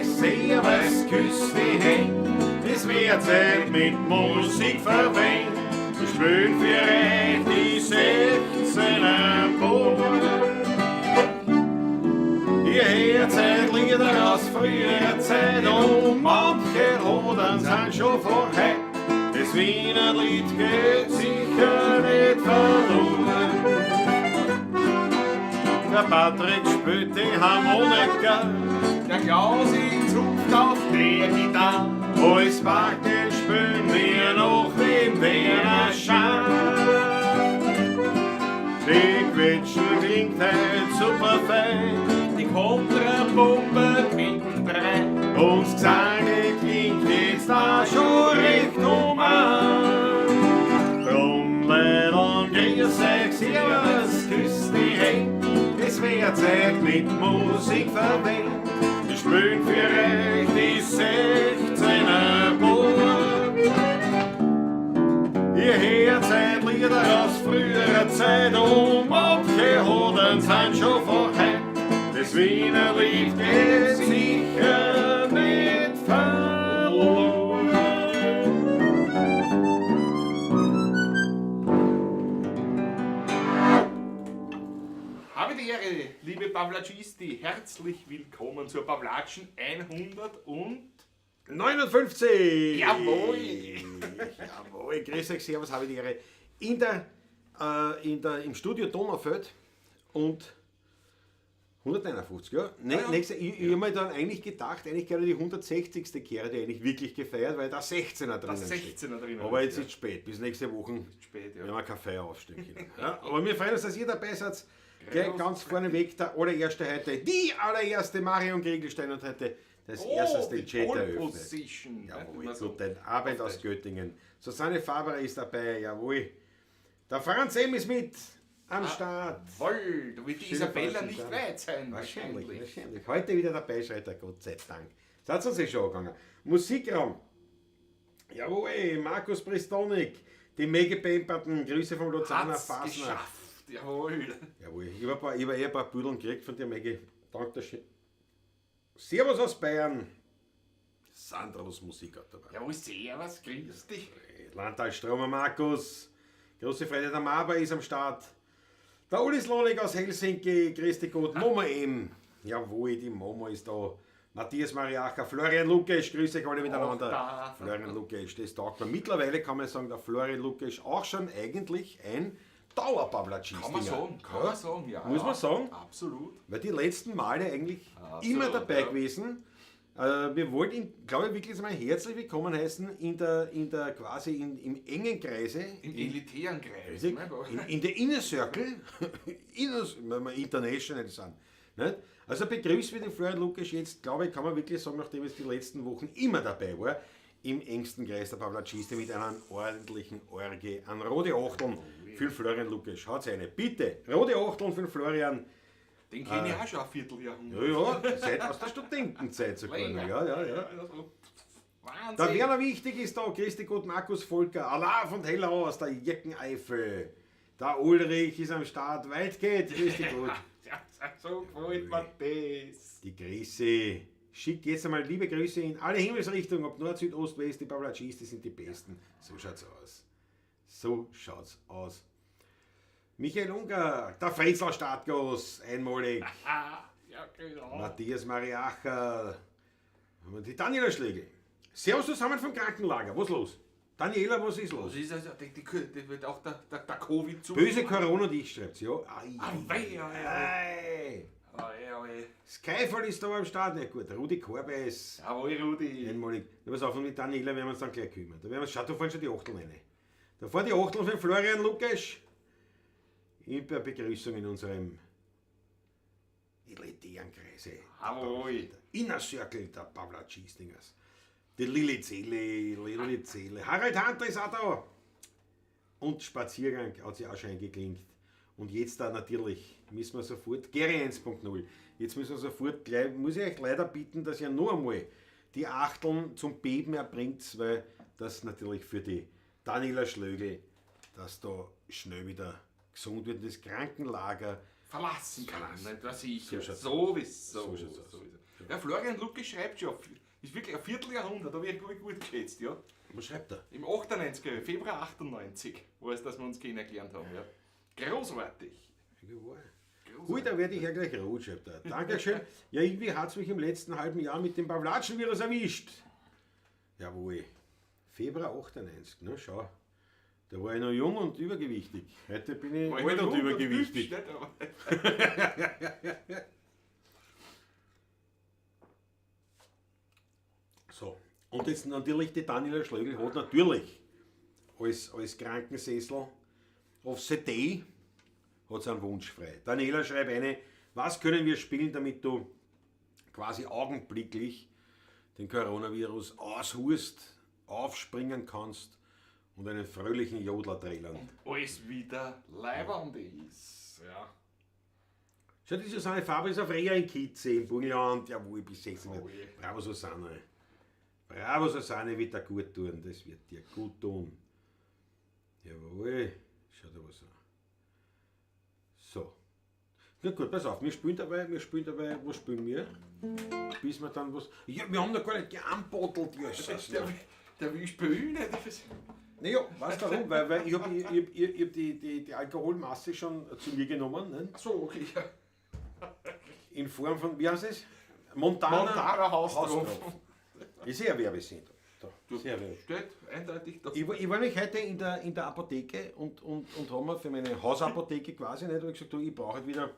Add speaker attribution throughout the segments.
Speaker 1: euch, servus, küss die Händ. Es wird Zeit mit Musik verwendet. Wir spielen für euch die 16er Buben. Ihr hört seit Lieder aus früherer Zeit und manche Hodern sind schon vorher. Das Wiener Lied geht sicher nicht verloren. Der Patrick spielt die Harmonika,
Speaker 2: Der Klausi zupft auf der Gitarre.
Speaker 1: Als Bartel spielen wir noch den Wiener Schein. Die Quetschen klingt heut super fein.
Speaker 2: Die Kontrapumpe mittendrein.
Speaker 1: Und das Gesange klingt jetzt da schon recht um an. Drum, Leute, grüß euch, servus, küsst die Händ. Es wär Zeit mit Musik verwendet. Wir spielen für euch die 16er Buben. Ihr hört seit Lieder aus früherer Zeit und manche Hoden sind schon vorher. Das Wiener Lied geht sicher nicht verloren.
Speaker 2: Habe die Ehre, liebe Pawlatschisti, herzlich willkommen zur Pawlatschen 100 und
Speaker 1: 59!
Speaker 2: Jawohl!
Speaker 1: Jawohl, grüß euch, servus, habe die Ehre. Im Studio Donaufeld und 151, ja. Ne,
Speaker 2: Ja, ja.
Speaker 1: Nächste, ich habe mir dann eigentlich gedacht, eigentlich gerade die 160. Kehre, die eigentlich wirklich gefeiert, weil da 16er drinnen steht.
Speaker 2: 16er drinnen
Speaker 1: Aber jetzt
Speaker 2: ja.
Speaker 1: ist es spät, bis nächste Woche
Speaker 2: Spät, ja.
Speaker 1: werden wir Kaffee aufstehen können. Ja, aber wir freuen uns, dass ihr dabei seid. Gleich
Speaker 2: Groß.
Speaker 1: ganz vorneweg der allererste heute, die allererste Marion Kriegelstein und heute das erste
Speaker 2: die
Speaker 1: den Chat
Speaker 2: Pole
Speaker 1: eröffnet.
Speaker 2: Position.
Speaker 1: Jawohl,
Speaker 2: ne, so.
Speaker 1: guten Abend aus Göttingen. Susanne Faber ist dabei, jawohl. Der Franz M. ist mit am Start.
Speaker 2: Jawohl, da wird die
Speaker 1: Schöne
Speaker 2: Isabella
Speaker 1: Fahrten
Speaker 2: nicht
Speaker 1: da.
Speaker 2: weit sein.
Speaker 1: Wahrscheinlich, wahrscheinlich. Heute wieder dabei, schreit er, Gott sei Dank. Das hat uns eh schon angegangen. Musikraum. Jawohl, Markus Pristonik, die Maggie Pemperton, Grüße vom Luzerner
Speaker 2: Hat's
Speaker 1: Fasnacht.
Speaker 2: geschafft, jawohl.
Speaker 1: Jawohl, ich habe eh ein paar Büdeln gekriegt von dir, Maggie. Danke schön. Servus aus Bayern. Sandros Musik hat dabei.
Speaker 2: Jawohl, servus, grüß dich.
Speaker 1: Landtal-Stromer Markus. Große Freude, der Maber ist am Start. Der Uli Slonik aus Helsinki, grüß dich Gott, Momo M. Jawohl, die Momo ist da. Matthias Mariacher, Florian Lukesch, grüße euch alle miteinander.
Speaker 2: da.
Speaker 1: Florian Lukesch, das taugt mir. Mittlerweile kann man sagen, der Florian Lukesch auch schon eigentlich ein Dauerpawlatschist.
Speaker 2: Kann man sagen, kann man sagen, ja.
Speaker 1: Muss man sagen.
Speaker 2: Absolut.
Speaker 1: Weil die letzten Male eigentlich
Speaker 2: Absolut,
Speaker 1: immer dabei
Speaker 2: ja.
Speaker 1: gewesen. Wir wollten ihn, glaube ich, wirklich mal herzlich willkommen heißen in der quasi im engen Kreise.
Speaker 2: Im elitären Kreis.
Speaker 1: Richtig?
Speaker 2: ne?
Speaker 1: In der Inner Circle, wenn wir international sind. Nicht? Also begrüßen wir den Florian Lukesch jetzt, glaube ich, kann man wirklich sagen, nachdem es die letzten Wochen immer dabei war, im engsten Kreis der Pawlatschiste mit einer ordentlichen Orgie an rote Achteln für Florian Lukesch. Haut's eine. Bitte, rote Achteln für Florian.
Speaker 2: Den kenne ich auch schon ein Vierteljahrhundert.
Speaker 1: Ja, ja, seit aus der Studentenzeit sogar noch.
Speaker 2: Länger.
Speaker 1: Ja, ja, ja.
Speaker 2: Also, Wahnsinn.
Speaker 1: Der Werner Wichtig ist da, Christi Gott, Markus Volker, Alav und Hellau aus der Jeckeneifel. Der Ulrich ist am Start, weit geht, Christi Gott.
Speaker 2: Ja, so gefällt mir das.
Speaker 1: Die Grüße. Schick jetzt einmal liebe Grüße in alle Himmelsrichtungen, ob Nord, Süd, Ost, West, die Pawlatschis, die sind die Besten. So schaut's aus. So schaut's aus. Michael Unger, der Frenzel Startgos, einmalig.
Speaker 2: Ah, ja, genau.
Speaker 1: Matthias Mariacher, die Daniela Schlegel. Servus zusammen vom Krankenlager, was ist los? Daniela, was ist los?
Speaker 2: Was ist also, die wird auch der Covid zu.
Speaker 1: Böse Corona und ich, schreibt sie, ja. Ei,
Speaker 2: Ah, wei, ei,
Speaker 1: ei.
Speaker 2: Ei, ei.
Speaker 1: Skyfall ist da am Start, na gut, Rudi Korbes.
Speaker 2: Jawohl, Rudi.
Speaker 1: Einmalig. Na, pass auf, und mit Daniela werden wir uns dann gleich kümmern. Da werden wir, schau, da fahren schon die Achteln rein. Da fahren die Achteln von Florian Lukesch. In der Begrüßung in unserem elitären Kreise.
Speaker 2: Jawohl.
Speaker 1: Inner Circle der Pawlatschistingers. Die Lilly Zele, Lilly Zele. Harald Hunter ist auch da. Und Spaziergang hat sich auch schon eingeklinkt. Und jetzt da natürlich müssen wir sofort, Gary 1.0, jetzt müssen wir sofort gleich, muss ich euch leider bitten, dass ihr noch einmal die Achteln zum Beben erbringt, weil das natürlich für die Daniela Schlögl, dass da schnell wieder gesund wird und das Krankenlager
Speaker 2: Verlassen kann.
Speaker 1: Verlassen.
Speaker 2: Ne? Das sicher.
Speaker 1: So schaut's
Speaker 2: Sowieso.
Speaker 1: So schaut's aus.
Speaker 2: Sowieso. Ja, Florian Lucke schreibt schon, ist wirklich ein Vierteljahrhundert, habe ich gut geschätzt, ja.
Speaker 1: Was schreibt er?
Speaker 2: Im 98er, Februar 98, war es, dass wir uns kennengelernt haben, ja. Großartig.
Speaker 1: Gut, da werde ich ja gleich rot, schreibt er. Dankeschön. Ja, irgendwie hat es mich im letzten halben Jahr mit dem Pavlatschen-Virus erwischt. Jawohl. Februar 98, ne, schau. Da war ich noch jung und übergewichtig. Heute bin ich alt und übergewichtig.
Speaker 2: Hübsch, nicht? Aber
Speaker 1: So, und jetzt natürlich die Daniela Schlögl hat natürlich als Krankensessel of the Day hat sie einen Wunsch frei. Daniela, schreib eine, was können wir spielen, damit du quasi augenblicklich den Coronavirus aushust, aufspringen kannst und einen fröhlichen Jodler trällern.
Speaker 2: Alles wieder leiwand ist. Ja.
Speaker 1: Schau, die Susanne Faber ist auf Reha in Kitze im Burgenland. Jawohl, bis 16.
Speaker 2: Jawohl.
Speaker 1: Bravo Susanne. Bravo Susanne, wird dir gut tun. Das wird dir gut tun. Jawohl. Schau dir was an. So. Na gut, pass auf, wir spielen dabei, was spielen wir? Bis wir dann was. Ja, wir haben noch gar nicht geantwortet, Jesus.
Speaker 2: Der will spielen, nicht?
Speaker 1: Naja, weißt du warum? Weil ich habe ich, ich, ich, ich hab die Alkoholmasse schon zu mir genommen. Ne?
Speaker 2: Ach so, okay. Ja.
Speaker 1: In Form von, wie heißt es? Montana,
Speaker 2: Montana Haustropfen.
Speaker 1: Ist eh eine Werbesendung. Da, sehr Werbesendung.
Speaker 2: Steht eindeutig da.
Speaker 1: Ich war nämlich heute in der Apotheke und haben wir für meine Hausapotheke quasi, nicht, hab ich gesagt, du, ich brauche halt wieder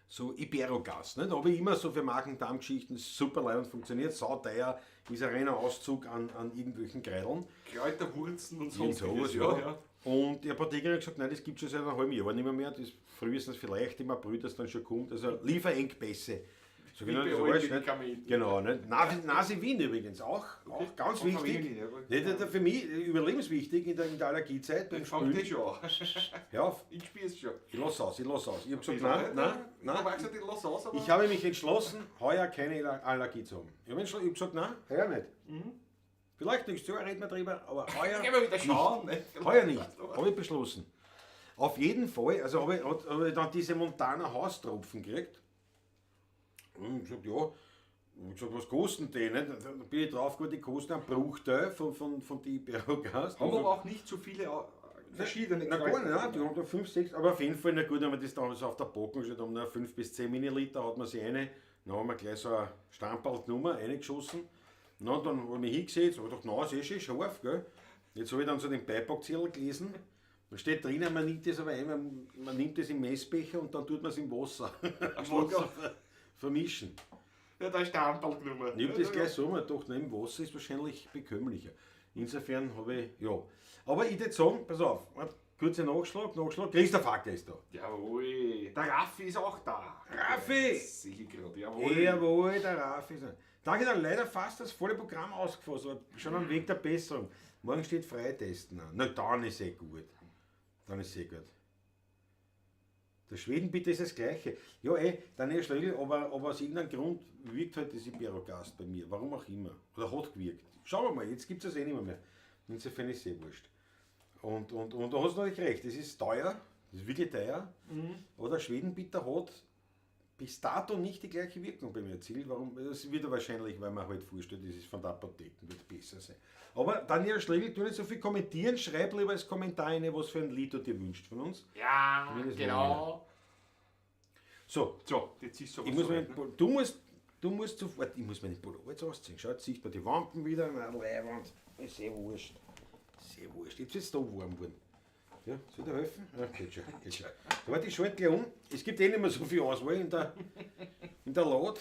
Speaker 1: so Iberogast. Nicht? Da habe ich immer so für Magen-Darm-Geschichten super leid und funktioniert, sauteuer, ist ein reiner Auszug an irgendwelchen Kreideln.
Speaker 2: Kräuterwurzen und
Speaker 1: Irgend
Speaker 2: sonstiges.
Speaker 1: sowas,
Speaker 2: Ja,
Speaker 1: ja.
Speaker 2: ja.
Speaker 1: Und die Apothekerin hat gesagt, nein, das gibt es schon seit einem halben Jahr nicht mehr. Das frühestens vielleicht im April, dass dann schon kommt. Also Lieferengpässe. So genau,
Speaker 2: Wie
Speaker 1: das
Speaker 2: bei allen
Speaker 1: weißt, nicht?
Speaker 2: Medikamenten.
Speaker 1: Genau, nicht? Nasivin übrigens auch, auch ganz
Speaker 2: Auch
Speaker 1: wichtig.
Speaker 2: Familie, ja.
Speaker 1: Nicht, nicht, für mich überlebenswichtig in der Allergiezeit. Beim
Speaker 2: Das fängt eh
Speaker 1: Spülen.
Speaker 2: schon an.
Speaker 1: Hör auf,
Speaker 2: Ich spür's schon.
Speaker 1: ich lass aus, ich lass aus. Ich habe gesagt, nein, nein,
Speaker 2: Ich habe
Speaker 1: nein.
Speaker 2: auch gesagt, ich lass aus, aber
Speaker 1: Ich habe mich entschlossen, heuer keine Allergie zu haben. Ich habe gesagt, nein, heuer nicht. Vielleicht nächstes Jahr reden wir drüber, aber heuer
Speaker 2: Gehen wir wieder schauen. Nicht?
Speaker 1: Heuer nicht, habe ich beschlossen. Auf jeden Fall, also habe ich dann diese Montana Haustropfen gekriegt. Und ich gesagt, ja, ich gesagt, was kosten die? Nicht? Dann bin ich drauf gekommen, die kosten einen Bruchteil von die Iberogast.
Speaker 2: Haben aber auch nicht so viele verschiedene
Speaker 1: Na gar nicht, nein, die
Speaker 2: Kräuter.
Speaker 1: haben da 5, 6, aber auf jeden Fall, na gut, haben wir das damals auf der Packung gestellt, haben wir 5 bis 10 Milliliter, hat man sich eine, dann haben wir gleich so ein Stamperl genommen, reingeschossen. Na, dann habe ich mich hingesetzt, habe gedacht, na, ist eh schön scharf, gell. Jetzt habe ich dann so den Beipackzettel gelesen, da steht drinnen, man nimmt das aber ein, man nimmt das im Messbecher und dann tut man es im Wasser. Wasser vermischen.
Speaker 2: Ja, da ist der Stamperl genommen.
Speaker 1: Ich habe das gleich so, man gedacht, nein, im Wasser ist wahrscheinlich bekömmlicher. Insofern habe ich, ja. Aber ich würde sagen, pass auf, warte, kurzer Nachschlag, Christoph Hacker ist da.
Speaker 2: Jawohl. Der Raffi ist auch da.
Speaker 1: Raffi!
Speaker 2: Sehe ich gerade, jawohl.
Speaker 1: Jawohl, der Raffi ist da. Danke, dann leider fast das volle Programm ausgefasst, aber schon am Weg der Besserung. Morgen steht Freitesten an. Na, dann ist eh gut. Dann ist eh gut. Der Schweden bitte ist das Gleiche. Ja, Daniel Schlögl, aber aus irgendeinem Grund wirkt halt das Iberogast bei mir. Warum auch immer. Oder hat gewirkt. Schauen wir mal, jetzt gibt es das eh nicht mehr. Insofern ist es eh wurscht. Und da hast du natürlich recht, das ist teuer, das ist wirklich teuer. Aber der Schwedenbitter hat bis dato nicht die gleiche Wirkung bei mir erzielt. Warum? Das wird wahrscheinlich, weil man halt vorstellt, das ist von der Apotheke, wird besser sein. Aber Daniel Schlegel, tu nicht so viel kommentieren, schreib lieber als Kommentar rein, was für ein Lied du dir wünschst von uns.
Speaker 2: Ja,
Speaker 1: Zumindest
Speaker 2: genau.
Speaker 1: So,
Speaker 2: So, jetzt ist sowas
Speaker 1: ich muss
Speaker 2: soweit,
Speaker 1: meinen,
Speaker 2: ne?
Speaker 1: du musst sofort, ich muss meinen Pullover jetzt ausziehen. Schau, jetzt sieht man die Wampen wieder, na, Leibwand. Ist eh wurscht. Ist eh wurscht. Jetzt ist es da warm geworden. Ja, soll ich dir helfen? Ja, geht schon, geht schon. So, warte, ich schalte gleich um. Es gibt eh nicht mehr so viel Auswahl in der Lade.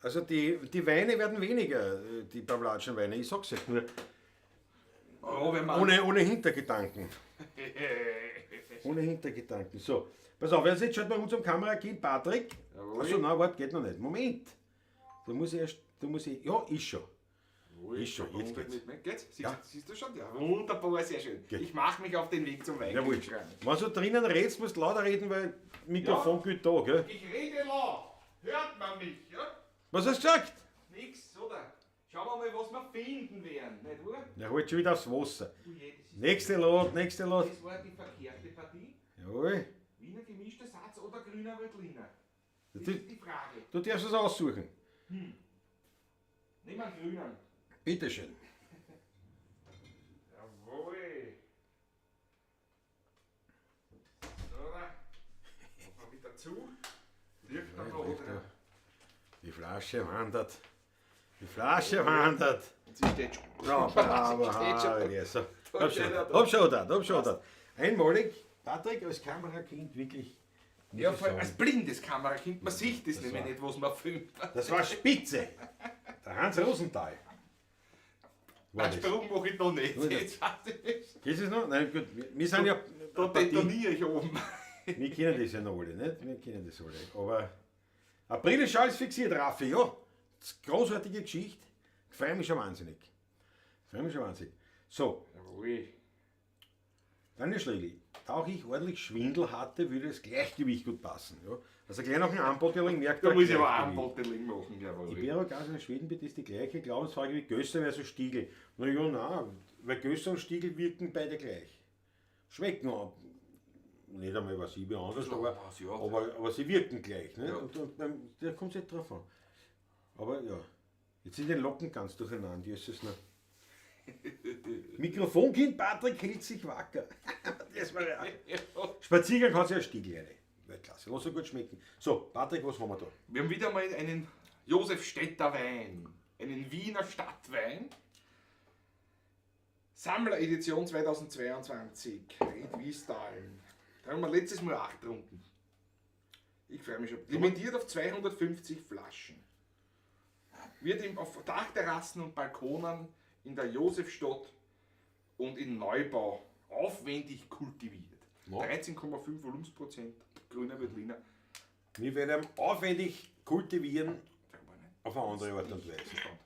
Speaker 1: Also die Weine werden weniger, die Pavlatschen Weine. Ich sag's euch nur.
Speaker 2: Oh, wenn man
Speaker 1: Ohne Hintergedanken. Ohne Hintergedanken. So, pass auf, jetzt schaut mal unserem Kamerakind Patrick.
Speaker 2: Jawohl.
Speaker 1: Achso, nein, warte, geht noch nicht. Moment. Da muss ich erst, ja, ist schon. Ist schon, jetzt geht's.
Speaker 2: Geht's? Siehst,
Speaker 1: Ja.
Speaker 2: siehst du schon? Ja, wunderbar, sehr schön.
Speaker 1: Geht.
Speaker 2: Ich mache mich auf den Weg zum
Speaker 1: Jawohl.
Speaker 2: Weinkühlschrank.
Speaker 1: Wenn du drinnen redest, musst du lauter reden, weil Mikrofon gilt da, gell?
Speaker 2: Ich rede laut. Hört man mich, ja?
Speaker 1: Was hast du gesagt?
Speaker 2: Nix, oder? Schauen wir mal, was wir finden werden, nicht wahr?
Speaker 1: Ja, halt schon wieder aufs Wasser.
Speaker 2: Oh je, das ist
Speaker 1: Nächste Lot, nächste Lot.
Speaker 2: Das war die verkehrte Partie.
Speaker 1: Jawohl.
Speaker 2: Wiener gemischter Satz oder grüner Veltliner? Das
Speaker 1: Du,
Speaker 2: ist die Frage.
Speaker 1: du darfst es aussuchen.
Speaker 2: Nimm einen grünen.
Speaker 1: Bitteschön.
Speaker 2: Jawohl. So, da. Machen wir wieder zu. Liegt da noch, oder?
Speaker 1: Die Flasche wandert. Die Flasche wandert.
Speaker 2: Und sie steht schon.
Speaker 1: Ja, bravo,
Speaker 2: Sie steht schon.
Speaker 1: Harald, so.
Speaker 2: Da
Speaker 1: Hab
Speaker 2: steht
Speaker 1: schon,
Speaker 2: er da.
Speaker 1: hab schon da, hab schon da. Einmalig, Patrick als Kamerakind wirklich. Muss
Speaker 2: Ja,
Speaker 1: ich
Speaker 2: vor allem
Speaker 1: sagen,
Speaker 2: als blindes Kamerakind, man sieht das
Speaker 1: Das
Speaker 2: nämlich
Speaker 1: war-
Speaker 2: nicht, was man filmt.
Speaker 1: das war spitze. Der Hans Rosenthal. War
Speaker 2: Einen
Speaker 1: das.
Speaker 2: Sprung mache ich da nicht.
Speaker 1: Gut.
Speaker 2: Jetzt weiß ich
Speaker 1: Ist es noch? Nein, gut. Wir sind ja.
Speaker 2: Da detoniere ich oben.
Speaker 1: Wir kennen das ja noch alle, nicht? Wir kennen das alle. Aber April ist schon alles fixiert, Raffi, ja. Das ist eine großartige Geschichte. Ich freue mich schon wahnsinnig. Ich freue mich schon wahnsinnig. So,
Speaker 2: Jawohl.
Speaker 1: Daniel Schlegel, da auch ich ordentlich Schwindel hatte, würde das Gleichgewicht gut passen. Ja? Also gleich noch ein Anbotteling merkt
Speaker 2: Da
Speaker 1: er
Speaker 2: muss ich aber auch ein
Speaker 1: Gleichgewicht.
Speaker 2: Botteling machen, jawohl.
Speaker 1: Iberogas in Schweden bitte ist die gleiche Glaubensfrage wie Gösser versus Stiegl. Na ja, nein, weil Gösser und Stiegl wirken beide gleich. Schmecken auch nicht einmal was ich anders, aber,
Speaker 2: was, ja.
Speaker 1: aber sie wirken gleich. Ne?
Speaker 2: Ja.
Speaker 1: Und da kommt es nicht drauf an. Aber ja, jetzt sind die Locken ganz durcheinander, Jesus noch. Mikrofonkind Patrick hält sich wacker. Das war ja.
Speaker 2: Ja.
Speaker 1: Spaziergang hat sich ein Stiegl rein. Weltklasse, lass er gut schmecken. So, Patrick, was haben wir da?
Speaker 2: Wir haben wieder mal einen Josef Stetter Wein, einen Wiener Stadtwein. Sammleredition 2022, Ried Wiesdalen. Da haben wir letztes Mal 8 getrunken. Ich freue mich schon. Limitiert auf 250 Flaschen. Wird auf Dachterrassen und Balkonen in der Josefstadt und in Neubau aufwendig kultiviert.
Speaker 1: Ja.
Speaker 2: 13,5 Volumensprozent, grüner Veltliner.
Speaker 1: Wir werden aufwendig kultivieren
Speaker 2: Der war nicht
Speaker 1: auf eine andere Art und Weise.
Speaker 2: Gespannt.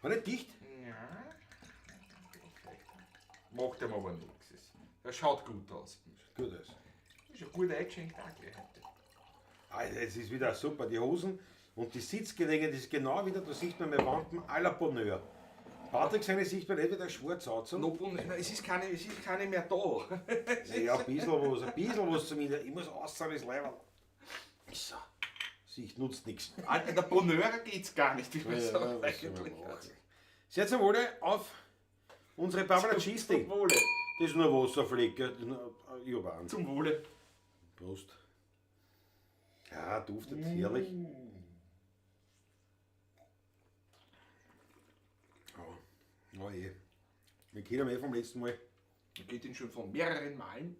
Speaker 1: War nicht dicht?
Speaker 2: Ja. Macht ihm aber nichts. Er schaut gut aus.
Speaker 1: Gut aus.
Speaker 2: Ist ja gut eingeschenkt auch gleich heute.
Speaker 1: Ah, es ist wieder super. Die Hosen und die Sitzgelegenheit ist genau wieder, da sieht man meine Wampen à la Bonheur. Patrick, seine sieht man nicht wieder schwarz aus.
Speaker 2: No, nein, es ist keine mehr da.
Speaker 1: Ja, ein bisschen was zumindest. Ich muss aussehen, das Leiberl. So. Sicht nutzt nichts.
Speaker 2: Alter, der Bonheur geht's gar nicht, wie man
Speaker 1: Ja,
Speaker 2: sagt
Speaker 1: was soll man
Speaker 2: eigentlich.
Speaker 1: machen? Sehr zum Wohle auf unsere Barbara Cheese.
Speaker 2: Zum Wohle.
Speaker 1: Das ist nur Wasserfleck. gell? Das ist nur- Ich hab einen.
Speaker 2: Zum Wohle.
Speaker 1: Prost. Ja, duftet herrlich. Ja, ja eh. Wir kennen eh vom letzten Mal.
Speaker 2: Geht ihn schon von mehreren Malen.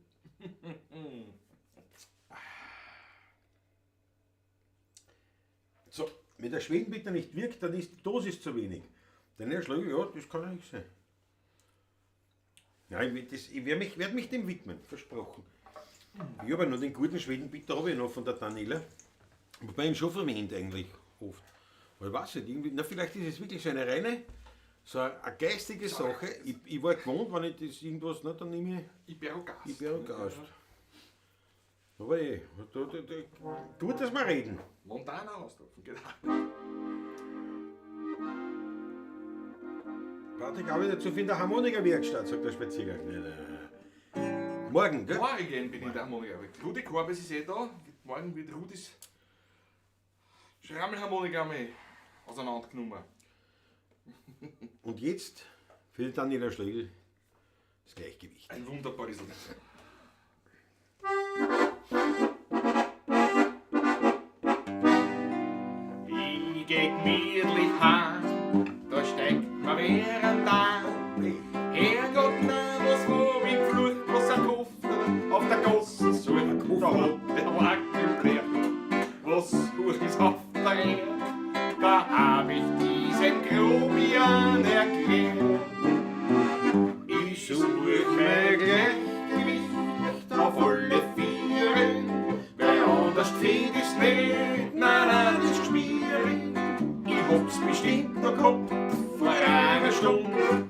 Speaker 1: So, wenn der Schwedenbitter nicht wirkt, dann ist die Dosis zu wenig. Denn er schlägt, ja, das kann ja nicht sein. Ja, ich, werd das, ich werde mich, werd mich dem widmen, versprochen. Ich habe ja noch den guten Schwedenbitter habe ich noch von der Daniela. Wobei ich ihn schon verwende eigentlich oft. Aber ich weiß nicht, irgendwie, na, vielleicht ist es wirklich so eine reine, so eine geistige Sache. Ich war gewohnt, wenn ich das irgendwas, na, dann nehme ich
Speaker 2: Iberogast.
Speaker 1: Iberogast. Aber eh, da, gut, dass wir reden.
Speaker 2: Montana austropfen, genau.
Speaker 1: Patrick arbeitet zu viel in der Harmonikawerkstatt, sagt der Spaziergang. Nein, nein, nein. Morgen, gell?
Speaker 2: Morgen bin ich in der Harmonika. Rudi Korbes ist eh da. Morgen wird Rudis Schrammelharmonika mal auseinandergenommen.
Speaker 1: Und jetzt für die Daniela Schlegel das Gleichgewicht.
Speaker 2: Ein wunderbares Lied. Ich geh gemütlich heim, da steigt mir während an. Herrgott, nein, was hab ich geflucht, was ein Koffer auf der Gasse sucht. Da hat der Wackelbär, was such ich's auf der Erde? Da hab ich diesen Grobian erklärt. Ich such mein Gleichgewicht auf alle Viere, weil anders find ich's nicht, nein, nein, das ist schwierig. Ich hab's bestimmt noch gehabt vor einer Stunde.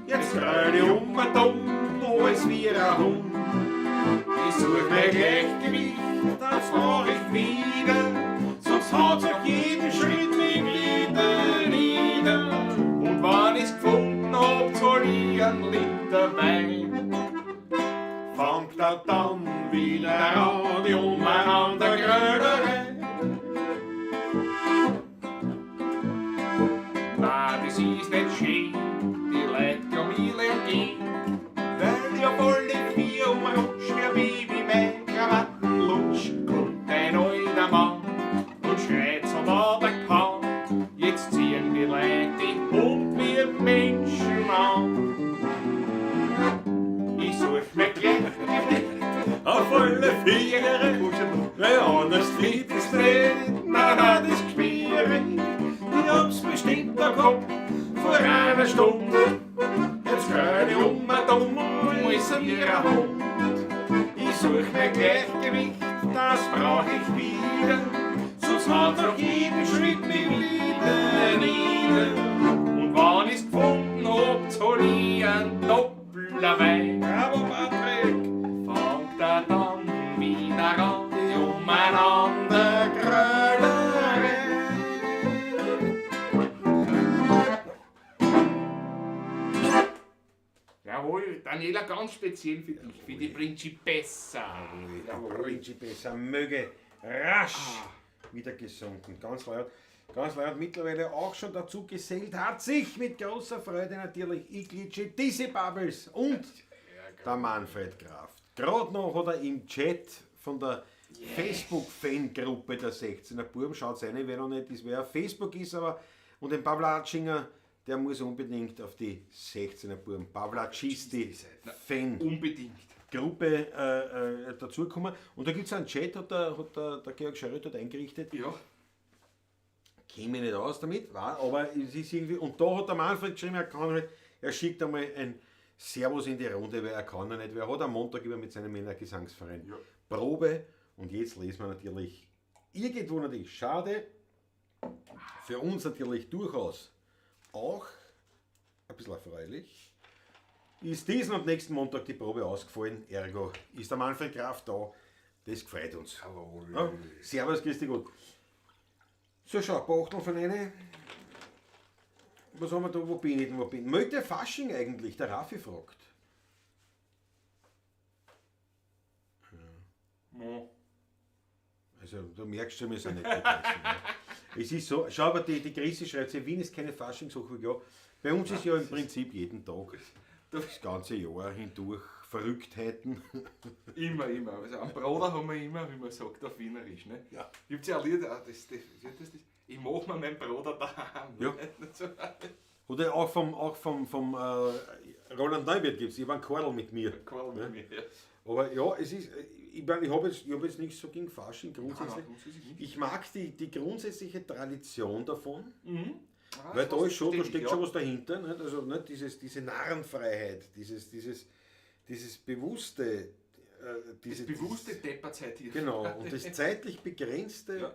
Speaker 2: Jetzt gröl ich um und um, alles wie ein Hund. Ich such mein Gleichgewicht, das mach ich wieder, sonst haut's auf jeden Schritt mich wieder nieder. Und wenn ich's gefunden hab, zahl ich einen Liter Wein. Fangt er dann wieder an, die umeinander Grölerei. nach jedem Schritt mich wieder nieder. Und wann ich's gefunden hab, zahl ich einen Doppler Wein.
Speaker 1: Bravo, Patrick!
Speaker 2: Fangt er dann wieder an, die umeinander Grölerei. Jawohl, Daniela, ganz speziell für dich, für die Principessa.
Speaker 1: Der Principessa möge rasch wieder gesunken. Ganz laut, ganz laut. Mittlerweile auch schon dazu gesellt hat sich mit großer Freude natürlich Iglitschi Dizzy Bubbles und der Manfred Kraft. Gerade noch hat er im Chat von der Facebook-Fangruppe der 16er Burm, schaut rein, wer noch nicht ist, wer auf Facebook ist, aber und den Pavlatschinger, der muss unbedingt auf die 16er Burm Pavlatschisti Fan
Speaker 2: Unbedingt.
Speaker 1: Gruppe dazukommen. Und da gibt es einen Chat, hat der Georg Scherrer dort eingerichtet.
Speaker 2: Ja.
Speaker 1: Käme ich nicht aus damit, war, aber es ist irgendwie. Und da hat der Manfred geschrieben, er kann nicht, er schickt einmal ein Servus in die Runde, weil er kann ja nicht, weil er hat am Montag immer mit seinem Männergesangsverein
Speaker 2: Ja.
Speaker 1: Probe. Und jetzt lesen wir natürlich irgendwo natürlich schade, für uns natürlich durchaus auch ein bisschen erfreulich. Ist diesen und nächsten Montag die Probe ausgefallen, ergo ist der Manfred Graf da. Das gefreut uns.
Speaker 2: Jawohl.
Speaker 1: Ja, servus, grüß dich gut. So, schau, Bachtel von einer. Was haben wir da? Wo bin ich denn? Wo bin ich? Mögt der Fasching eigentlich? Der Raffi fragt.
Speaker 2: Ja.
Speaker 1: Also, du merkst schon, wir sind nicht vergessen. Ne? Es ist so, schau, aber die Chrissy schreibt, Wien ist keine Faschingssache. Ja, bei uns ist ja im Prinzip jeden Tag, das ganze Jahr hindurch, Verrücktheiten.
Speaker 2: Immer, immer. Also am Bruder haben wir immer, wie man sagt, auf Wienerisch. Ne?
Speaker 1: Ja.
Speaker 2: Gibt's ja ein Lied, das, ich mach mir meinen Bruder daheim.
Speaker 1: Ja.
Speaker 2: Ne?
Speaker 1: Oder auch vom Roland Neuwirth gibt's, ich war ein Korl mit mir.
Speaker 2: Korl mit mir, ja.
Speaker 1: Aber ja, es ist, ich meine, ich habe jetzt, jetzt nichts so gegen Fasching grundsätzlich.
Speaker 2: Nein, nein, grundsätzlich nicht.
Speaker 1: Ich mag die grundsätzliche Tradition davon,
Speaker 2: Mhm. Ah,
Speaker 1: weil
Speaker 2: das
Speaker 1: da ist schon, da
Speaker 2: verstehe ich,
Speaker 1: steckt
Speaker 2: ja.
Speaker 1: schon was dahinter. Nicht? Also nicht diese Narrenfreiheit, dieses bewusste,
Speaker 2: Das bewusste Depperzeit hier.
Speaker 1: Genau, und das zeitlich begrenzte
Speaker 2: Ja.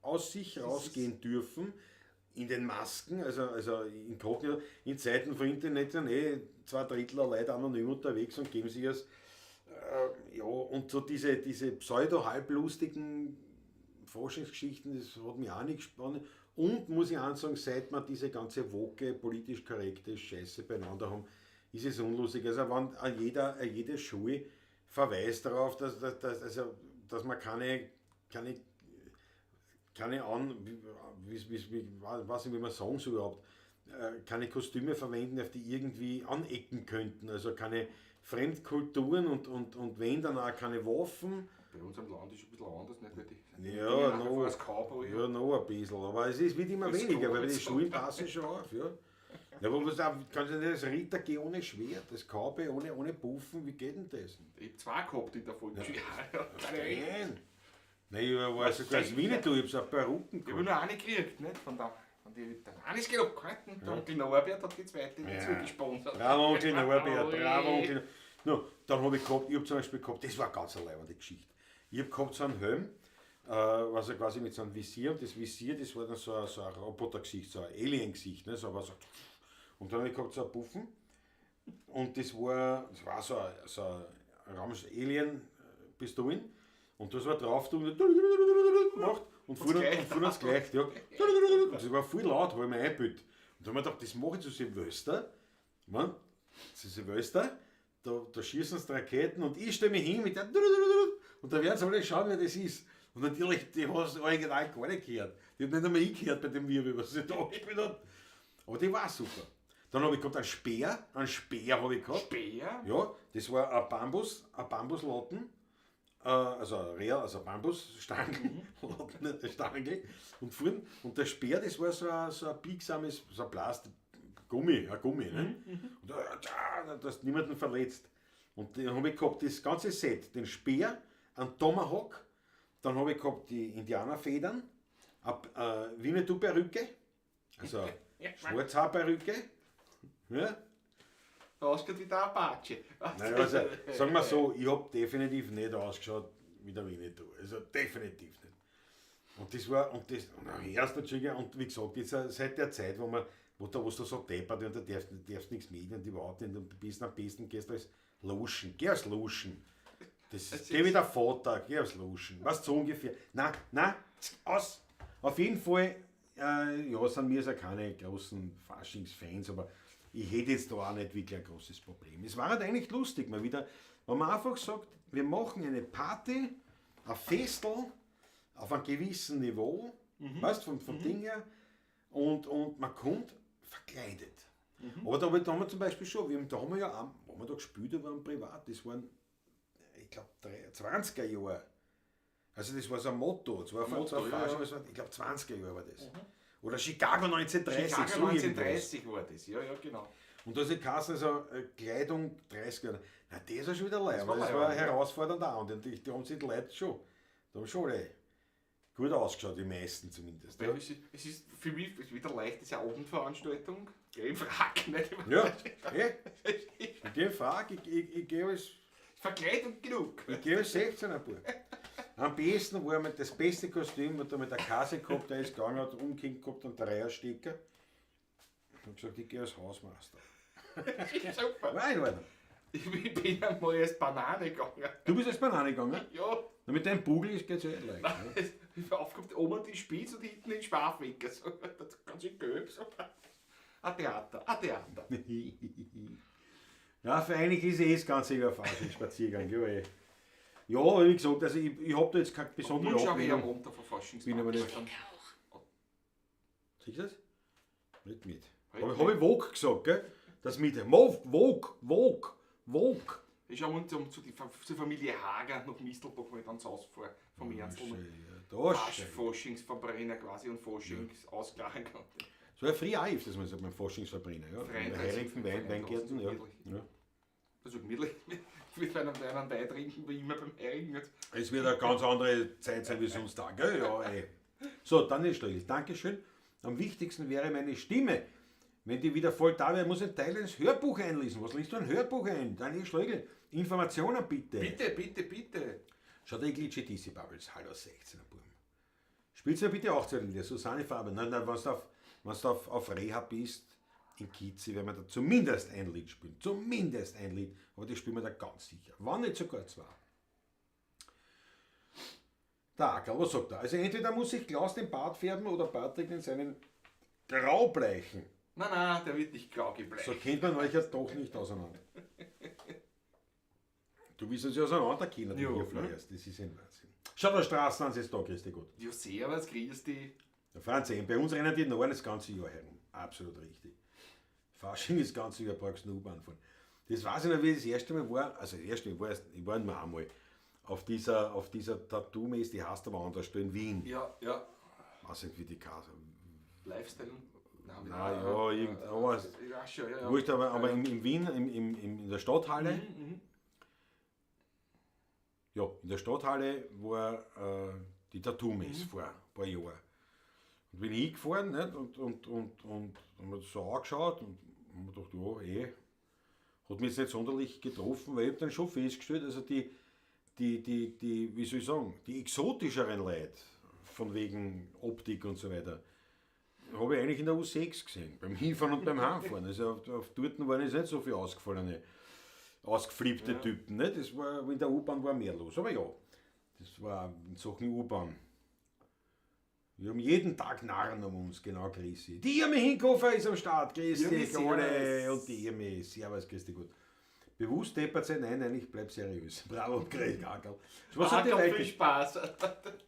Speaker 1: aus sich rausgehen dürfen, in den Masken, also in Kochen, in Zeiten von Internet sind 2/3 der Leute anonym unterwegs und geben sich als, ja, und so diese pseudo-halblustigen Forschungsgeschichten, das hat mich auch nicht gespannt. Und muss ich auch sagen, seit wir diese ganze woke, politisch korrekte Scheiße beieinander haben, ist es unlustig. Also wenn jede Schule verweist darauf, dass man keine an, wie, wie, wie, weiß nicht, wie man sagen soll überhaupt, keine Kostüme verwenden, auf die irgendwie anecken könnten. Also keine Fremdkulturen und wenn dann auch keine Waffen.
Speaker 2: Bei uns am Land ist es ein bisschen anders, nicht? Weil die
Speaker 1: Ja,
Speaker 2: die
Speaker 1: noch,
Speaker 2: als Cowboy.
Speaker 1: ja, noch ein bisschen, aber es ist, wird immer
Speaker 2: Das
Speaker 1: weniger, weil die
Speaker 2: kommt.
Speaker 1: Schulen passen schon auf. Ja. Ja, aber was, kannst du nicht als Ritter gehen ohne Schwert, das Cowboy ohne Buffen, wie geht denn das?
Speaker 2: Ich hab zwei gehabt in der Volksschule. Ja.
Speaker 1: Nein. Nein, ich war sogar als Winnetou, ich hab's auf Perücken
Speaker 2: Ich hab
Speaker 1: gehabt.
Speaker 2: nur eine gekriegt, nicht? Von der, von die, der eine ist genug gehalten, der Onkel Norbert hat die zweite dazu gesponsert.
Speaker 1: Bravo, Onkel Norbert, bravo, Onkel. No, dann hab ich gehabt, ich hab zum Beispiel gehabt, das war eine ganz leibende Geschichte. Ich hab gehabt so einen Helm, was er quasi mit so einem Visier, und das Visier, das war dann so ein Robotergesicht, so ein Alien-Gesicht, ne? So, aber so, und dann hab ich gehabt so einen Puffen, und das war so ein Alien-Pistolen, und das war drauf, und gemacht, und vorne hat's gleich, ja. Und das war voll laut, hab ich mir eingebildet. Und da hab ich mir gedacht, das mache ich zu Silvester, man, zu Silvester, da schießen sie Raketen und ich stelle mich hin mit der und da werden sie alle schauen, wer das ist. Und natürlich, die haben es original gar nicht gehört. Die haben nicht einmal hingehört bei dem Wirbel, was sie da gespielt hat. Aber die war super. Dann habe ich gehabt einen Speer habe ich gehabt.
Speaker 2: Speer?
Speaker 1: Ja, das war ein Bambuslatten, also ein Real, also ein Bambusstange, Stange. Und vorn, und der Speer, das war so ein biegsames, so ein Plast, Gummi, ein Gummi, ne? Und da, dass niemanden verletzt. Und dann habe ich gehabt das ganze Set, den Speer, einen Tomahawk, dann habe ich gehabt die Indianerfedern, eine Winnetou-Perücke, also Schwarzhaarperücke. Ja.
Speaker 2: Ausgeschaut wie der Apache.
Speaker 1: Nein, also, sagen wir so, ich habe definitiv nicht ausgeschaut wie der Winnetou. Also definitiv nicht. Und das war, und das, und dann hörst du natürlich, und wie gesagt, jetzt seit der Zeit, wo man, wo da, wo du so deppert und da darfst nichts mit und überhaupt nicht, und du bist am besten, gehst du als Loschen, geh als Loschen. Das ist, geh mit der Vater, geh als Loschen. Was so ungefähr. Na, na, aus. Auf jeden Fall, ja, sind wir ja keine großen Faschingsfans, aber ich hätte jetzt da auch nicht wirklich ein großes Problem. Es war halt eigentlich lustig, mal wieder, wenn man einfach sagt, wir machen eine Party, ein Festel auf einem gewissen Niveau, weißt, vom Ding her, und man kommt verkleidet. Aber da haben wir zum Beispiel schon, wir haben, da haben wir ja auch, wo wir da gespielt haben, privat, das waren, ich glaube, 20er Jahre. Also das war so ein Motto, das war
Speaker 2: Motto,
Speaker 1: zwar
Speaker 2: ja,
Speaker 1: falsch,
Speaker 2: ja.
Speaker 1: aber es war, ich glaube 20er Jahre war das. Oder Chicago 1930.
Speaker 2: Chicago
Speaker 1: so irgendwas.
Speaker 2: 1930 war das, ja, ja, genau.
Speaker 1: Und da ist die Kassen, also Kleidung 30 Jahre. Na, das ist ja schon wieder leid,
Speaker 2: Das war
Speaker 1: aber das
Speaker 2: leibend,
Speaker 1: war
Speaker 2: ja.
Speaker 1: herausfordernd auch. Und die haben sich die Leute schon, da haben schon alle gut ausgeschaut, die meisten zumindest.
Speaker 2: Weil
Speaker 1: Ja,
Speaker 2: es ist für mich ist wieder leicht, das ist eine Abendveranstaltung. Geh im Frack, nicht?
Speaker 1: ja eh. Ich gehe Frag, ich gehe als
Speaker 2: Verkleidung genug.
Speaker 1: Ich gehe als 16er Bub. Am besten war mit das beste Kostüm, hat er mit der Kase gehabt, der ist gegangen, hat umgekehrt gehabt und Dreierstecker. Ich hab gesagt, ich gehe als Hausmeister.
Speaker 2: Das ist super.
Speaker 1: War in Ordnung.
Speaker 2: Ich bin einmal als Banane gegangen.
Speaker 1: Du bist als Banane gegangen?
Speaker 2: Ja,
Speaker 1: Na, mit deinem Bugel geht's ja eh leicht. Ne?
Speaker 2: ich bin aufgekommen, oben die Spitz und hinten den Schwafwinkel. So, das ist ganz schön gelb. So. Ein Theater, ein Theater.
Speaker 1: Ja, für eigentlich ist eh das ganze Jahr Fasching-Spaziergang. Ja, eh. Ja, wie gesagt, also ich hab da jetzt keine besondere
Speaker 2: Nun schaue ich am
Speaker 1: Ablehnung.
Speaker 2: Abend auf ein
Speaker 1: Bin aber
Speaker 2: Faschingsparty.
Speaker 1: nicht-
Speaker 3: Auch.
Speaker 1: Siehst du das? Nicht mit.
Speaker 2: Halt
Speaker 1: Habe hab ich Vogue gesagt, gell? Das mit. Vogue, Vogue, Vogue, Vogue.
Speaker 2: Ich schaue uns um zur Familie Hager nach Mistelbach, wo ich dann zu Hause fahre, vom Ernstl.
Speaker 1: Da steht.
Speaker 2: Faschingsverbrenner quasi und Faschingsausgleichen kann.
Speaker 1: So ein Free auch das man sagt, beim Faschingsverbrenner. Ja.
Speaker 2: Freien-
Speaker 1: In der Heiligen Wein, Weingärten, ja.
Speaker 2: Gemütlich.
Speaker 1: Ja.
Speaker 2: Also gemütlich mit einem Wein trinken, wie immer beim Herigen.
Speaker 1: Es wird eine ganz andere Zeit sein wie sonst da, gell? Ja, ey. So, dann ist Strich. Dankeschön. Am wichtigsten wäre meine Stimme. Wenn die wieder voll da wäre, muss ich einen Teil ins Hörbuch einlesen. Was liest du ein Hörbuch ein? Daniel Schlegel, Informationen bitte.
Speaker 2: Bitte, bitte, bitte.
Speaker 1: Schaut der Glitschi DC Bubbles. Hallo 16er Burm. Spielst du bitte auch zu Lieder? Susanne Faber. Nein, nein, wenn du auf Reha bist, in Kitzi, werden wir da zumindest ein Lied spielen. Zumindest ein Lied. Aber das spielen wir da ganz sicher. Wann nicht sogar zwei. Der Ackerl, was sagt er? Also entweder muss sich Klaus den Bart färben oder Patrick in seinen Grau bleichen.
Speaker 2: Nein, nein, der wird nicht grau gebleicht.
Speaker 1: So kennt man euch ja doch nicht auseinander. Du wirst uns ja auseinanderkennen, du
Speaker 2: Ja,
Speaker 1: hier
Speaker 2: ne?
Speaker 1: fleuerst. Das ist ein Wahnsinn. Schau, der Straßen ist da, grüß dich Gott.
Speaker 2: Ja, servus, grüß dich.
Speaker 1: Der Franz, eben, bei uns rennen die Norden das ganze Jahr herum. Absolut richtig. Fasching ist das ganze Jahr, brauchst du nur U-Bahn fahren. Das weiß ich noch, wie ich das erste Mal war, also das erste Mal war, ich war nur einmal auf dieser Tattoo-Messe, die heißt aber anders, da in Wien.
Speaker 2: Ja, ja.
Speaker 1: Weiß nicht, wie die Kase.
Speaker 2: Lifestyle. Nein,
Speaker 1: Nein, ja, irgend, aber es-
Speaker 2: Ja, schon, ja, ja.
Speaker 1: Wurscht, aber in Wien, in der Stadthalle, ja, in der Stadthalle war die Tattoo-Messe vor ein paar Jahren. Und bin ich hingefahren, nicht? Und haben mir das so angeschaut und hab mir gedacht, ja, eh, hat mich jetzt nicht sonderlich getroffen, weil ich hab dann schon festgestellt, also die, wie soll ich sagen, die exotischeren Leute, von wegen Optik und so weiter, habe ich eigentlich in der U6 gesehen, beim Hinfahren und beim Heimfahren. Also auf Torten waren jetzt nicht so viele ausgefallene, ausgeflippte Typen. Ne? Das war, in der U-Bahn war mehr los. Aber ja, das war in Sachen U-Bahn. Wir haben jeden Tag Narren um uns, genau, grüß dich. Die Irmi Hinkofer ist am Start, grüß
Speaker 2: Irmi,
Speaker 1: dich, alle.
Speaker 2: servus.
Speaker 1: Und die Irmi, servus, grüß dich gut. Bewusst deppert sein, nein, nein, ich bleib seriös. Bravo, grüß dich, Ackerl. Was hat die
Speaker 2: Ackerl,
Speaker 1: Leute
Speaker 2: viel Spaß.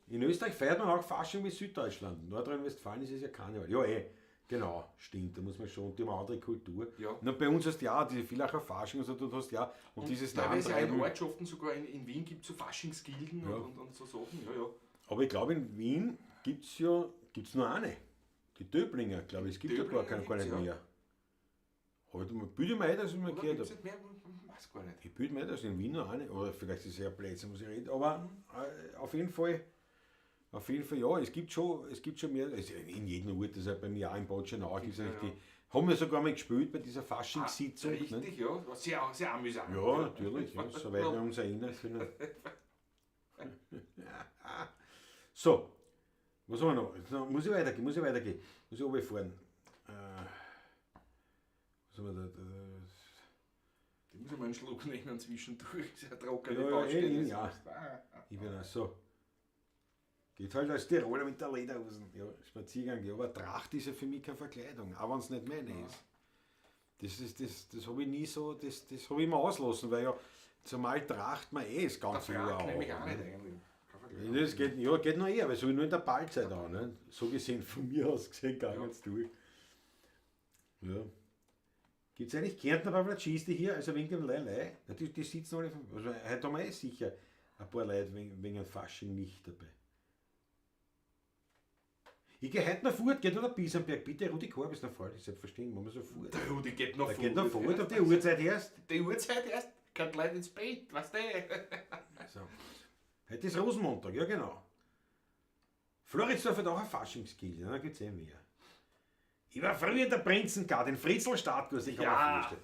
Speaker 1: In Österreich feiert man auch Fasching wie Süddeutschland. Nordrhein-Westfalen ist es ja Karneval. Ja, eh. Genau, stimmt, da muss man schon, die haben eine andere Kultur.
Speaker 2: Ja.
Speaker 1: Und bei uns hast du ja diese Villacher Fasching und so, du hast ja, und dieses
Speaker 2: Teilweise auch in
Speaker 1: Narrentreiben.
Speaker 2: Ortschaften, sogar in Wien gibt es so Faschingsgilden
Speaker 1: Ja.
Speaker 2: und so Sachen. Ja, ja.
Speaker 1: Aber ich glaube, in Wien gibt es ja gibt's nur eine. Die Döblinger, glaube ich, es gibt ja gar
Speaker 2: Döblinger
Speaker 1: keine, gar nicht
Speaker 2: gibt's, ja.
Speaker 1: mehr. Heute mal, bilde mir ein, dass ich mal
Speaker 2: Oder
Speaker 1: gehört
Speaker 2: gibt's
Speaker 1: habe.
Speaker 2: nicht mehr? Weiß gar nicht.
Speaker 1: Ich bilde mir ein, dass in Wien nur eine, oder vielleicht ist es ja Blödsinn, muss ich reden, aber auf jeden Fall, ja, es gibt schon mehr, also in jedem Ort, das ist ja bei mir auch in Bad Schönau, gibt's
Speaker 2: ja,
Speaker 1: eigentlich
Speaker 2: ja.
Speaker 1: die, haben wir sogar mal gespielt bei dieser Faschingssitzung.
Speaker 2: Ah,
Speaker 1: ne?
Speaker 2: richtig, ja. War sehr, sehr amüsant.
Speaker 1: Ja, natürlich, ja, soweit wir uns erinnern können. So, Was haben wir noch? Jetzt noch? Muss ich weitergehen? Muss ich weitergehen? Muss ich runterfahren? Was haben wir da?
Speaker 2: Ich muss einmal einen Schluck nehmen zwischendurch. Ist ja trockene
Speaker 1: Ja, ja,
Speaker 2: Baustelle.
Speaker 1: eh, ja. Ich bin auch so. Geht halt als Tiroler mit der Lederhosen. Ja, Spaziergang. Ja, aber Tracht ist ja für mich keine Verkleidung, auch wenn es nicht meine ist. Das habe ich nie so, das habe ich immer auslassen, weil ja zumal Tracht man eh das
Speaker 2: Der
Speaker 1: ganze Jahr
Speaker 2: Frack nehme ich
Speaker 1: an,
Speaker 2: auch nicht
Speaker 1: ne?
Speaker 2: eigentlich. Kein
Speaker 1: Ja,
Speaker 2: Vergleich.
Speaker 1: das geht, ja, geht noch eher, weil so ich nur in der Ballzeit an. Ne? So gesehen, von mir aus gesehen, gar
Speaker 2: Ja.
Speaker 1: nicht durch. Ja. Gibt es eigentlich Kärntner Pavlatschiste hier, also wegen dem Leilei? Na, die sitzen alle, also heute haben wir eh sicher ein paar Leute wegen dem Fasching nicht dabei. Ich gehe heute noch fort, geht noch der Bisamberg, bitte, Rudi Korb ist noch fort, ist selbstverständlich, machen wir so fort.
Speaker 2: Der Rudi geht noch
Speaker 1: Der
Speaker 2: fort.
Speaker 1: geht noch fort auf die Uhrzeit erst.
Speaker 2: Die Uhrzeit erst, kein Leute ins Bett, weißt du?
Speaker 1: So. Heute ist Rosenmontag, ja genau. Floridsdorf hat auch ein Faschingskill, ja, da gibt es eh mehr. Ich war früher in der Prinzengarde, in Fritzl Stadtgurs, ich kann
Speaker 2: Ja.
Speaker 1: mir vorstellen.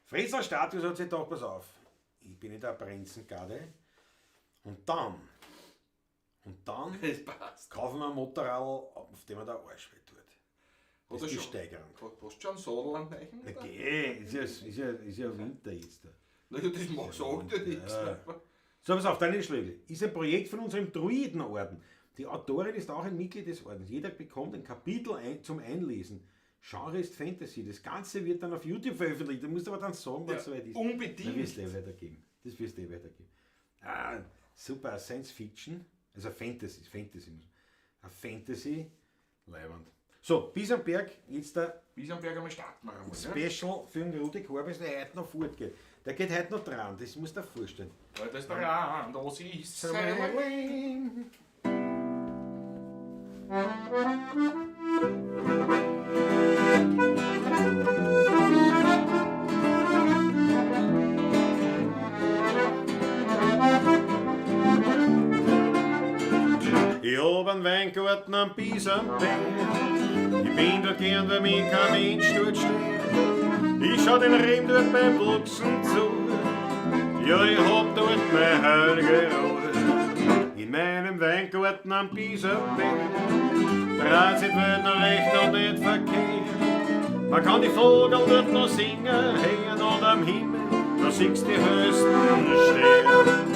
Speaker 1: Fritzl Stadtgurs hat sich gedacht, pass auf, ich bin in der Prinzengarde und dann
Speaker 2: Das passt.
Speaker 1: kaufen wir ein Motorrad, auf dem man der Arsch weh tut. Das
Speaker 2: Oder
Speaker 1: ist die
Speaker 2: schon.
Speaker 1: Steigerung.
Speaker 2: Hast du schon einen Sadel an Eichen?
Speaker 1: Na geh, ist ja Winter jetzt. Da.
Speaker 2: Na ja, das sagt ja nichts.
Speaker 1: Ja. So, pass auf, Daniel Schlögl. Ist ein Projekt von unserem Druidenorden. Die Autorin ist auch ein Mitglied des Ordens. Jeder bekommt ein Kapitel zum Einlesen. Genre ist Fantasy. Das Ganze wird dann auf YouTube veröffentlicht. Du musst aber dann sagen, wenn es
Speaker 2: Ja,
Speaker 1: soweit ist.
Speaker 2: unbedingt.
Speaker 1: Das wirst du eh weitergeben. Das wirst du eh weitergeben. Ah, super, Science Fiction. Also Fantasy, Fantasy. Ein Fantasy, Leiband. So, bis am Berg, jetzt der
Speaker 2: Bis am Berg einmal starten wir einmal. Ne?
Speaker 1: Special für den Rudi Korbes, der heute noch fortgeht. Der geht heute noch dran, das musst du dir vorstellen.
Speaker 2: Weil das der Rand, das ist sein.
Speaker 1: Ich hab einen Weingarten am Bisamberg. Ich bin dort gern, weil mich kein Mensch dort stört. Ich schau den Reben dort beim Wachsen zu. Ja, ich hab dort meine heilige Ruhe. In meinem Weingarten am Bisamberg dreht sich die Welt noch recht und nicht verkehrt. Man kann die Vögel dort noch singen hören und am Himmel, da siehst du die höchsten Sterne.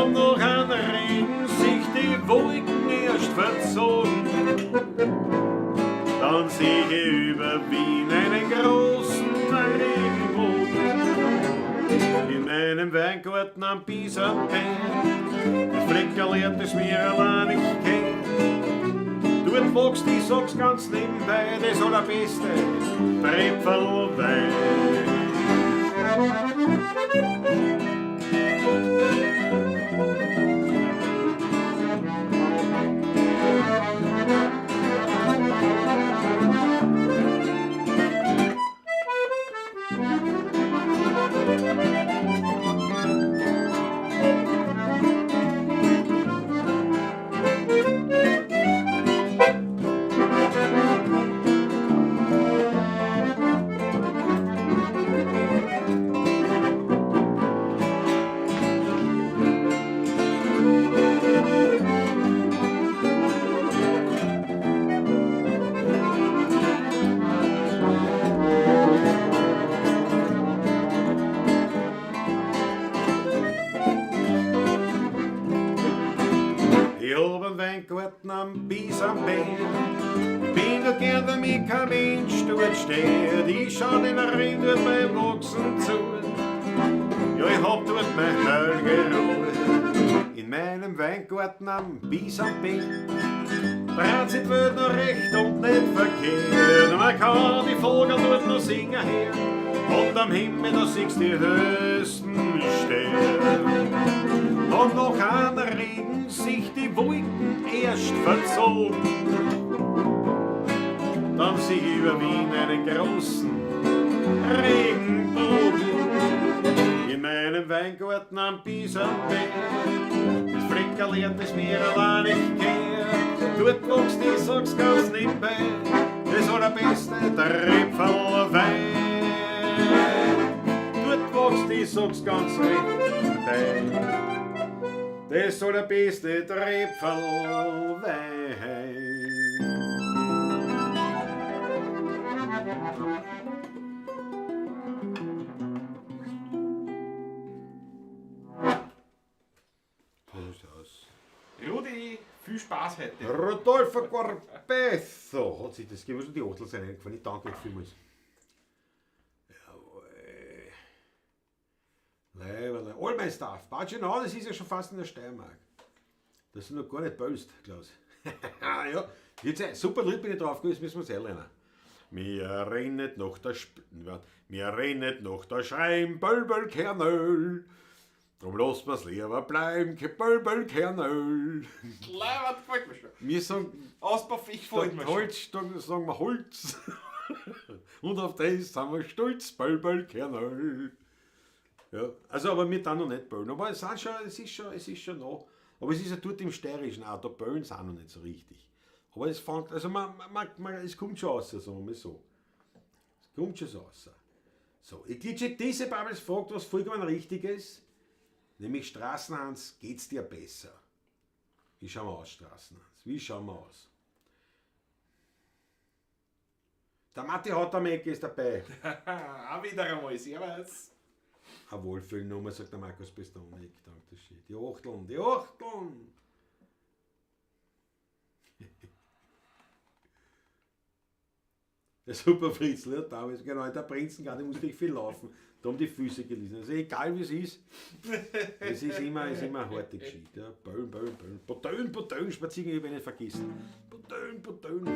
Speaker 1: Und noch ein Regen sich die Wolken erst verzogen, dann seh ich über Wien einen großen Regenbogen. In meinem Weingarten am Bisamberg, das Fleckerl hat das mir allein nicht kennt. Dort wächst, ich sag's ganz nebenbei, das allerbeste Tröpfelwein. Ich hab einen Weingarten am Bisamberg. Ich bin dort gern, weil mich kein Mensch dort steht. Ich schau den Reben dort beim Wachsen zu. Ja, ich hab dort meine heilige Ruhe. In meinem Weingarten am Bisamberg dreht sich die Welt noch recht und nicht verkehrt. Man kann die Vögel dort noch singen hören. Und am Himmel, da siehst du die höchsten Sterne. Und noch an Regen sich die Wolken erst verzogen, dann sieh ich über Wien einen großen Regenbogen. In meinem Weingarten am Bisamberg, das Fleckerl hat das mir allein nicht gehört. Dort wächst, ich sag's ganz nebenbei, das allerbeste Tröpfelwein. Dort wächst, ich sag's ganz nebenbei, Das soll der beste Tröpferl Wein.
Speaker 2: Rudi, viel Spaß heute.
Speaker 1: Rodolfo Corpezo hat sich das gegeben, die Achtel sein eingefallen. Ich danke euch vielmals. Jawohl. Leiberle. All my stuff. Genau, das ist ja schon fast in der Steiermark. Das sind noch gar nicht böst, Klaus. Ja, jetzt, super Lied bin ich drauf gekommen, das müssen wir uns lernen. Mir rennet noch der mir rennet noch der Schrein, Böll, Böll, Kernöl. Drum lass mir's lieber bleiben, ke Böll, Böll, Kernöl.
Speaker 2: Leiber, gefällt mir schon.
Speaker 1: Wir sagen,
Speaker 2: Auspuff, ich gefällt mir schon.
Speaker 1: Holz, dann sagen wir Holz. Und auf das sind wir stolz, Böll, Böll, Kernöl. Ja, also aber wir dann noch nicht böllen. Aber es, sind schon, es, ist schon noch. Aber es ist ja dort im Steirischen auch, da böllen sie auch noch nicht so richtig. Aber es fängt, also man, es kommt schon raus, sagen wir mal so. Es kommt schon so raus. So, ich glitsche diese Babels fragt, was vollkommen richtig ist. Nämlich Straßenhans, geht's dir besser? Wie schauen wir aus, Straßenhans? Wie schauen wir aus? Der Matti Hottermeck ist dabei.
Speaker 2: Auch wieder einmal, servus.
Speaker 1: Eine Wohlfühlnummer, sagt der Markus Pistonik. Danke schön. Die Achteln, die Achteln! Der Super Fritzl, ja, damals, genau, in der Prinzengarde musste ich viel laufen. Da haben die Füße gelesen. Also egal wie es ist immer eine harte Geschichte. Ja. Böllen, Böllen, Böllen. Botön, Botön, Spaziergang, ich habe nicht vergessen. Botön, Botön.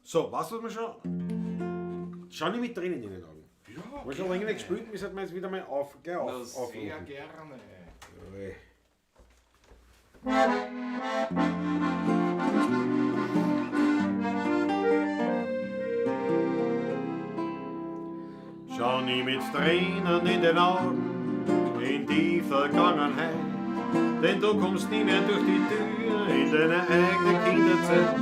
Speaker 1: So, was was wir schon? Schau nicht mit drinnen in den Augen.
Speaker 2: Ja,
Speaker 1: wir schon länger nicht gespielt, wir sollten wir jetzt wieder mal auf, gleich auf,
Speaker 2: na, sehr gerne.
Speaker 1: Jawohl. Schau nie mit Tränen in den Augen in die Vergangenheit, denn du kommst nie mehr durch die Tür in deine eigene Kinderzeit.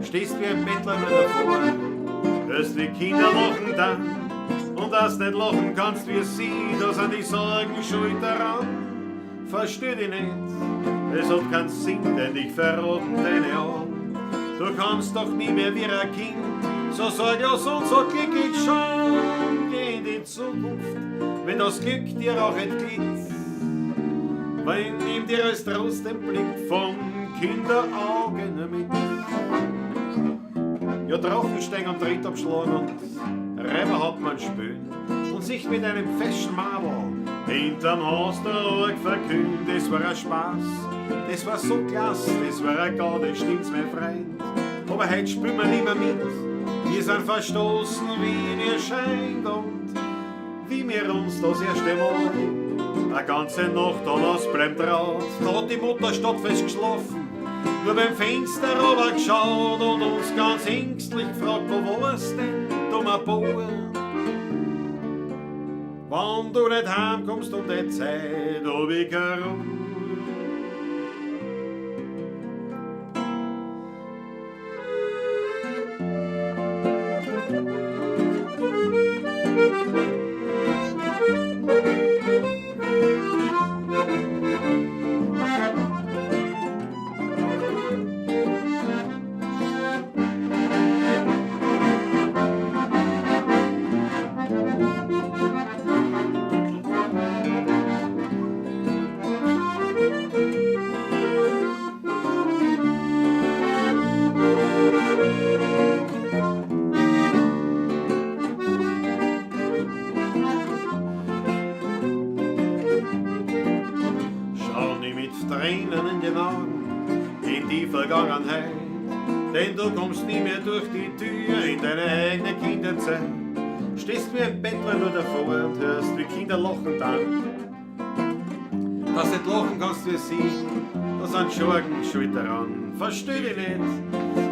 Speaker 1: Stehst wie ein Bettler nur davor, hörst die Kinder lachen dann, und dass nicht lachen kannst wie sie, da sind die Sorgen schuld daran. Versteh dich nicht, es hat keinen Sinn, denn dich verraten deine Augen. Du kannst doch nie mehr wie ein Kind, so sorglos und so glücklich schauen. Geh in die Zukunft, wenn das Glück dir auch entglitt. Wenn nimm dir als Trost den Blick von Kinderaugen mit. Ja, Drachenstein und Tritt abschlagen und Reiber hat man spülen und sich mit einem feschen Madel hinterm Haus der Org verkühlt. Das war ein Spaß, das war so klasse, das war ein Gaude, stimmt's mein Freund. Aber heut spülen wir nimmer mit, wir sind verstoßen, wie mir scheint und wie wir uns das erste Mal eine ganze Nacht an uns bleibt draut. Da hat die Mutter stadtfest geschlafen, nur beim Fenster runter geschaut und uns ganz ängstlich gefragt, wo warst denn, dummer Bub? Wenn du nicht heimkommst um die Zeit, hab ich keine Ruhe. Tränen in den Augen, in die Vergangenheit, denn du kommst nie mehr durch die Tür in deine eigene Kinderzeit. Stehst wie ein Bettler nur davor und hörst, wie Kinder lachen dann. Dass nicht lachen kannst wie sie, da sind Schurken schuld daran. Versteh dich nicht,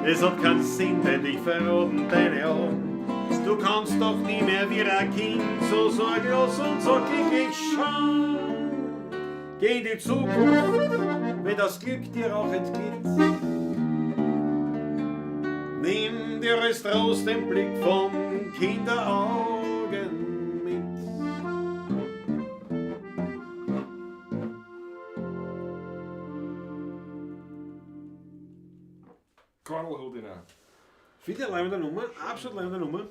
Speaker 1: es hat keinen Sinn, denn dich verraten deine Augen. Du kannst doch nie mehr wie ein Kind so sorglos und so glücklich schauen. Geh in die Zukunft, wenn das Glück dir auch entglitt. Nimm dir als Trost den Blick von Kinderaugen mit.
Speaker 2: Karl hat ihn auch.
Speaker 1: Finde ich eine leibende Nummer, absolut leibende Nummer.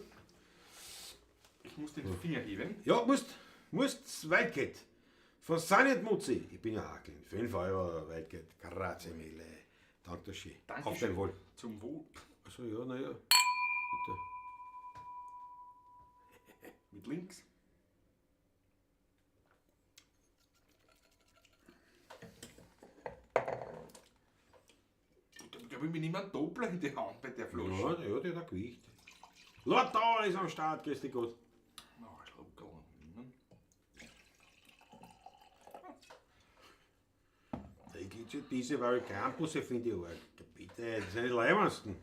Speaker 2: Ich muss den Finger heben.
Speaker 1: Ja, musst weit geht. Von Sani und Mutzi. Ich bin ja Hakeln. 5 Euro weit geht. Grazie mille. Danke schön.
Speaker 2: Dankeschön.
Speaker 1: Auf dein Wohl.
Speaker 2: Zum Wohl.
Speaker 1: Achso, ja, naja. Bitte.
Speaker 2: Mit links. Da will mir niemand Doppler in die Hand bei der Flasche.
Speaker 1: Ja, ja, der hat ein Gewicht. Lord Dauer ist am Start, grüß dich Gott.
Speaker 2: Na, Schluckerl nehmen.
Speaker 1: Diese, weil Krampusse finde ich arg. Bitte, das sind die leibendsten.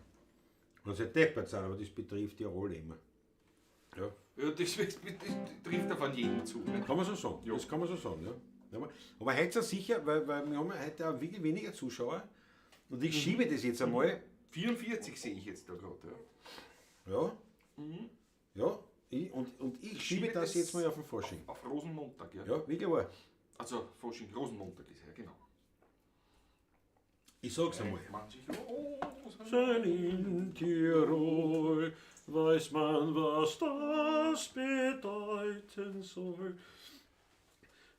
Speaker 1: Und sie deppert sind, aber das betrifft ja alle immer. Ja.
Speaker 2: Ja, das trifft ja von jedem zu. Ne?
Speaker 1: Kann man so sagen.
Speaker 2: Ja.
Speaker 1: Das kann man so sagen, ja. Aber heute ist sicher, weil wir haben ja heute auch wirklich weniger Zuschauer. Und ich schiebe das jetzt einmal.
Speaker 2: 44 sehe ich jetzt da gerade. Ja.
Speaker 1: Ja. Ja, und ich schiebe
Speaker 2: schiebe
Speaker 1: das
Speaker 2: das
Speaker 1: jetzt mal auf den Fasching.
Speaker 2: Auf Rosenmontag, ja.
Speaker 1: Ja, wirklich wahr.
Speaker 2: Also Fasching, Rosenmontag ist ja, genau.
Speaker 1: Ich sag's einmal.
Speaker 2: Manche Rosen.
Speaker 1: In Tirol weiß man, was das bedeuten soll.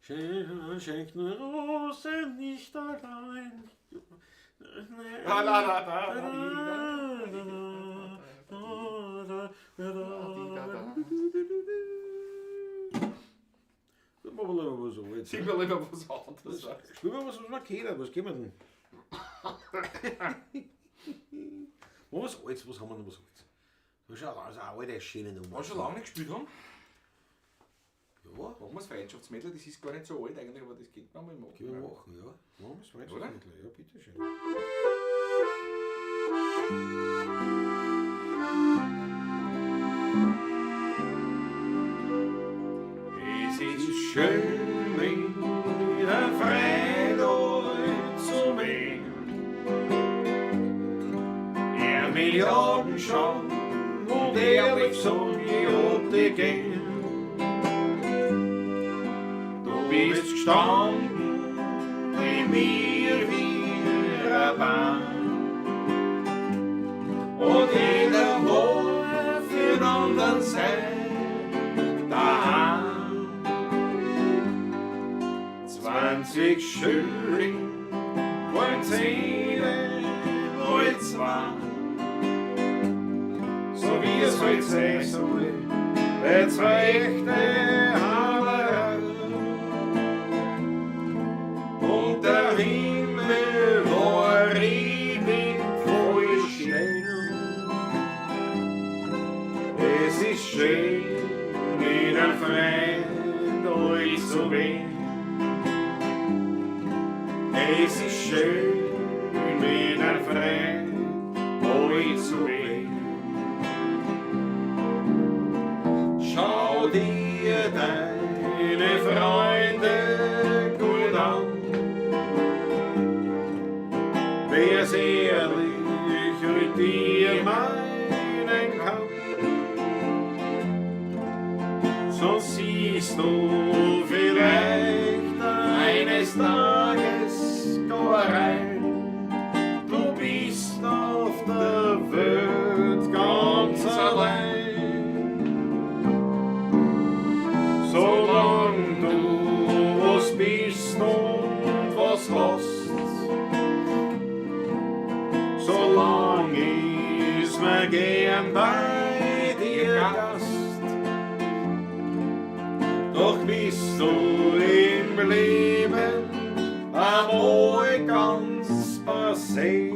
Speaker 1: Schenkt nur Rosen nicht allein.
Speaker 2: La, la, la, la, la, la,
Speaker 1: Machen wir lieber was anderes.
Speaker 2: Singen wir lieber was anderes.
Speaker 1: Spielen wir was, was wir kennen. Was gehen wir denn? Was Altes, was haben wir noch was Altes? Das ist schon eine alte, schöne Nummer.
Speaker 2: Was schon lange nicht gespielt haben,
Speaker 1: Ja,
Speaker 2: machen wir das Freundschaftsmädel, das ist gar nicht so alt eigentlich, aber das geht man mal machen.
Speaker 1: können wir machen, ja. Machen wir das Freundschaftsmädel, ja, bitteschön.
Speaker 2: Es ist
Speaker 1: Schön in der Freude zu mir. Er Milliarden schon und ehrlich sag ich, ob die gehen. Du bist gestanden in mir wie ein Baum. Und jeder war für den anderen sein daheim. 20 Schilling, wollen 10, wohl zwei. So wie es halt sein soll, bei zwei echte Hammerei. Und der Himmel war riesig voll Schnee. Es ist schön, mit einem Freund euch zu gehen. Es ist schön, mit einem Freund euch zu gehen. Schau dir deine Freunde gut an. Wer's ehrlich mit dir meinen kann, sonst siehst du vielleicht eines Tages gar rein. Du bist auf der Welt ganz allein. Solang du was bist und was hast, solang ist mir gern bei dir Gast. Doch bist du im Leben einmal ganz passé.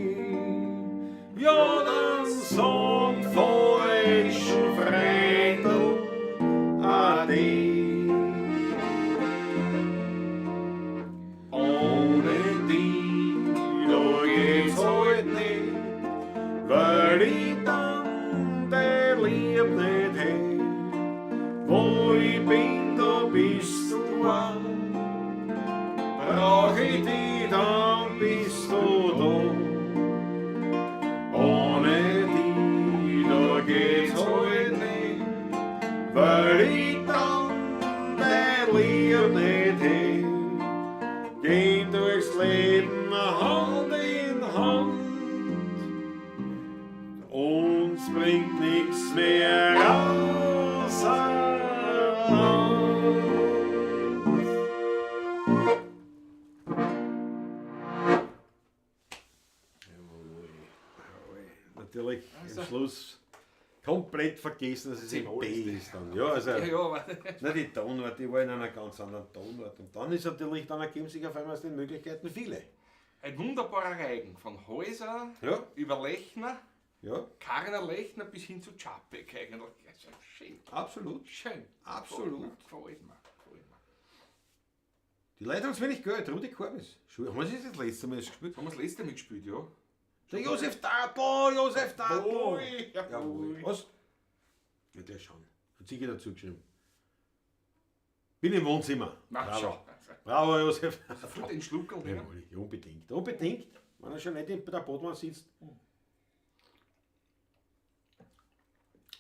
Speaker 1: Ja, dann sag falschen Freundl Ade. Ohne die, da geht's halt nicht, weil ich dann dein Lieb nicht hätt. Wo ich bin, da bist du auch. Brauch ich dich, dann bist du da. Ohne die, da geht's halt nicht, weil ich dann dein Lieb nicht hätt. Gehen durchs Leben Hand in Hand. Wenn's bringt nichts mehr außer uns. Jawohl. Jawohl. Natürlich
Speaker 2: Also.
Speaker 1: am Schluss komplett vergessen, dass es in
Speaker 2: C-Moll
Speaker 1: B
Speaker 2: ist
Speaker 1: ist dann. Ja, also,
Speaker 2: Ja, ja, aber
Speaker 1: na, die Tonart, die war in einer ganz anderen Tonart. Und dann ist natürlich, dann ergeben sich auf einmal aus den Möglichkeiten viele.
Speaker 2: Ein wunderbarer Reigen von Häuser
Speaker 1: Ja,
Speaker 2: über Lechner,
Speaker 1: ja,
Speaker 2: Karner Lechner bis hin zu Čapek eigentlich. Also schön.
Speaker 1: absolut.
Speaker 2: Schön.
Speaker 1: Absolut.
Speaker 2: Gefällt mir. Gefällt mir.
Speaker 1: Die Leute haben es wenig gehört. Rudi Korbis. Haben sie das letzte Mal gespielt?
Speaker 2: Haben wir das letzte Mal gespielt, ja?
Speaker 1: Der Josef Tadl, Josef Tadl.
Speaker 2: Jawohl,
Speaker 1: Jawohl.
Speaker 2: jawohl.
Speaker 1: Was? Ja, der schon. Hat sicher dazu geschrieben. Bin im Wohnzimmer.
Speaker 2: Na,
Speaker 1: Bravo.
Speaker 2: schau.
Speaker 1: Bravo, Josef.
Speaker 2: Sofort den Schluckerl nehmen.
Speaker 1: Jawohl, ja, unbedingt. Unbedingt. Wenn er schon nicht in der Bodmann sitzt.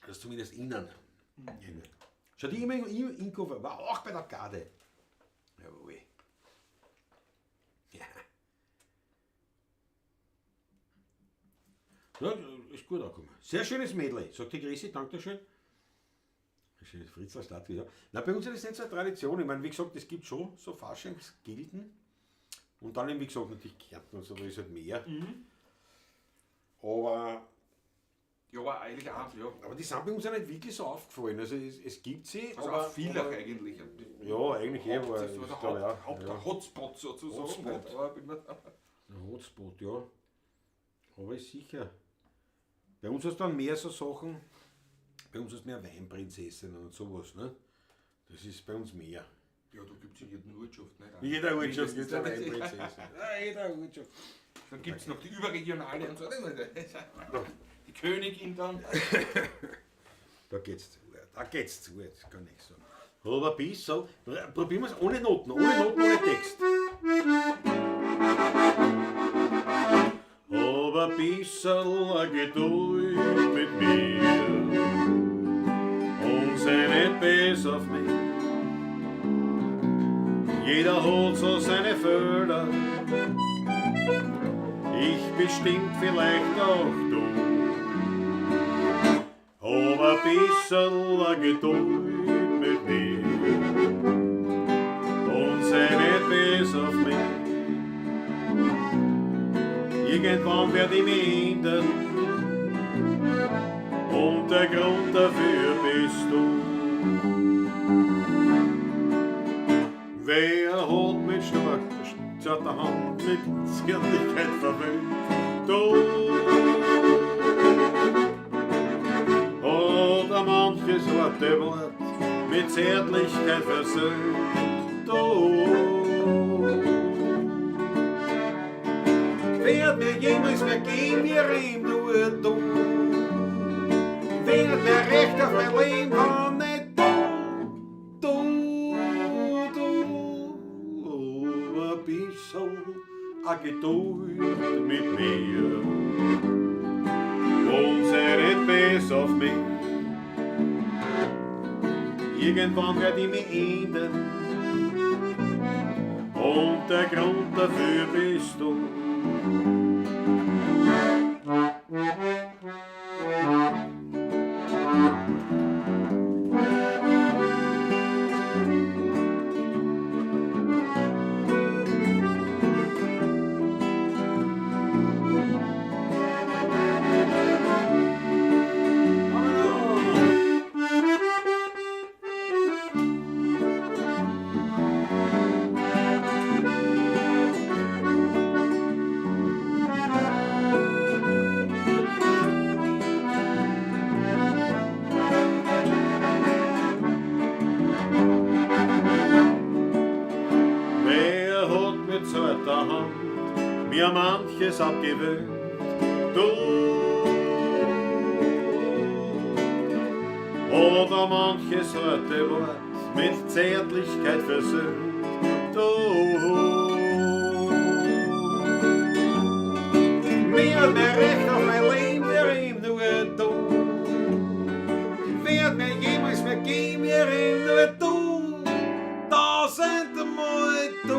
Speaker 1: Das ist zumindest innen. Innen. Schau, die immer im Koffer. War auch bei der Garde. Jawohl. Ja. Ja, ist gut angekommen. Sehr schönes Medley, sagt die Grisi, danke schön. Schönes Fritzler Stadt, ja. Na, bei uns ist das nicht so eine Tradition. Ich meine, wie gesagt, es gibt schon so Faschingsgilden. Und dann eben, wie gesagt, natürlich Kärnten und so, da ist halt mehr. Aber,
Speaker 2: Ja, aber eigentlich auch, ja.
Speaker 1: aber die sind bei uns auch nicht wirklich so aufgefallen. Also es gibt sie,
Speaker 2: Also
Speaker 1: aber,
Speaker 2: auch viele
Speaker 1: aber,
Speaker 2: eigentlich.
Speaker 1: Ja, eigentlich eh,
Speaker 2: Haupt,
Speaker 1: aber
Speaker 2: das war
Speaker 1: ich
Speaker 2: der
Speaker 1: glaube auch, ja.
Speaker 2: Hotspot sozusagen.
Speaker 1: Hotspot.
Speaker 2: Aber bin mir-
Speaker 1: Ein Hotspot, ja. Aber ist sicher. Bei uns hast du dann mehr so Sachen, bei uns hast du mehr Weinprinzessinnen und sowas, ne? Das ist bei uns mehr.
Speaker 2: Ja, da gibt es in jeder Ortschaft. Nicht?
Speaker 1: In jeder Ortschaft gibt es eine
Speaker 2: Mindestens.
Speaker 1: Weinprinzessin. Ja, jeder Ortschaft.
Speaker 2: Dann gibt es noch die überregionale und so. Die Königin dann.
Speaker 1: Da geht's zu. Da geht's zu, jetzt kann ich sagen. Aber ein bisschen, probieren wir es ohne Noten, ohne Text. Aber ein bisschen Geduld mit mir und sei nicht bös auf mich. Jeder hat so seine Fehler, ich bestimmt vielleicht auch du. Aber ein bisschen Geduld mit mir und sei nicht bös auf mich. Irgendwann werd ich mich ändern und der Grund dafür bist du. Wer hat mit stark zarter Hand mit Zärtlichkeit verwöhnt? Du. Oder manches harte Wort mit Zärtlichkeit versöhnt? Du. Werd mir jemals mehr gehen, mir ihm nur du. Werd mir recht auf mein Leben, wann nicht du, du, du. Oh, ein bisschen a Geduld mit mir und sei nicht bös auf mich. Irgendwann werd ich mich ändern und der Grund dafür bist du. Wer hat mit zarter Hand mir manches abgewöhnt? Du. Oder manches harte Wort mit Zärtlichkeit versöhnt? Du. Mir hat mir recht auf mein Leben, wer ihm nur du. Werd mir jemals mehr gehen, mir ihm nur du. Tausendmal du.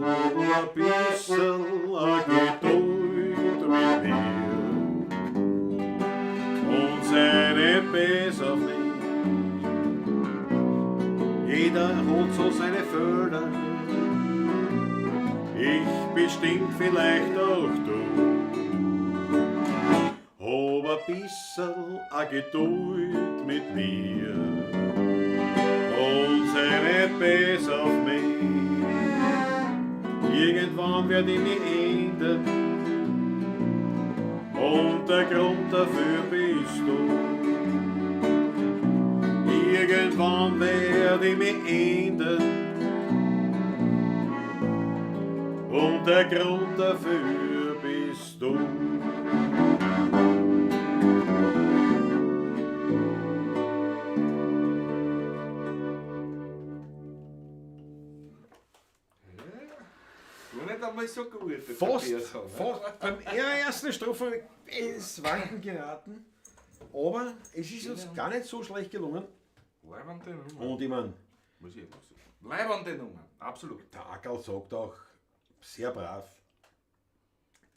Speaker 1: Ein bisschen Geduld mit mir so seine Fehler. Ich bestimmt vielleicht auch du. Hab ein bisserl a Geduld mit mir und sei nicht bös auf mich. Irgendwann werd ich mich ändern und der Grund dafür bist du. Irgendwann werd ich mich ändern und der Grund dafür bist du.
Speaker 2: War nicht einmal so gut. der
Speaker 1: Fast,
Speaker 2: Tobias, ne?
Speaker 1: fast beim ersten Strophe ins Wanken geraten, aber es ist uns gar nicht so schlecht gelungen.
Speaker 2: Leibende Nummer.
Speaker 1: Und ich meine,
Speaker 2: Muss ich einfach sagen. Leibende Nummer, absolut.
Speaker 1: der Ackerl sagt auch sehr brav,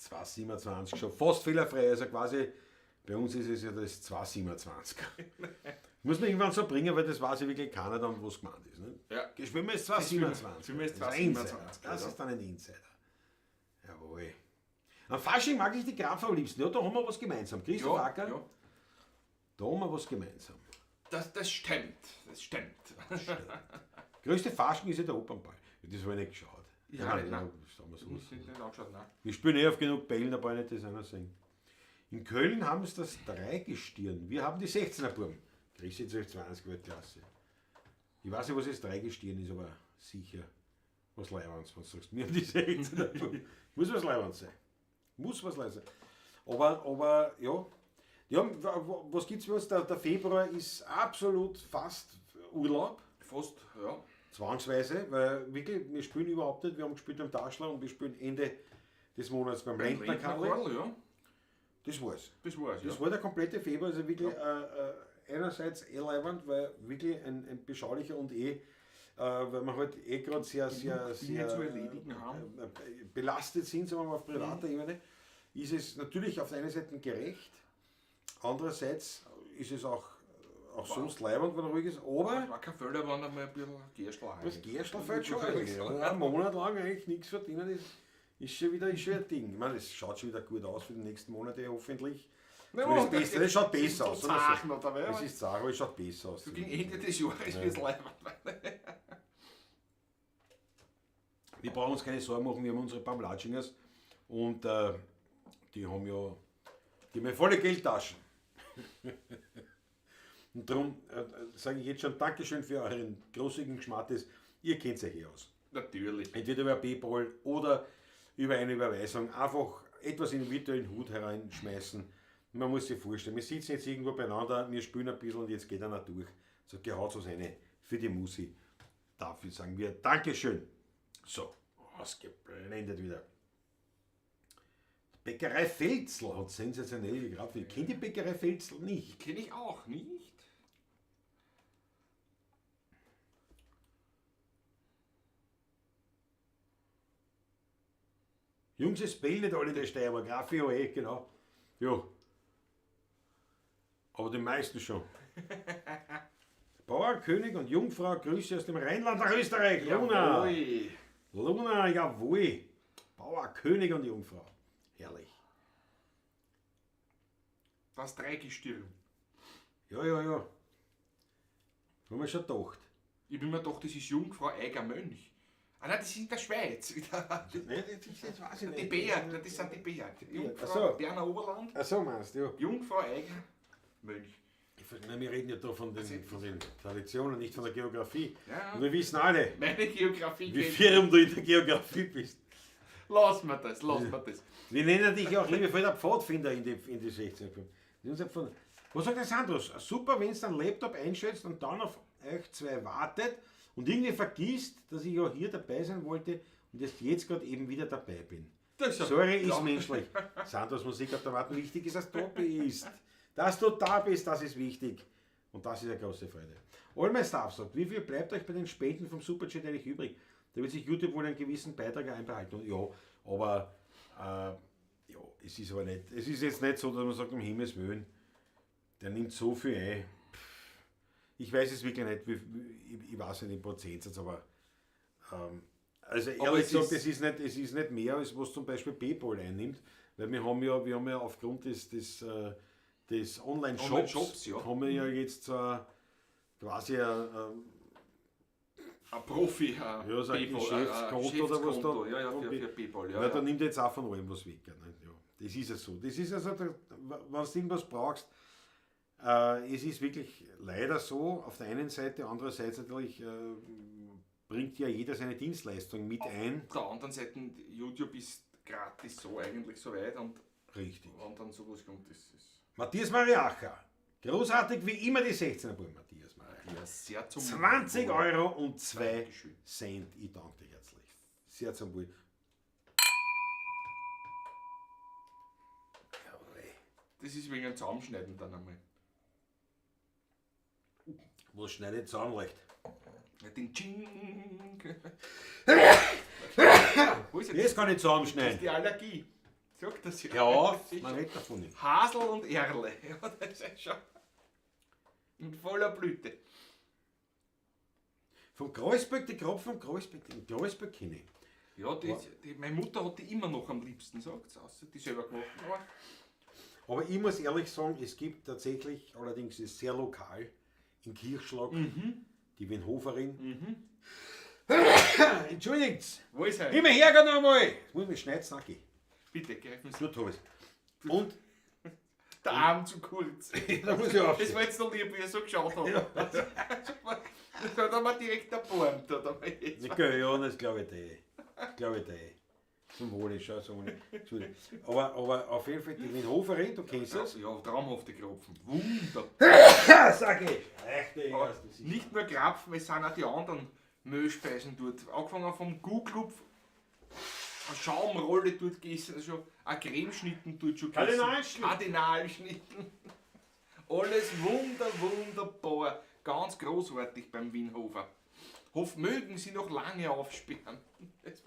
Speaker 1: 2,27 schon fast fehlerfrei, also quasi bei uns ist es ja das 2,27. Muss man irgendwann so bringen, weil das weiß ja wirklich keiner dann, was gemeint ist. Ne?
Speaker 2: Ja.
Speaker 1: Spielen wir jetzt 2,27.
Speaker 2: Spielen wir jetzt
Speaker 1: Das ist ein Insider.
Speaker 2: 2,27,
Speaker 1: Das
Speaker 2: ja.
Speaker 1: ist dann ein Insider. Jawohl. Am Fasching mag ich die Graffe am liebsten. Ja, da haben wir was gemeinsam. Christoph
Speaker 2: Ja,
Speaker 1: Ackerl,
Speaker 2: ja.
Speaker 1: da haben wir was gemeinsam.
Speaker 2: Das stimmt, das stimmt.
Speaker 1: Größte Fasching ist ja der Opernball. Das habe ich nicht geschaut.
Speaker 2: Ja, nicht, nein.
Speaker 1: das haben wir so.
Speaker 2: Muss ich nicht angeschaut, nein.
Speaker 1: Wir spielen eh auf genug Bällen, da brauche ich nicht das einer sehen. In Köln haben sie das Dreigestirn. Wir haben die 16er Buben. Christi 1220 Weltklasse. Ich weiß nicht, was das Dreigestirn ist, aber sicher was Leiwands, wenn du sagst. Wir haben die 16er Buben. Muss was Leiwands sein. Muss was Leiwands sein. Aber ja. Ja, was gibt's bei uns? Der Februar ist absolut fast Urlaub.
Speaker 2: Fast, ja.
Speaker 1: Zwangsweise, weil wirklich, wir spielen überhaupt nicht. Wir haben gespielt beim Taschler und wir spielen Ende des Monats beim Lendner Karl.
Speaker 2: Karl, ja.
Speaker 1: Das war's.
Speaker 2: Das war's, ja.
Speaker 1: Das war der komplette Februar, also wirklich einerseits eh leibend, weil wirklich ein beschaulicher und weil wir halt eh gerade sehr, sehr,
Speaker 2: Dinge
Speaker 1: sehr
Speaker 2: zu erledigen haben.
Speaker 1: Belastet sind, sagen wir mal auf privater Ebene, ist es natürlich auf der einen Seite gerecht, andererseits ist es auch sonst leibend, wenn er ruhig ist, aber
Speaker 2: Das war kein Fehler, wenn einmal ein bisschen Gerstl
Speaker 1: das Gerstl fällt schon eigentlich. Ja. Einen Monat lang eigentlich nichts verdienen, ist schon wieder ein Ding. Ich meine, es schaut schon wieder gut aus für die nächsten Monate, hoffentlich.
Speaker 2: Ja,
Speaker 1: Zumindest besser. Es schaut besser aus.
Speaker 2: So zach noch dabei,
Speaker 1: Es ist zach, aber es schaut besser aus.
Speaker 2: So gegen Ende des Jahres wird's leibend.
Speaker 1: Wir brauchen uns keine Sorgen machen, wir haben unsere Pamlatschingers und die haben ja volle Geldtaschen. Und darum sage ich jetzt schon Dankeschön für euren großzügigen Geschmattes. Ihr kennt euch eh aus.
Speaker 2: Natürlich.
Speaker 1: Entweder über PayPal oder über eine Überweisung. Einfach etwas in den virtuellen Hut hereinschmeißen. Man muss sich vorstellen, wir sitzen jetzt irgendwo beieinander, wir spielen ein bisschen und jetzt geht einer durch. So, gehaut was eine für die Musi. Dafür sagen wir Dankeschön. So, ausgeblendet wieder. Bäckerei Felzl hat sensationell gegraben. Ich kenne die Bäckerei Felzl nicht.
Speaker 2: Kenne ich auch nicht.
Speaker 1: Jungs, es spielen nicht alle in der Steiermark. Graffi, ja, eh, genau. Ja. Aber die meisten schon. Bauer, König und Jungfrau, Grüße aus dem Rheinland nach Österreich. Luna.
Speaker 2: Jawohl.
Speaker 1: Luna, jawohl. Bauer, König und Jungfrau. Herrlich.
Speaker 2: Das Dreigestirn.
Speaker 1: Ja, ja, ja. Haben wir schon gedacht.
Speaker 2: Ich bin mir gedacht, das ist Jungfrau Eiger Mönch. Ah nein, das ist in der Schweiz.
Speaker 1: Nein, das weiß ich nicht.
Speaker 2: Die Bär, das sind die Bär. Die Jungfrau
Speaker 1: Ach so.
Speaker 2: Berner Oberland.
Speaker 1: Ach so, meinst du, ja.
Speaker 2: Jungfrau Eiger Mönch.
Speaker 1: Nein, wir reden ja da von den Traditionen, nicht von der Geografie.
Speaker 2: Ja.
Speaker 1: Und wir wissen alle,
Speaker 2: Meine Geografie
Speaker 1: wie
Speaker 2: geht.
Speaker 1: firm du in der Geografie bist.
Speaker 2: Lass mir das, lass mir das.
Speaker 1: Wir nennen dich auch liebevoll der Pfadfinder in die 16. Was sagt der Sandros? Super, wenn du einen Laptop einschätzt und dann auf euch zwei wartet und irgendwie vergisst, dass ich auch hier dabei sein wollte und erst jetzt gerade eben wieder dabei bin.
Speaker 2: Das ist ja
Speaker 1: Sorry, ist
Speaker 2: klar.
Speaker 1: menschlich. Sandros Musikautomaten, wichtig ist, dass du da bist. Dass du da bist, das ist wichtig. Und das ist eine große Freude. All my Stuff sagt, wie viel bleibt euch bei den Spenden vom Superchat eigentlich übrig? Da wird sich YouTube wohl einen gewissen Beitrag einbehalten. Und ja, aber ja, es ist aber nicht, es ist jetzt nicht so, dass man sagt, um Himmels Willen, der nimmt so viel ein. Ich weiß es wirklich nicht, ich weiß nicht den Prozentsatz, aber Also
Speaker 2: Aber
Speaker 1: ehrlich
Speaker 2: es
Speaker 1: gesagt,
Speaker 2: ist-
Speaker 1: es ist nicht mehr, als was zum Beispiel PayPal einnimmt, weil wir haben ja aufgrund des Online-Shops,
Speaker 2: Online-Shops, ja.
Speaker 1: haben wir ja jetzt quasi
Speaker 2: Ein Profi,
Speaker 1: Ja, so ein
Speaker 2: PayPal,
Speaker 1: Geschäftskonto oder was da-
Speaker 2: Geschäftskonto, ja, ja, für PayPal, ja.
Speaker 1: Na, da
Speaker 2: ja.
Speaker 1: nimmt jetzt auch von allem was weg. Ne? Ja, das ist es so. Das ist also, wenn du irgendwas brauchst, es ist wirklich leider so, auf der einen Seite, andererseits natürlich bringt ja jeder seine Dienstleistung mit ein.
Speaker 2: Auf der anderen Seite, YouTube ist gratis so eigentlich so weit und
Speaker 1: Richtig.
Speaker 2: wenn dann sowas kommt, das ist
Speaker 1: Matthias Mariacher. Großartig wie immer die 16er Buben, Matthias Mariacher.
Speaker 2: ja sehr zum
Speaker 1: 20
Speaker 2: Wohl.
Speaker 1: Euro und 2
Speaker 2: Dankeschön.
Speaker 1: Cent. Ich danke dir herzlich. Sehr zum Wohl. Jawohl.
Speaker 2: Das ist wegen dem Zusammenschneiden dann einmal.
Speaker 1: Was schneidet zusammen leicht?
Speaker 2: Ja, den Ching. Wo ist jetzt
Speaker 1: Das kann ich
Speaker 2: das
Speaker 1: zusammenschneiden.
Speaker 2: ist die Allergie? Sag das ja.
Speaker 1: Hör auf,
Speaker 2: Das ist
Speaker 1: man redet davon nicht.
Speaker 2: Hasel und Erle. Ja, das ist schon. In voller Blüte.
Speaker 1: Vom Kreuzberg, die Kropf vom Kreuzberg, den Kreuzberg kenne ich.
Speaker 2: Ja, meine Mutter hat die immer noch am liebsten, sagt sie, außer die selber gemacht. Aber
Speaker 1: Aber ich muss ehrlich sagen, es gibt tatsächlich, allerdings ist es sehr lokal, in Kirchschlag, die Wenhoferin. Entschuldigt!
Speaker 2: wo ist er?
Speaker 1: Immer her, noch einmal! Jetzt muss ich mich schneiden, Snacki.
Speaker 2: Bitte, greifen Sie.
Speaker 1: Dort hab ich's. Und,
Speaker 2: Der Arm zu kurz.
Speaker 1: da muss ich
Speaker 2: Das
Speaker 1: aufstehen.
Speaker 2: war jetzt noch lieb, wie er so geschaut hat. Ja. Da hat er direkt erbarmt. Da hat er jetzt.
Speaker 1: Nicht gell, ja, das glaube ich dir. Das glaube ich dir. Zum Wohle, schau, zum Wohle. Entschuldigung. Aber auf jeden Fall, die Wenhoferin, du kennst das.
Speaker 2: Ja, traumhafte Krapfen. Wunder.
Speaker 1: Ja, sag ich! Echt, ey,
Speaker 2: Aber
Speaker 1: das ist-
Speaker 2: nicht nur Krapfen, es sind auch die anderen Mehlspeisen dort. Angefangen vom Kuhklupf, eine Schaumrolle dort gegessen, also ein Cremeschnitten dort schon gegessen.
Speaker 1: Kardinalschnitten.
Speaker 2: Kardinalschnitten. Alles wunderbar. Ganz großartig beim Wienhofer. Hoff, mögen sie noch lange aufsperren. Das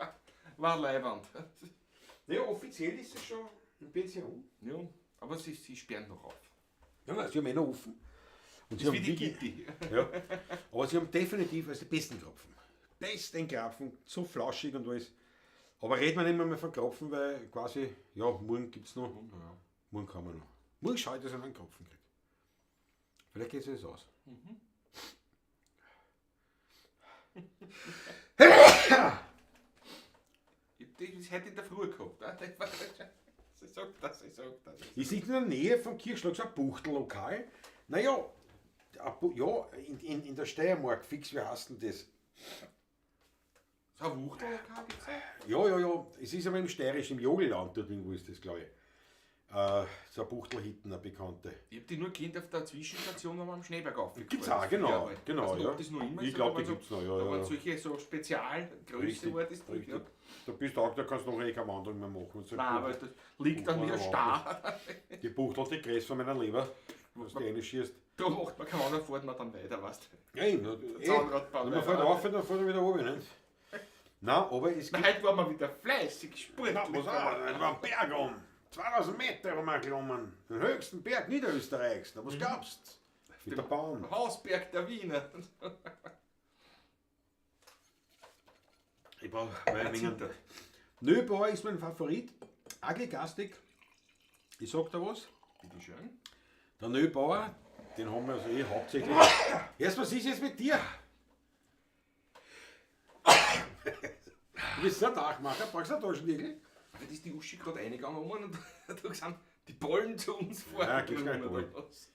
Speaker 2: war leiwand.
Speaker 1: Ja, offiziell ist es schon in Pension.
Speaker 2: Ja, aber sie sperren noch auf.
Speaker 1: Ja, nein, sie haben eh noch offen. Und sie
Speaker 2: Das ist
Speaker 1: haben
Speaker 2: wie die
Speaker 1: wirklich,
Speaker 2: Gitti.
Speaker 1: ja, aber sie haben definitiv also die besten Krapfen. Besten Krapfen, so flauschig und alles. Aber reden wir nicht mehr von Krapfen, weil quasi, ja, morgen gibt es noch.
Speaker 2: Ja.
Speaker 1: Morgen kann man noch. Morgen schaue ich, dass ich noch einen Krapfen kriege. Vielleicht geht es aus.
Speaker 2: Ich hab das heute in der Früh gehabt. Ne? Das war- Ich sag das, ich sag das.
Speaker 1: Ist nicht in der Nähe vom Kirchschlag so ein Buchtellokal? Naja, ja, in der Steiermark, fix, wie heißt denn das?
Speaker 2: So ein Wuchtel-Lokal gibt's auch?
Speaker 1: Ja, ja, ja. Es ist aber im Steirischen, im Jogelland, dort irgendwo ist das, glaube ich. So ein Buchtelhitten, eine bekannte.
Speaker 2: Ich hab die nur kennt auf der Zwischenstation, wenn wir am Schneeberg aufgefahren
Speaker 1: Gibt's auch,
Speaker 2: ist.
Speaker 1: genau,
Speaker 2: Früher einmal.
Speaker 1: genau,
Speaker 2: Weiß nicht,
Speaker 1: ja.
Speaker 2: ob das noch immer
Speaker 1: Ich
Speaker 2: ist,
Speaker 1: glaub,
Speaker 2: aber
Speaker 1: die
Speaker 2: da waren
Speaker 1: gibt's noch, ja,
Speaker 2: Da
Speaker 1: ja,
Speaker 2: waren
Speaker 1: ja.
Speaker 2: solche so Spezialgröße war das drin.
Speaker 1: richtig.
Speaker 2: Ja.
Speaker 1: Da bist du auch, da kannst du noch eh keine Wanderung mehr machen. So
Speaker 2: Nein, aber das liegt an mir starr.
Speaker 1: Die Buchtel hat die Größe von meiner Leber, was du reinschießt.
Speaker 2: Da macht man keine Wanderung, fährt man dann weiter, weißt du.
Speaker 1: Ja, eben.
Speaker 2: Zahnradbahn
Speaker 1: Wenn man fährt auf, dann fährt er wieder runter, nicht? Nein, aber es gibt.
Speaker 2: Na, heute waren wir wieder fleißig, sportlich.
Speaker 1: Na, was auch, das war ein Berg um. 2000 Meter haben wir geklommen. Den höchsten Berg Niederösterreichs. Na, was glaubst du? Mit der Bahn.
Speaker 2: Hausberg der Wiener.
Speaker 1: Ich brauche weil ich
Speaker 2: zittert.
Speaker 1: Nöbauer ist mein Favorit. Agi Gastig. Ich sag da was.
Speaker 2: Bitte schön.
Speaker 1: Der Nöbauer, den haben wir also eh hauptsächlich. Erst, was ist jetzt mit dir? Du bist so ein Dachmacher, brauchst du einen Taschendiegel?
Speaker 2: Heute ist die Uschi gerade reingegangen und hat gesagt, die Bollen zu uns fahren.
Speaker 1: Ja, gibt's keine
Speaker 2: Oder
Speaker 1: Bollen.
Speaker 2: was?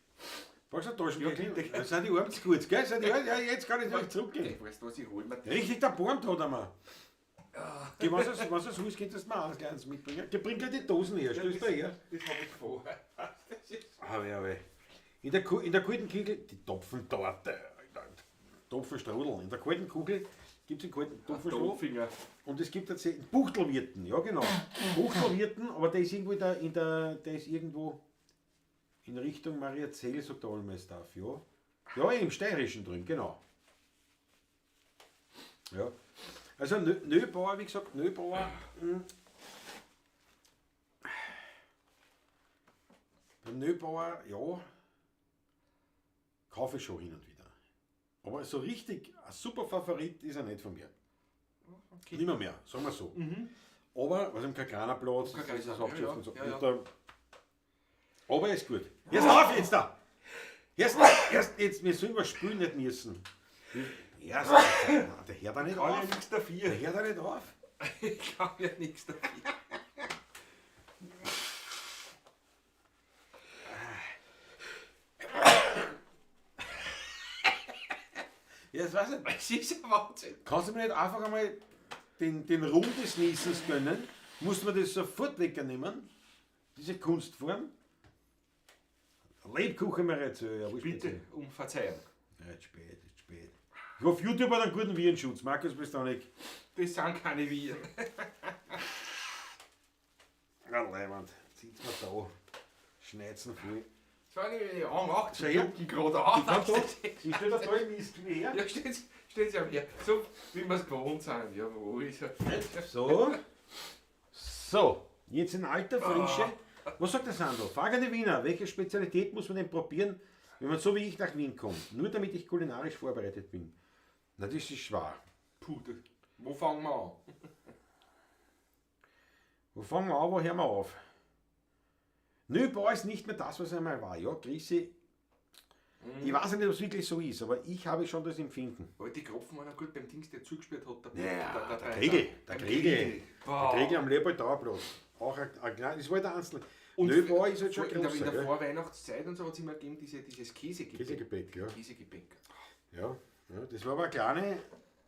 Speaker 1: Brauchst du einen Taschendiegel?
Speaker 2: Ja, bitte.
Speaker 1: Da sind die Arme zu kurz, gell? Sind die Arme, ja, jetzt kann ich nicht zurückgehen.
Speaker 2: Ey, weißt du was, ich hol mir die.
Speaker 1: Richtig, der Bornt hat er mir. Geh, was du was willst, könntest du mir auch ein kleines mitbringen. Geh, bring gleich die Dosen her, stößt da her.
Speaker 2: Das hab ich vor. Das ist
Speaker 1: Ah, ja, weh. In der kalten Kugel, die Topfentorte, Topfenstrudel. In der kalten Kugel gibt es einen kalten Topfenstrudel.
Speaker 2: Finger.
Speaker 1: Und es gibt tatsächlich Buchtelwirten, ja genau. Buchtelwirten, aber der ist irgendwo der ist irgendwo in Richtung Mariazell, sagt der Olmesdorf, ja. Ja, im Steirischen drin, genau. Ja. Also Nöbauer, wie gesagt, Nöbauer. Beim Nöbauer, ja, kaufe ich schon hin und wieder. Aber so richtig ein super Favorit ist er nicht von mir.
Speaker 2: Okay.
Speaker 1: Nimmer mehr, sagen wir so. Aber, was im kein Platz,
Speaker 2: Kein
Speaker 1: das ist
Speaker 2: kleiner,
Speaker 1: abgeschafft
Speaker 2: ja,
Speaker 1: und so.
Speaker 2: ja, ja.
Speaker 1: Und da, aber ist gut. Jetzt auf jetzt da! Erst jetzt, wir sollen was spielen nicht müssen. Erst, der hört da nicht
Speaker 2: Kann ja
Speaker 1: auf.
Speaker 2: nichts dafür.
Speaker 1: Der hört da nicht auf.
Speaker 2: Ich kann ja nichts dafür.
Speaker 1: Ja, das weiß ich nicht.
Speaker 2: Es ist ja Wahnsinn.
Speaker 1: Kannst du mir nicht einfach einmal den Ruhm des Niesens gönnen? Muss man das sofort wegnehmen? Diese Kunstform? Lebkuchen mir jetzt. Ja, wurscht
Speaker 2: Bitte
Speaker 1: jetzt.
Speaker 2: um Verzeihung.
Speaker 1: Ja, ist spät, ist spät. Ich hoffe, YouTube hat einen guten Virenschutz. Markus, bist du auch nicht.
Speaker 2: Das sind keine Viren.
Speaker 1: Ja, Leibwand. Zieht's mir da. Schneid's voll.
Speaker 2: Das war nämlich die Augen auch zu
Speaker 1: Schau her.
Speaker 2: jucken gerade an.
Speaker 1: Ich steh da da im Mist wie her.
Speaker 2: Ja, stehen Sie auch her. So wie wir es gewohnt sind. Jawohl. Ist ja.
Speaker 1: So. So, jetzt in alter Frische. Was sagt der Sandro? Frage an die Wiener. Welche Spezialität muss man denn probieren, wenn man so wie ich nach Wien kommt? Nur damit ich kulinarisch vorbereitet bin. Na, das ist schwer.
Speaker 2: Puh, wo fangen wir an?
Speaker 1: Wo fangen wir an, wo hören wir auf? Neubau ist nicht mehr das, was einmal war. Ja, Grüße. Ich weiß nicht, ob es wirklich so ist, aber ich habe schon das Empfinden.
Speaker 2: Aber die Kropfen waren auch gut beim Dings, der zugespielt hat. Der,
Speaker 1: Ja, der Kriegel, der
Speaker 2: beim
Speaker 1: Kriegel. Der
Speaker 2: Boah.
Speaker 1: Kriegel am Leopold-Dauerplatz. Auch ein kleines, das war der Einzelne.
Speaker 2: Und
Speaker 1: Neubau ist halt schon
Speaker 2: in der,
Speaker 1: größer.
Speaker 2: in der
Speaker 1: gell?
Speaker 2: Vorweihnachtszeit und so hat es immer gegeben, dieses Käsegebäck.
Speaker 1: Käsegebäck, ja.
Speaker 2: Käsegebäck.
Speaker 1: Ja, ja, das war aber eine kleine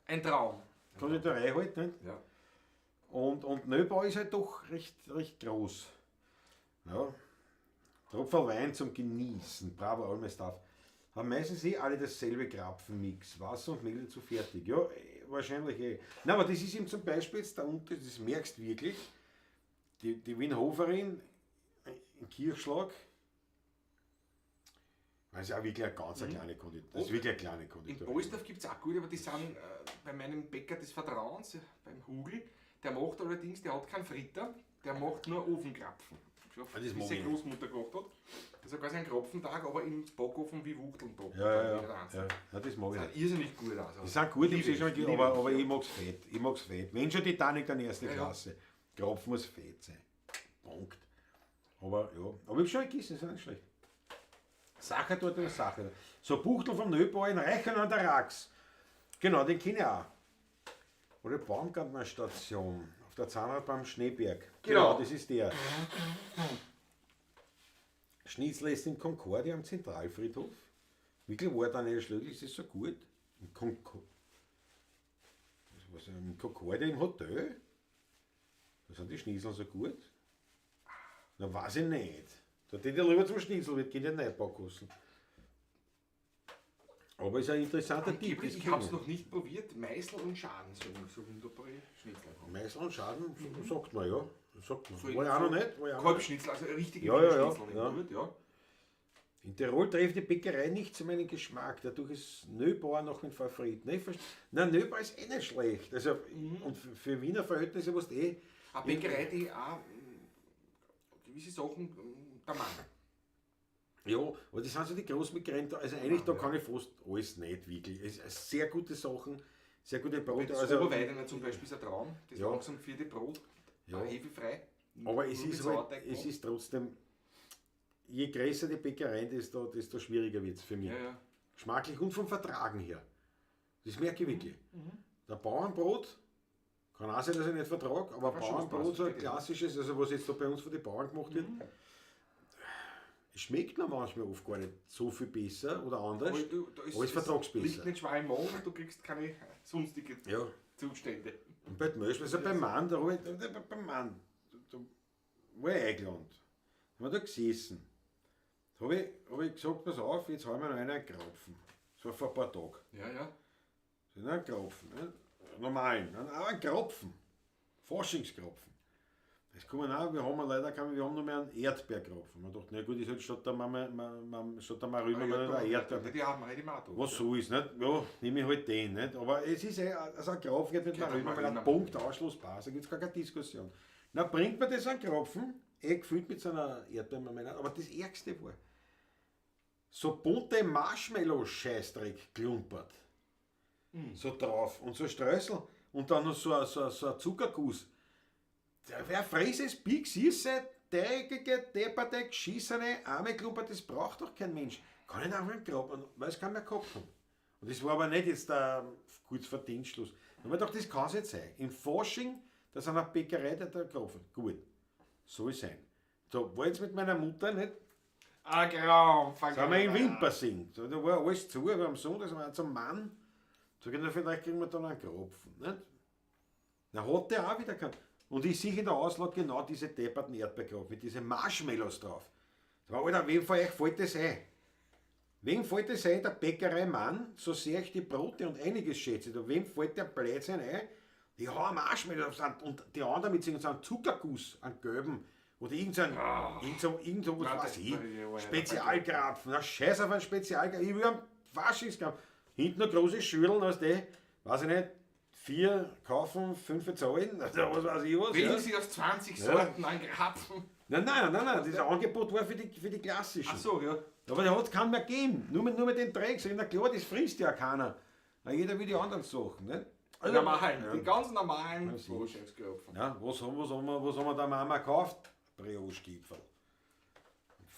Speaker 2: Ein Traum.
Speaker 1: Konditorei halt. Nicht?
Speaker 2: Ja.
Speaker 1: Und Neubau ist halt doch recht groß. Ja. Tropferl Wein zum Genießen. Bravo, all my stuff. Haben meistens eh alle dasselbe Krapfenmix. Wasser und Mehl dazu fertig. Ja, wahrscheinlich eh. Na, aber das ist eben zum Beispiel jetzt da unten, das merkst du wirklich. Die Wienhoferin in Kirchschlag, das ist ja wirklich eine ganz kleine Konditorei. Das ist wirklich eine kleine
Speaker 2: In
Speaker 1: Konditorei.
Speaker 2: Polsdorf gibt es auch gut, aber die sind bei meinem Bäcker des Vertrauens, beim Hugel, der macht allerdings, der hat keinen Fritter, der macht nur Ofenkrapfen. Schon,
Speaker 1: Ah, das
Speaker 2: wie
Speaker 1: mag
Speaker 2: seine
Speaker 1: ich.
Speaker 2: Großmutter gemacht hat. Das ist ja quasi ein Krapfentag, aber im Backofen wie Wuchteln backen.
Speaker 1: Ja, ja, ja. Ja, ja, das mag ich
Speaker 2: Das
Speaker 1: nicht.
Speaker 2: sieht irrsinnig gut aus.
Speaker 1: Die sind gut, ich
Speaker 2: Liebe
Speaker 1: schon,
Speaker 2: ich, liebe
Speaker 1: aber
Speaker 2: ich,
Speaker 1: ich mag's fett. Ich mag's fett. Wenn schon Titanic dann erste
Speaker 2: Ja, ja.
Speaker 1: Klasse. Kropf muss fett sein. Punkt. Aber ja, aber ich hab schon gegessen, ist ja nicht schlecht. Sache dort oder Sache. So Buchtel vom Neubau in Reichern an der Rax. Genau, den kenne ich auch. Oder Baumgartner Station auf der Zahnrad beim Schneeberg.
Speaker 2: Genau.
Speaker 1: Das ist der. Schnitzel ist in Concordia am Zentralfriedhof. Wirklich war Daniel Schlögl, ist das so gut? Im was, im Concordia im Hotel? Da sind die Schnitzel so gut? Na, weiß ich nicht. Da geht ja lieber zum Schnitzel, wird geht ja nicht kosten. Aber ist ein interessanter Tipp.
Speaker 2: Angeblich,
Speaker 1: das
Speaker 2: ich habe es
Speaker 1: kenn
Speaker 2: noch nicht probiert, Meißel und Schaden sollen so wunderbare Schnitzel haben.
Speaker 1: Meißel und Schaden, sagt man ja. Sagt man.
Speaker 2: So
Speaker 1: War ich auch noch nicht. War ich auch noch nicht.
Speaker 2: Kalbschnitzel, also richtige
Speaker 1: Ja, ja, ja,
Speaker 2: Schnitzel.
Speaker 1: ja.
Speaker 2: Gut, ja.
Speaker 1: In Tirol trifft die Bäckerei nicht zu meinem Geschmack. Dadurch ist Neubauer noch mein Favorit. Ne, Nein, Neubauer ist eh nicht schlecht. Also, und für Wiener Verhältnisse, was eh.
Speaker 2: Eine Bäckerei, die auch gewisse Sachen der Mann.
Speaker 1: Ja, aber das sind so die großen Bäckereien. Also eigentlich, da
Speaker 2: Ja.
Speaker 1: kann ich fast alles nicht wirklich. Es ist sehr gute Sachen, sehr gute Brote.
Speaker 2: Das
Speaker 1: Also,
Speaker 2: Oberweidener zum Beispiel ist ein Traum. Das
Speaker 1: Ja.
Speaker 2: langsam vierte Brot,
Speaker 1: Ja.
Speaker 2: auch hefefrei.
Speaker 1: aber es
Speaker 2: Nur mit
Speaker 1: ist halt,
Speaker 2: Sauerteig
Speaker 1: es
Speaker 2: gemacht.
Speaker 1: ist trotzdem, je größer die Bäckereien, desto schwieriger wird es für mich.
Speaker 2: Ja, ja.
Speaker 1: Geschmacklich und vom Vertragen her. Das merke ich wirklich. Der Bauernbrot, kann auch sein, dass ich nicht vertrage, aber
Speaker 2: Kann schon
Speaker 1: Bauernbrot,
Speaker 2: passen,
Speaker 1: so ein
Speaker 2: bitte.
Speaker 1: klassisches, also was jetzt da bei uns von den Bauern gemacht wird, es schmeckt mir manchmal oft gar nicht so viel besser oder anders.
Speaker 2: Aber du, da ist,
Speaker 1: Aber es vertrag's besser.
Speaker 2: liegt nicht schwer im Magen und du kriegst keine sonstige
Speaker 1: Ja.
Speaker 2: Zustände.
Speaker 1: Und bei Möschel, also beim Mann, da hab ich, beim Mann, da war ich eingeladen. Da haben wir da gesessen. Da hab ich gesagt, pass auf, jetzt haben wir noch einen Krapfen. Das war vor ein paar Tagen.
Speaker 2: Ja, ja.
Speaker 1: So einen Krapfen, ne? Normalen, ne? Aber einen Krapfen. Faschingskrapfen. Es kommen auch, wir haben leider keinen, wir haben nur mehr einen Erdbeerkrapfen. Man dachte, na gut, ist halt statt der Mama, statt der Marille, ah, ja, ein Erdbeer.
Speaker 2: Die haben wir, die haben wir
Speaker 1: Was so ist, nicht? Ja, nehme ich halt den, nicht? Aber es ist eh, also ein Krapfen geht mit
Speaker 2: Geht
Speaker 1: Marille,
Speaker 2: mit
Speaker 1: weil ein
Speaker 2: Marille.
Speaker 1: Punkt Ausschluss passt, da gibt es gar keine Diskussion. Na, bringt man das einen Krapfen, eh gefüllt mit so einer Erdbeermarmelade, aber das Ärgste war, so bunte Marshmallow-Scheißdreck klumpert. So drauf und so Streusel. Und dann noch so ein Zuckerguss. Wer frisst es? Big süße, teigige, depperte, geschissene, arme Klumper, das braucht doch kein Mensch. Kann ich einfach nicht glauben, weil es keiner mehr gehabt haben. Und das war aber nicht jetzt kurz vor Dienstschluss. Da haben wir gedacht, das kann es nicht sein. Im Fasching, da ist eine Bäckerei, der da gekauft. Gut, soll sein. So, war jetzt mit meiner Mutter nicht.
Speaker 2: Ah, Gramm,
Speaker 1: Sind wir in Wimpersing. So, da war alles zu, aber am Sonntag sind wir zum Mann. Sag ich, na, vielleicht kriegen wir dann einen Kropfen. Nicht? Na, hat der auch wieder keinen. Und ich sehe in der Auslage genau diese depperten Erdbeerkropfen mit diesen Marshmallows drauf. Da war, Alter, wem von euch fällt das ein? Wem fällt das ein, der Bäckerei Mann, so sehr ich die Brote und einiges schätze, da wem fällt der Blödsinn ein? Die hauen Marshmallows und die anderen mit so einem Zuckerguss, einen gelben, oder irgend so, irgend so, was
Speaker 2: Nein,
Speaker 1: weiß
Speaker 2: das
Speaker 1: ich,
Speaker 2: ist ja
Speaker 1: Spezialkrapfen, na scheiß auf einen Spezialkrapfen, ich will einen Faschingskrapfen. Hinten noch große Schütteln, aus die, weiß ich nicht, 4 kaufen, 5 zahlen, also was weiß ich was.
Speaker 2: Wählen
Speaker 1: Ja.
Speaker 2: Sie aus 20 Sorten an Krapfen.
Speaker 1: Nein, nein, nein, nein, das Angebot war für die klassischen.
Speaker 2: Ach so, ja.
Speaker 1: Aber der hat es keinen mehr gegeben, nur mit den Dreck. Sag ich, na klar, das frisst ja keiner. Na, jeder will die anderen Sachen, nicht?
Speaker 2: Die normalen,
Speaker 1: Ja.
Speaker 2: die ganz normalen
Speaker 1: Ja, sicher.
Speaker 2: Faschingskrapfen.
Speaker 1: Ja, was haben wir der Mama gekauft? Brioche-Gipfel.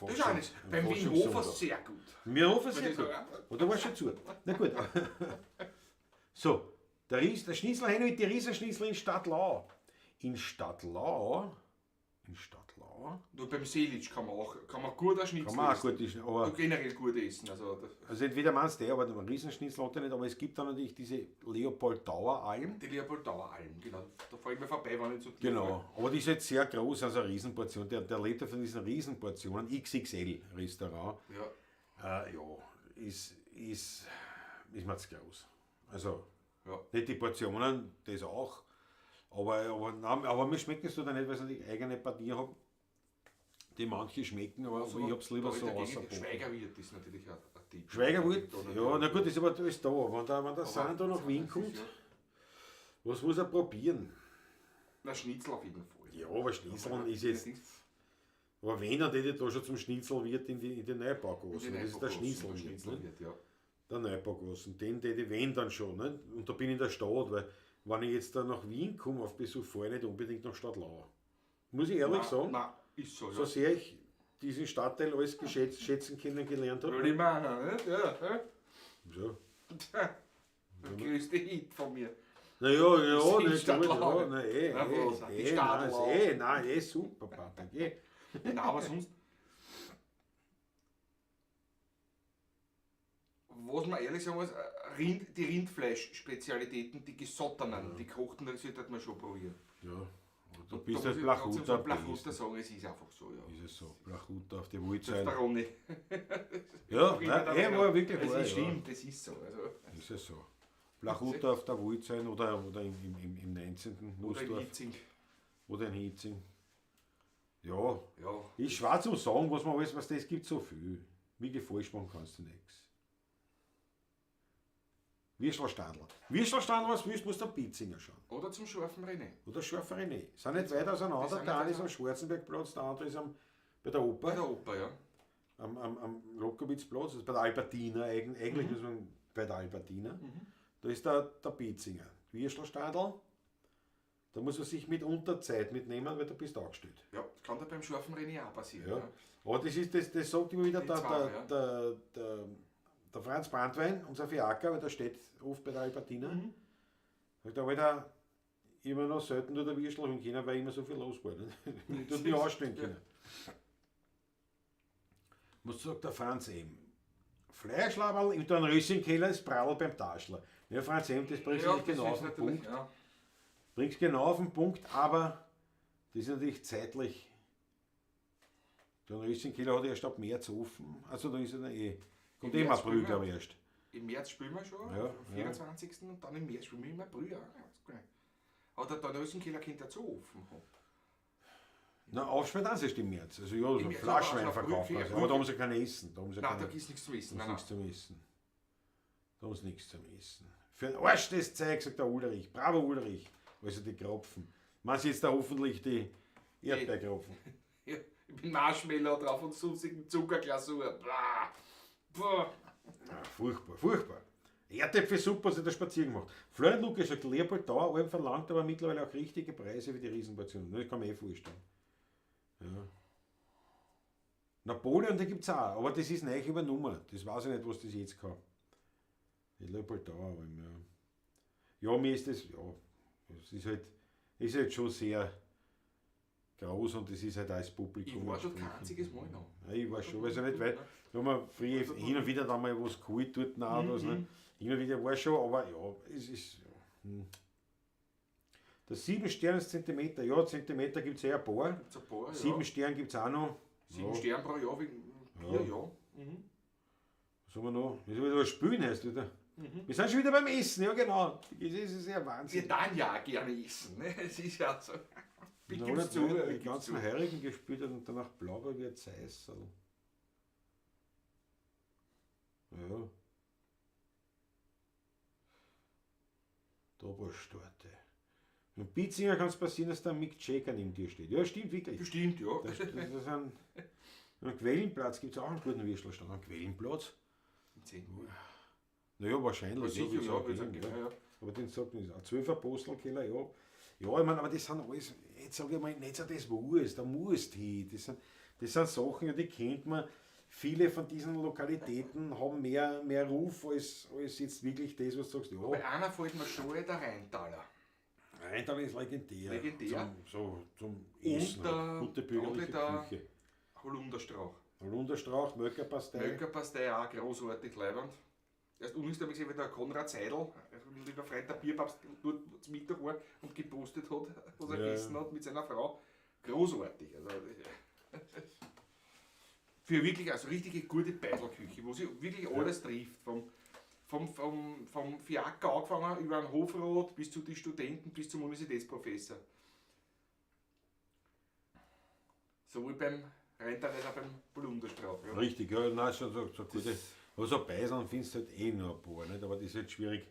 Speaker 2: Das ist auch nicht. Beim Wienhofer sehr gut.
Speaker 1: Wienhofer sehr
Speaker 2: ich
Speaker 1: gut.
Speaker 2: sagen.
Speaker 1: Und da war schon zu. Na gut. So, der Schnitzel hin mit die Riesenschnitzel in Stadlau. In Stadlau. In Stadlau.
Speaker 2: Nur beim Selic kann man gut ein Schnitzel
Speaker 1: Kann man auch
Speaker 2: essen.
Speaker 1: gut essen, aber
Speaker 2: Und generell gut essen. Also, das,
Speaker 1: also entweder meinst du, aber den Riesenschnitzel hat er nicht, aber es gibt dann natürlich diese Leopold-Dauer Alm.
Speaker 2: die Leopold-Dauer Alm, genau. Da fahre ich mir vorbei, wenn ich zu dir
Speaker 1: Genau, aber die ist jetzt sehr groß, also eine Riesenportion. Der lebt ja von diesen Riesenportionen, XXL Restaurant.
Speaker 2: Ja.
Speaker 1: Ja, ist mir zu groß. Also,
Speaker 2: Ja.
Speaker 1: nicht die Portionen, das auch, aber mir schmeckt es oder nicht, weil ich natürlich eigene Partie habe, die manche schmecken, aber ich hab's lieber
Speaker 2: Da
Speaker 1: so
Speaker 2: dagegen,
Speaker 1: außerboten.
Speaker 2: Schweigerwirt ist natürlich ein Tipp.
Speaker 1: Schweigerwirt, ja, na gut, das ist aber alles da. Wenn der Sand da nach Wien
Speaker 2: Das ist
Speaker 1: kommt,
Speaker 2: ja-
Speaker 1: was muss er probieren?
Speaker 2: Na, Schnitzel auf jeden Fall.
Speaker 1: Ja, aber Schnitzel ist jetzt. Aber wenn, dann hätte ich da schon zum Schnitzelwirt in die Neubaugassen. Das ist der Schnitzelwirt. Ne?
Speaker 2: Schnitzelwirt, ja.
Speaker 1: Der Neubaugassen. Den hätte ich, wenn dann schon. Ne? Und da bin ich in der Stadt, weil wenn ich jetzt da nach Wien komme auf Besuch, fahre ich nicht unbedingt nach Stadlau. Muss ich ehrlich sagen,
Speaker 2: Nein, ist so, ja.
Speaker 1: so sehr ich diesen Stadtteil alles geschätzt, schätzen kennengelernt habe.
Speaker 2: Würde ich machen, nicht? Ja, ja.
Speaker 1: So.
Speaker 2: Der größte Hit von mir.
Speaker 1: Naja, ja,
Speaker 2: Das ist
Speaker 1: nicht
Speaker 2: Stadtlau.
Speaker 1: gut, ja, na, eh,
Speaker 2: Na, was,
Speaker 1: eh,
Speaker 2: die
Speaker 1: eh, nein,
Speaker 2: Stadtlau.
Speaker 1: ist eh, nein, eh super, Patrick, eh.
Speaker 2: Nein, aber sonst. Was man ehrlich sagen muss, die Rindfleisch-Spezialitäten, die gesottenen, die gekochten, das sollte man schon probieren.
Speaker 1: Ja, du
Speaker 2: Da
Speaker 1: bist
Speaker 2: muss
Speaker 1: halt
Speaker 2: ich trotzdem
Speaker 1: Blachuter.
Speaker 2: sagen, Blachuter sagen, es ist einfach so, ja.
Speaker 1: Ist es so, Blachuter auf die
Speaker 2: Selbst
Speaker 1: Wohlzeit.
Speaker 2: der Ronny.
Speaker 1: Ja, nein, eh, war wirklich
Speaker 2: Es
Speaker 1: wahr,
Speaker 2: ist
Speaker 1: ja.
Speaker 2: stimmt, das ist so. Also,
Speaker 1: Ist es so. Blachuter auf der Wohlzeit oder im 19.
Speaker 2: oder in
Speaker 1: Nussdorf
Speaker 2: Hitzing.
Speaker 1: oder in Hitzing. Ja,
Speaker 2: Ja.
Speaker 1: ist schwer zu sagen, was man alles, was das gibt, so viel. Wie falsch machen kannst du nichts. Würstelstandl. Würstelstandl, was willst, musst du am Pitzinger schauen.
Speaker 2: Oder zum scharfen René.
Speaker 1: Oder Scharfer René. Sind nicht weit auseinander.
Speaker 2: Die sind
Speaker 1: Der
Speaker 2: nicht
Speaker 1: eine ist
Speaker 2: weit
Speaker 1: am Schwarzenbergplatz, der andere ist bei der Oper.
Speaker 2: Bei der Oper, ja.
Speaker 1: Am Lobkowitzplatz, also bei der Albertina, eigentlich muss man bei der Albertina. Da ist der Pitzinger. Würstelstandl, da muss man sich mitunter Zeit mitnehmen, weil da bist du angestellt.
Speaker 2: Ja, das kann da beim scharfen René auch passieren.
Speaker 1: Ja.
Speaker 2: Ja.
Speaker 1: Aber das sagt immer wieder
Speaker 2: Die zwei, ja.
Speaker 1: der Franz Brandwein, unser Fiaker, weil der steht oft bei der Albertina. Sagt er, Alter, immer noch selten nur der Würstel holen können, weil immer so viel los war. Ne? Ich tut mich anstellen können. Was sagt der Franz eben? Fleischlaberl im Dornröschenkeller ist Bradl beim Taschler. Ja, Franz eben, das bringst du
Speaker 2: Ja,
Speaker 1: nicht
Speaker 2: das
Speaker 1: genau
Speaker 2: ist
Speaker 1: auf den
Speaker 2: natürlich,
Speaker 1: Punkt.
Speaker 2: ja.
Speaker 1: Bringst genau auf den Punkt, aber das ist natürlich zeitlich. Der Röschenkeller hat erst ab März offen. Also da ist er dann eh. Kommt
Speaker 2: Im
Speaker 1: eh im
Speaker 2: März
Speaker 1: April,
Speaker 2: spielen wir.
Speaker 1: glaube ich, erst.
Speaker 2: Im März spielen wir schon,
Speaker 1: Ja,
Speaker 2: am 24. Und dann im März spielen wir im April. Ja, weiß gar nicht. Aber der Dornröschenkeller könnte ja zu offen haben.
Speaker 1: Na, aufsperren dann erst im März. Also ja, so
Speaker 2: Im März,
Speaker 1: Flaschwein
Speaker 2: aber auch noch
Speaker 1: verkaufen.
Speaker 2: April,
Speaker 1: Also, aber da haben sie kein Essen. Da haben sie
Speaker 2: Nein,
Speaker 1: keine,
Speaker 2: da gibt es nichts zu essen.
Speaker 1: da
Speaker 2: Nein,
Speaker 1: haben sie
Speaker 2: nein.
Speaker 1: nichts zum Essen. Da haben sie nichts zum Essen. Für den Arsch das Zeug, sagt der Ulrich. Bravo Ulrich. Also die Kropfen. Man sieht jetzt da hoffentlich die Erdbeerkropfen.
Speaker 2: Ja, ich bin Marshmallow drauf und sonstigen Zuckerglasur. Blah. Boah.
Speaker 1: Ah, furchtbar, furchtbar. Erdäpfelsuppe hat sich der Spaziergang gemacht. Florian Lukas sagt, Leopold Dauer, allem verlangt aber mittlerweile auch richtige Preise für die Riesenportionen. Das kann man eh vorstellen. Ja. Napoleon, den gibt es auch, aber das ist neu übernommen. Das weiß ich nicht, was das jetzt kann. Die Leopold Dauer, allem, ja. Ja, mir ist das, ja, es ist halt schon sehr groß und das ist halt auch das Publikum.
Speaker 2: Ich war schon kein einziges Mal noch.
Speaker 1: Ja, ich war schon, weiß ich nicht, weil da haben wir früher hin und wieder da mal was geholt dort auch, was, ne? Hin und wieder war schon, aber ja, es ist. Ja. Der 7 Sterne Zentimeter, ja, Zentimeter gibt es eh ein paar.
Speaker 2: Gibt's ein paar,
Speaker 1: 7
Speaker 2: ja.
Speaker 1: Sterne gibt es auch noch.
Speaker 2: 7
Speaker 1: ja.
Speaker 2: Sterne pro Jahr wegen Bier, ja. Mhm.
Speaker 1: Was haben wir noch? Das ist wieder Spülen heißt, oder? Mhm. Wir sind schon wieder beim Essen, ja genau. Das ist ja Wahnsinn.
Speaker 2: Wir dann ja auch gerne essen, ne? Es ist ja so. Ich
Speaker 1: Na,
Speaker 2: gib's zu,
Speaker 1: die
Speaker 2: ich
Speaker 1: ganzen Heurigen gespielt hat und danach blauer wie ein Zeisserl. Ja. Doberschtorte. Im Pitzinger kann es passieren, dass da Mick Jagger neben dir steht. Ja, stimmt wirklich.
Speaker 2: Bestimmt, ja.
Speaker 1: Das ist ein, am Quellenplatz gibt es auch einen guten Würstelstand. Am Quellenplatz?
Speaker 2: 10 Uhr.
Speaker 1: Naja, wahrscheinlich.
Speaker 2: Ja, sicher, ja,
Speaker 1: ja,
Speaker 2: ja, ja.
Speaker 1: Aber den sagt man nicht. Ein 12er Postelkeller, ja. Ja, ich meine, aber das sind alles, jetzt sage ich mal, nicht so das Wurst, da musst hin. Das sind Sachen, die kennt man. Viele von diesen Lokalitäten haben mehr Ruf als jetzt wirklich das, was du sagst. Ja.
Speaker 2: Bei einer fällt mir schon der Rheintaler.
Speaker 1: Rheintaler ist legendär.
Speaker 2: Legendär.
Speaker 1: Zum Essen.
Speaker 2: Und der,
Speaker 1: gute bürgerliche Küche.
Speaker 2: Holunderstrauch.
Speaker 1: Holunderstrauch, Möckerpastei.
Speaker 2: Möckerpastei auch großartig, leibend. Erst unlängst habe ich gesehen, wie der Konrad Seidel, mein lieber Freund, der Bierpapst, dort zum Mittag war und gepostet hat, was er gegessen hat mit seiner Frau. Großartig. Also, für wirklich, also richtige gute Beiselküche, wo sie wirklich alles trifft. Vom Fiaker angefangen über einen Hofrat bis zu den Studenten, bis zum Universitätsprofessor. Sowohl beim Rheintal als auch beim Holunderstrauch. Ja.
Speaker 1: Richtig, ja, nein, schon so gute. Also Beiseln findest du halt eh noch ein paar, nicht? Aber das ist halt schwierig.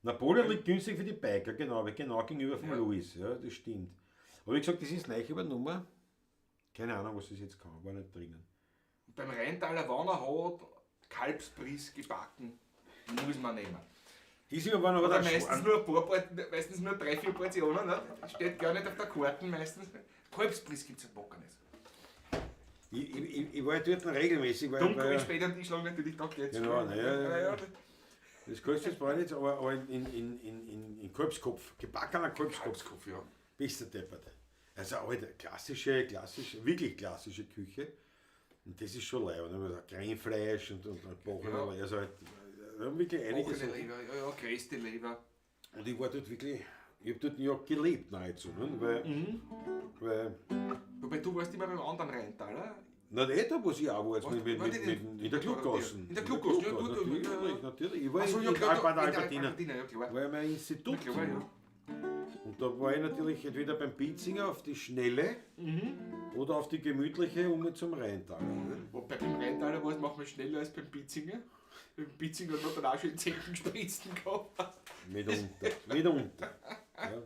Speaker 1: Napoleon liegt günstig für die Biker, genau, weil genau gegenüber vom Louis, ja, das stimmt. Aber wie gesagt, das ist neu übernommen. Keine Ahnung, was das jetzt kann, war nicht drinnen.
Speaker 2: Und beim Rheintaler Wanner hat Kalbsbries gebacken, muss man nehmen.
Speaker 1: Diese waren aber
Speaker 2: Oder meistens nur ein paar, meistens nur 3, 4 Portionen, ne? Steht gar nicht auf der Karte meistens. Kalbsbries gibt es halt gar nicht.
Speaker 1: Ich war ja dort regelmäßig. Weil,
Speaker 2: Dunkel und später und ich schlage natürlich da gleich zu.
Speaker 1: Genau, naja, ja. Das kostet jetzt nicht, aber in Kalbskopf, gebackener Kalbskopf.
Speaker 2: Kalbskopf, ja.
Speaker 1: Bist du deppert. Also halt klassische, wirklich klassische Küche. Und das ist schon leid. Ne? Cremefleisch und Bochene, ja. Also halt, wirklich einiges.
Speaker 2: Bochene Leber, ja, Gräste Leber.
Speaker 1: Und ich war dort wirklich, ich habe dort ja gelebt nahezu. Ne? Weil,
Speaker 2: Wobei du warst immer beim anderen Rheintaler.
Speaker 1: Na, nicht da, wo ich auch war, jetzt in der Kluggassen.
Speaker 2: In der Kluggassen, ja,
Speaker 1: natürlich, natürlich. Ich war in Albertina. War ja mein Institut.
Speaker 2: Klar, ja.
Speaker 1: Und da war ich natürlich entweder beim Pitzinger auf die Schnelle oder auf die gemütliche um zum Rheintaler. Ne?
Speaker 2: Wobei beim Rheintaler war es manchmal schneller als beim Pitzinger. Beim Pitzinger hat man dann auch schon in Zecken gespritzen gehabt.
Speaker 1: Mitunter. Ja.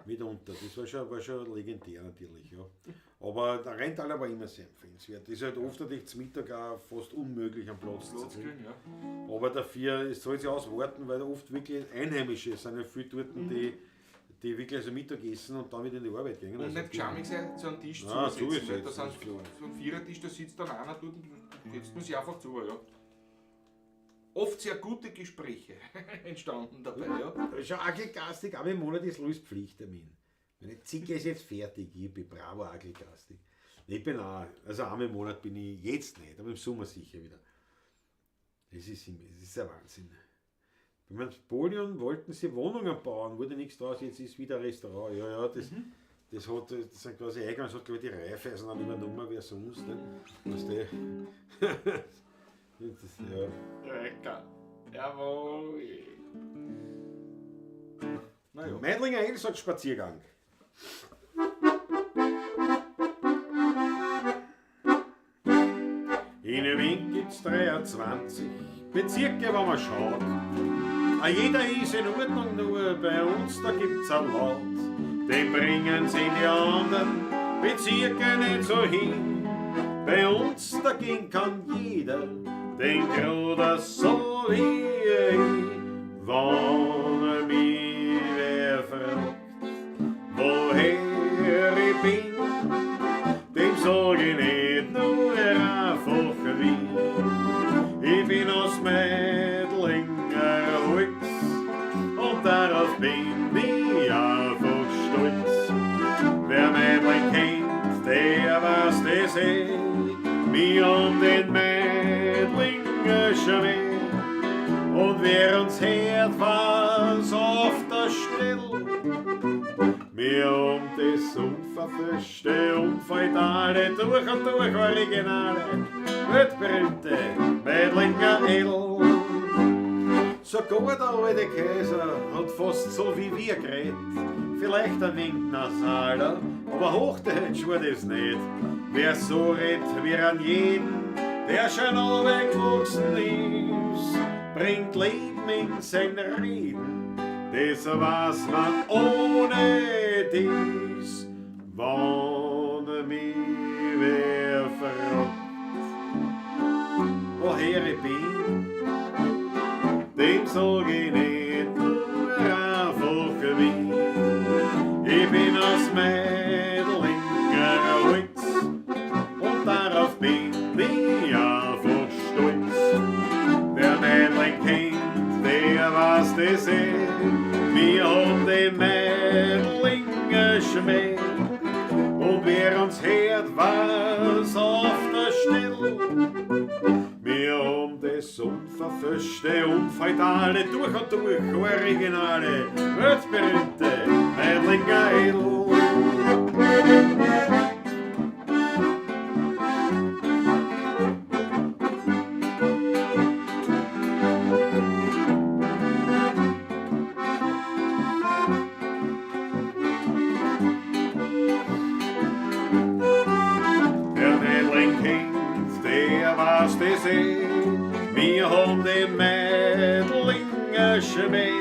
Speaker 1: Mitunter. Das war schon legendär natürlich. Ja. Aber der Rheintaler war immer sehr empfehlenswert. Das ist halt oft natürlich zum Mittag auch fast unmöglich am Platz zu kriegen.
Speaker 2: Ja.
Speaker 1: Aber dafür, es soll sich auswarten, weil oft wirklich Einheimische sind ja viele dort, die wirklich also Mittag essen und dann wieder in die Arbeit gehen.
Speaker 2: Und
Speaker 1: also
Speaker 2: nicht geschamig sein, zu einem Tisch
Speaker 1: zu
Speaker 2: sitzen. Da sind so ein Vierertisch, da sitzt dann einer dort und setzt man sich einfach zu. Ja. Oft sehr gute Gespräche entstanden dabei. Ja.
Speaker 1: Schon Agelgastig, aber im Monat ist Louis Pflichttermin. Meine Zicke ist jetzt fertig, ich bin bravo Agelgastig. Ich bin auch, also einmal im Monat bin ich jetzt nicht, aber im Sommer sicher wieder. Das ist ein Wahnsinn. Bei Napoleon wollten sie Wohnungen bauen, wurde nichts draus, jetzt ist wieder Restaurant. Ja, ja, das sind quasi eingegangen, das hat glaube ich die Raiffeisen dann übernommen, wer sonst. Ne? Was die, das, ja.
Speaker 2: Lecker. Jawohl.
Speaker 1: Naja. Meidlinger El sagt Spaziergang. In Wien gibt's 23 Bezirke, wo man schaut. Jeder ist in Ordnung, nur bei uns, da gibt's ein Laut. Den bringen sie die anderen Bezirke nicht so hin. Bei uns dagegen kann jeder Den Bruder so wie ich, wann mich wer fragt, woher ich bin, dem sag ich nicht nur einfach wie. Ich bin aus Meidlinger Holz und darauf bin ich einfach stolz. Wer Meidling kennt, der weiß das eh, mir um den Meidlinger Schmäh. Und wer uns hört, was auf der Stelle, mir um das unverfälschte, unfeudale, durch und durch originale, weltberühmte Meidlinger Edel. Sogar der alte Kaiser hat fast so wie wir geredet. Vielleicht ein wenig nasaler, aber Hochdeutsch war das nicht. Wer so redet, wie an jeden, der schon runtergewachsen ist, bringt Leben in sein Reden. Das weiß man ohne dies, wann mich wer fragt, woher ich bin. Dem sag ich nicht nur einfach wie. Ich bin aus Meidlinger Holz und darauf bin ich einfach stolz. Wer Meidling kennt, der weiß das eh. Wir haben den Meidlinger Schmäh. Und wer uns hört, weiß auf der Stelle, wir haben das unverfälschte, unfeudale, durch und durch originale, weltberühmte Meidlinger Edel. Wer Meidling kennt, der weiß das eh. Wir haben den Meidlinger Schmäh.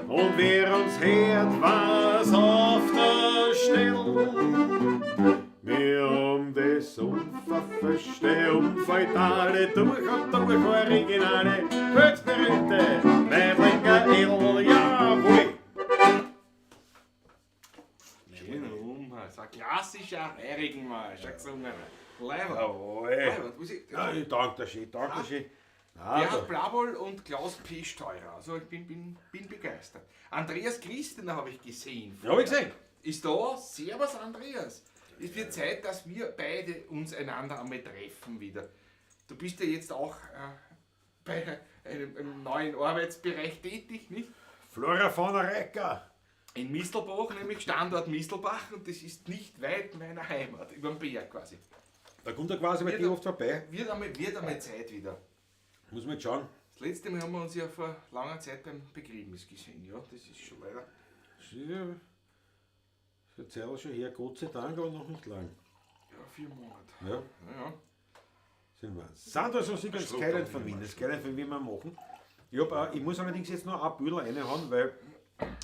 Speaker 1: Und wer uns hört, weiß auf der Stelle, wir haben das unverfälschte, unfeudale, durch und durch originale, weltberühmte Meidlinger Edel, jawohl!
Speaker 2: Schön rum, das ist ein klassischer Heurigenmarsch, ein gesungener. Leiwand.
Speaker 1: Jawohl!
Speaker 2: Leiwand, muss ich-
Speaker 1: Ja, ich danke dir schön, danke dir schön. Na,
Speaker 2: Gerhard
Speaker 1: da-
Speaker 2: Blawohl und Klaus Pesteurer. Also ich bin begeistert. Andreas Christener habe ich gesehen.
Speaker 1: Ja, hab ich gesehen.
Speaker 2: Ist da. Servus Andreas. Es wird Zeit, dass wir beide uns einander einmal treffen wieder. Du bist ja jetzt auch bei einem neuen Arbeitsbereich tätig, nicht?
Speaker 1: Flora Fauna Recker.
Speaker 2: In Mistelbach, nämlich Standort Mistelbach, und das ist nicht weit meiner Heimat, über den Berg quasi.
Speaker 1: Da kommt er quasi bei dir oft vorbei.
Speaker 2: Wird einmal Zeit wieder.
Speaker 1: Muss man jetzt schauen.
Speaker 2: Das letzte Mal haben wir uns ja vor langer Zeit beim Begräbnis gesehen, ja, das ist schon leider.
Speaker 1: Das ist eine Zeit schon her, Gott sei Dank, aber noch nicht lang.
Speaker 2: Ja, 4 Monate.
Speaker 1: Ja.
Speaker 2: Ja, ja.
Speaker 1: Sind wir. Sandra so sicher das Skyline von Wien. Das Skyline von Wien mal machen. Ich muss allerdings jetzt noch ein Büdel reinhauen, weil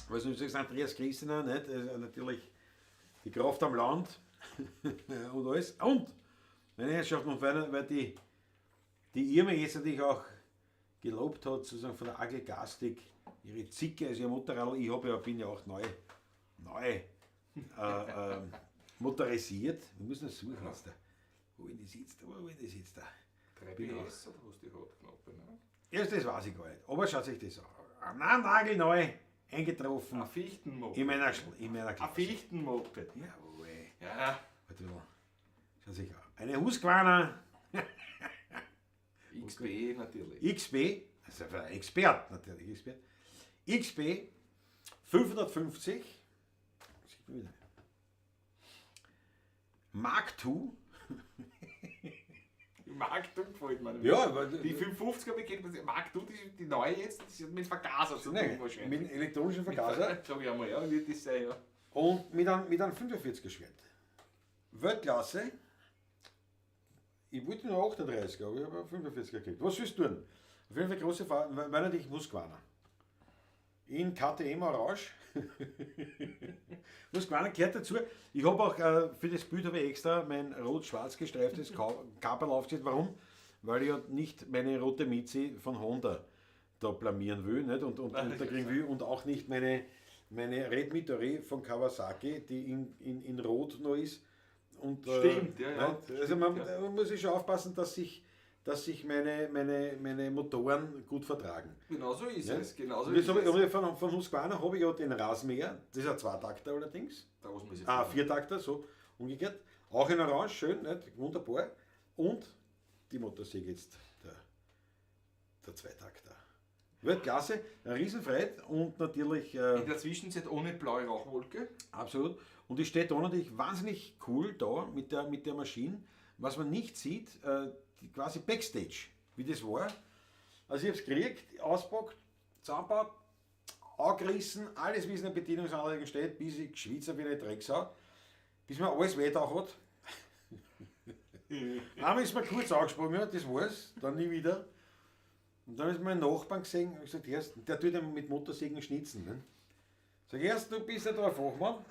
Speaker 1: du sagst, Andreas Christina, nicht? Also natürlich die Kraft am Land und alles. Und meine Herrschaft, und weil die Irme jetzt natürlich auch gelobt hat, sozusagen von der AG Gastig, ihre Zicke, also ihr Motorrad, ich bin ja auch neu motorisiert. Wir müssen das suchen, was da. Wo ist das jetzt? Wo ist das jetzt da?
Speaker 2: 3 PS oder was die hat, knapp, ne?
Speaker 1: Erst das weiß ich gar nicht. Aber schaut sich das an. Nein, nagelneu eingetroffen.
Speaker 2: Ein Fichtenmoped.
Speaker 1: In meiner Klasse.
Speaker 2: Ein Fichtenmoped.
Speaker 1: Jawohl.
Speaker 2: Ja.
Speaker 1: Warte mal. Schaut sich an. Eine Husqvarna.
Speaker 2: XB natürlich.
Speaker 1: XB, das ist ein Expert natürlich. Expert. XB 550. Sieht man wieder. Mark II.
Speaker 2: Mark II gefällt mir.
Speaker 1: Ja, weil
Speaker 2: die 550 habe ich kennt, Mark II, die, die neue jetzt, das ist mit Vergaser zu tun wahrscheinlich.
Speaker 1: Mit elektronischen Vergaser.
Speaker 2: Sag ich einmal, ja, wird das sein, ja.
Speaker 1: Und mit einem 45er Schwert. Weltklasse. Ich wollte nur 38, aber ich habe 45er gekriegt. Was willst du tun? Auf jeden Fall große Fahrt, weil natürlich Husqvarna. In KTM Orange. Husqvarna gehört dazu. Ich habe auch für das Bild habe ich extra mein rot-schwarz gestreiftes Kabel aufgesetzt. Warum? weil ich ja nicht meine rote Mizi von Honda da blamieren will, nicht? Und
Speaker 2: Nein, das
Speaker 1: unterkriegen
Speaker 2: ist
Speaker 1: will und auch nicht meine Red Midori von Kawasaki, die in Rot noch ist. Und,
Speaker 2: Stimmt, ja, ja.
Speaker 1: nicht? Also man,
Speaker 2: Stimmt, ja.
Speaker 1: man muss sich schon aufpassen, dass sich meine Motoren gut vertragen.
Speaker 2: Genau so ist
Speaker 1: Ja.
Speaker 2: es. Genau so
Speaker 1: Und jetzt
Speaker 2: ist
Speaker 1: habe
Speaker 2: es.
Speaker 1: ich, von Husqvarna habe ich ja den Rasenmäher, das ist ein Zweitakter allerdings.
Speaker 2: Da muss man sich
Speaker 1: Ah, Viertakter, so umgekehrt. Auch in Orange, schön, nicht? Wunderbar. Und die Motorsäge jetzt, der Zweitakter. Wird klasse, ein Riesenfreude und natürlich...
Speaker 2: In der Zwischenzeit ohne blaue Rauchwolke.
Speaker 1: Absolut. Und ich stehe da natürlich wahnsinnig cool da mit der Maschine. Was man nicht sieht, die quasi Backstage, wie das war. Also ich hab's gekriegt, auspackt, zusammengebaut, angerissen, alles wie es in der Bedienungsanleitung steht, bis ich geschwitzt habe wie eine Drecksau, bis mir alles weh da hat. Einmal ist mir kurz angesprungen, das war's, dann nie wieder. Und dann ist mein Nachbarn gesehen und gesagt, erst, der tut ja mit Motorsägen schnitzen. Ne? Sag ich, erst, du bist ja da ein Fachmann.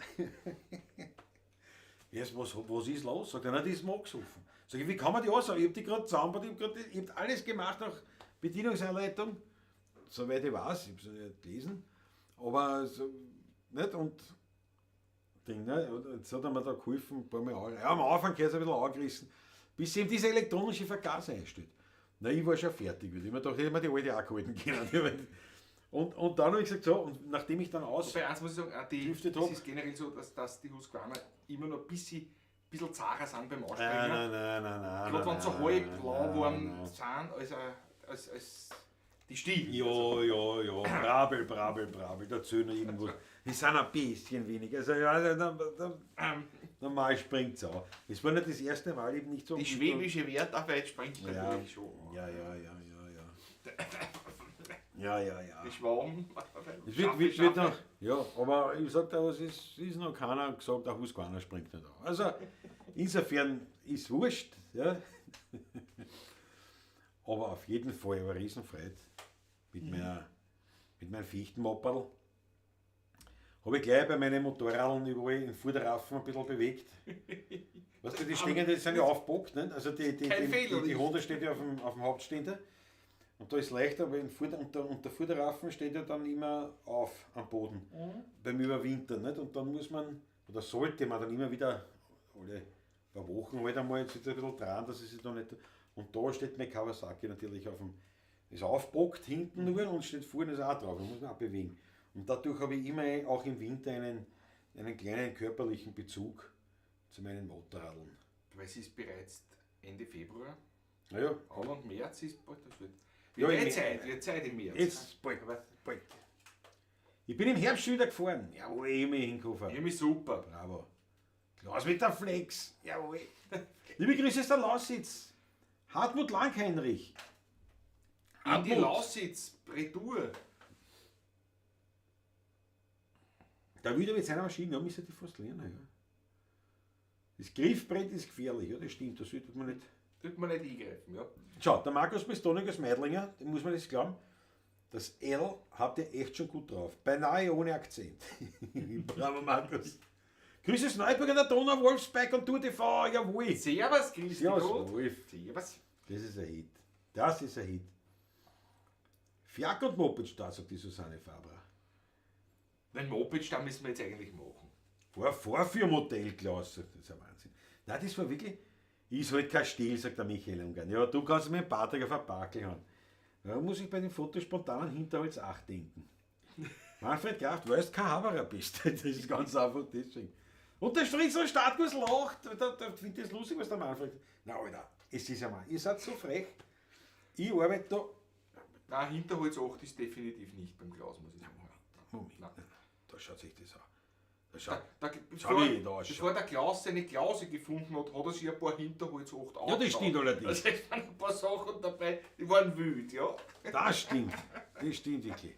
Speaker 1: Erst, was ist los? Sagt er, nein, die ist mir angesoffen. Sag ich, wie kann man die ansagen? Ich hab die gerade zusammengebaut, ich hab alles gemacht nach Bedienungsanleitung. Soweit ich weiß, ich hab's nicht gelesen. Aber so, nicht? Und Ding, ne? Und jetzt hat er mir da geholfen, ein paar Mal an. Ja, am Anfang gehört es ein bisschen angerissen, bis eben diese elektronische Vergaser einstellt. Na, ich war schon fertig. Ich hab mir gedacht, hätte mir die alte auch gehalten können. Und dann habe ich gesagt, so, und nachdem ich dann aus...
Speaker 2: Bei eins muss ich sagen, auch die,
Speaker 1: Driftet
Speaker 2: es
Speaker 1: hoch.
Speaker 2: ist generell so, dass die Husqvarna immer noch ein bisschen zarer sind beim Ausspringen.
Speaker 1: Nein, nein, nein, nein, nein.
Speaker 2: Gerade wenn sie so halb lauwarm
Speaker 1: nein.
Speaker 2: sind, als die Stiel.
Speaker 1: Ja, ja, ja. Brabel, brabel, brabel. Da zählen noch irgendwo. Die sind ein bisschen weniger. Also, ja, normal springt es auch. Es war nicht das erste Mal eben nicht so.
Speaker 2: Die schwäbische Wertarbeit springt
Speaker 1: Ja.
Speaker 2: natürlich schon an.
Speaker 1: Ja, ja, ja, ja, ja. Ja, ja, ja.
Speaker 2: Die Schwaben.
Speaker 1: Es wird noch, ja, aber ich sag dir, es ist noch keiner gesagt, der Husqvarna springt nicht an. Also, insofern ist wurscht. Ja. Aber auf jeden Fall war Riesenfreude mit meinem Fichtenmopperl. Habe ich gleich bei meinen Motorradeln überall in Vorderraffen ein bisschen bewegt. Weißt du, die stehen, die sind ja aufgepackt, nicht? Also
Speaker 2: Kein Fehler,
Speaker 1: die
Speaker 2: nicht.
Speaker 1: Honda steht ja auf dem Hauptständer. Und da ist leichter, aber und der Vorderraffen steht ja dann immer auf am Boden. Beim Überwintern, nicht? Und dann muss man, oder sollte man dann immer wieder alle paar Wochen halt einmal jetzt ein bisschen dran, dass es sich da nicht. Und da steht mein Kawasaki natürlich auf dem, ist aufgepackt hinten nur und steht vorne ist auch drauf, da muss man auch bewegen. Und dadurch habe ich immer auch im Winter einen kleinen körperlichen Bezug zu meinen Motorradeln.
Speaker 2: Weil es ist bereits Ende Februar.
Speaker 1: Naja.
Speaker 2: Anfang März ist bald, das wird.
Speaker 1: Ja,
Speaker 2: Wird
Speaker 1: im
Speaker 2: eh Zeit, wird Zeit im März.
Speaker 1: Jetzt bald, bald. Ich bin im Herbst schon wieder gefahren. Jawohl, ich bin hingefahren.
Speaker 2: Ich bin super.
Speaker 1: Bravo. Klaus mit der Flex. Jawohl. Liebe Grüße aus der Lausitz. Hartmut Langheinrich.
Speaker 2: In die
Speaker 1: Hartmut.
Speaker 2: Lausitz, Retour.
Speaker 1: Da wieder mit seiner Maschine, ja, müsste die fast lernen, ja. Das Griffbrett ist gefährlich, ja, das stimmt, das sollte man nicht.
Speaker 2: Sollte man nicht eingreifen, ja.
Speaker 1: Schau, der Markus Pistonik aus Meidlinger, dem muss man das glauben, das L habt ihr echt schon gut drauf. Beinahe ohne Akzent. Bravo, Markus. Grüße aus Neuburg an der Donau, Wolfsbike und Tour TV, jawohl.
Speaker 2: Servus, grüß dich
Speaker 1: Servus,
Speaker 2: Gott.
Speaker 1: Wolf.
Speaker 2: Servus.
Speaker 1: Das ist ein Hit. Das ist ein Hit. Fiaker und Mopedstart, sagt die Susanne Fabra.
Speaker 2: Den Mopedstart müssen wir jetzt eigentlich machen.
Speaker 1: War Vorführmodell, Klaus, sagt, das ist ein Wahnsinn. Nein, das war wirklich, ist halt kein Stil, sagt der Michael Ungarn. Ja, du kannst mit dem Patrick auf ein Parkel hauen. Da muss ich bei dem Foto spontan an Hinterholz 8 denken. Manfred Kraft, weil du kein Haberer bist. Das ist ganz einfach deswegen. Und der Stritzel Startkurs lacht. Da finde ich das lustig, was der Manfred. Na, Alter, es ist ja mal, ihr seid so frech. Ich arbeite da.
Speaker 2: Nein, Hinterholz 8 ist definitiv nicht beim Klaus, muss ich sagen.
Speaker 1: Moment,
Speaker 2: Nein.
Speaker 1: da schaut sich das an. Da schaut,
Speaker 2: Da,
Speaker 1: schau wie da ausschaut.
Speaker 2: bevor der Klaus seine Klause gefunden hat, hat er sich ein paar Hinterholz 8
Speaker 1: Ja, das
Speaker 2: angeschaut.
Speaker 1: stimmt allerdings.
Speaker 2: Also es waren ein paar Sachen dabei, die waren wild, ja.
Speaker 1: Das stimmt. Das stimmt wirklich.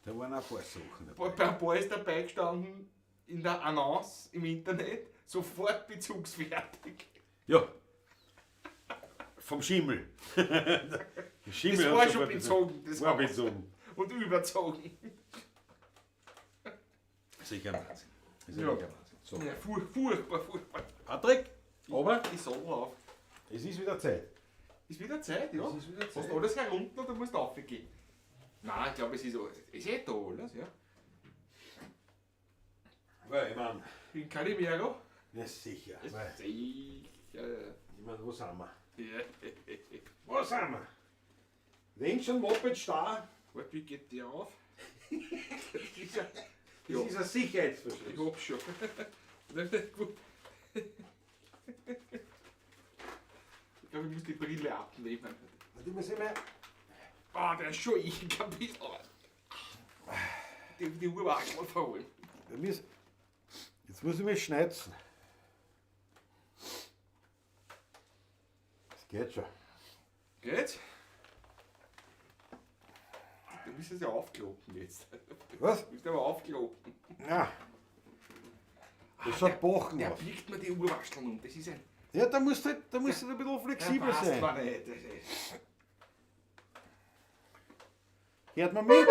Speaker 1: Da waren auch ein paar Sachen dabei.
Speaker 2: Bei ein paar ist dabei gestanden, in der Annonce im Internet, sofort bezugsfertig.
Speaker 1: Ja. Vom Schimmel. Der Schimmel
Speaker 2: Das
Speaker 1: hat
Speaker 2: war schon
Speaker 1: sofort
Speaker 2: bezogen. Das
Speaker 1: War
Speaker 2: war
Speaker 1: bezogen.
Speaker 2: Und überzogen.
Speaker 1: Sicher ein Wahnsinn. Das ist
Speaker 2: Ja.
Speaker 1: wirklich ein Wahnsinn. So.
Speaker 2: Ja, furchtbar, furchtbar.
Speaker 1: Patrick, aber
Speaker 2: Ich soll auf.
Speaker 1: es ist wieder Zeit.
Speaker 2: Ist wieder Zeit, ja.
Speaker 1: Es ist wieder
Speaker 2: Hast
Speaker 1: Zeit.
Speaker 2: du alles herunter oder musst du raufgehen? Nein, ich glaube, es ist, alles- ist eh da alles, ja.
Speaker 1: Weil, ich mein,
Speaker 2: In Calimero.
Speaker 1: na sicher.
Speaker 2: Ist
Speaker 1: Weil,
Speaker 2: sicher.
Speaker 1: ich mein, wo sind wir?
Speaker 2: Ja.
Speaker 1: Wo sind wir? Wenn schon Moped da,
Speaker 2: Warte, wie geht der auf? Das ist ja,
Speaker 1: das
Speaker 2: Ja.
Speaker 1: ist ein Sicherheitsverschluss.
Speaker 2: ich hab's schon. Gut. Ich glaube, ich muss die Brille abnehmen.
Speaker 1: Warte, ich muss immer.
Speaker 2: Ah, der ist schon ein bisschen was. Die Uhr war schon verholen.
Speaker 1: Bei mir ist- Jetzt muss ich mich schneizen. Das geht schon.
Speaker 2: Geht's? Du bist jetzt ja aufkloppen jetzt.
Speaker 1: Was?
Speaker 2: Du bist aber aufkloppen.
Speaker 1: Ja. Das schaut Bochen
Speaker 2: Der
Speaker 1: aus.
Speaker 2: biegt mir die Uhrwascheln um. Das ist ein.
Speaker 1: Ja, da musst du halt, da musst du halt ein bisschen flexibel
Speaker 2: Der passt
Speaker 1: sein.
Speaker 2: mir nicht. Das ist-
Speaker 1: Hört man mit?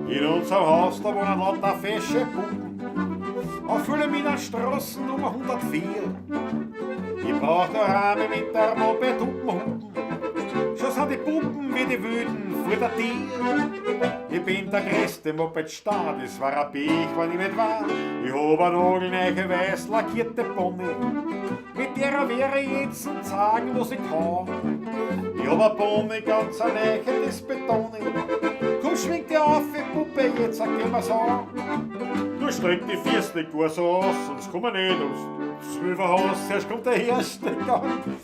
Speaker 1: In unserem Haus, da wohnen lauter fesche Puppen. Auf Fülle Straßen Nummer 104. Ich brauch da Rame mit der Moped Hupen. Schon sind die Puppen wie die Wüden vor der Tier. Ich bin der größte Moped-Star, das war ein Pech, wenn ich nicht war. Ich hab eine nagelneue weiß lackierte Pony. Mit der wäre ich jetzt und sagen, was ich kann. Ich hab eine Pony, ganz eine neue, das betone ich. Komm, schwing die auf, die Puppe, jetzt gehen wir's an. Du streck die Füße nicht gar so aus, sonst kommen wir nicht aus. Zwölferhaus, zuerst kommt der erste Gang,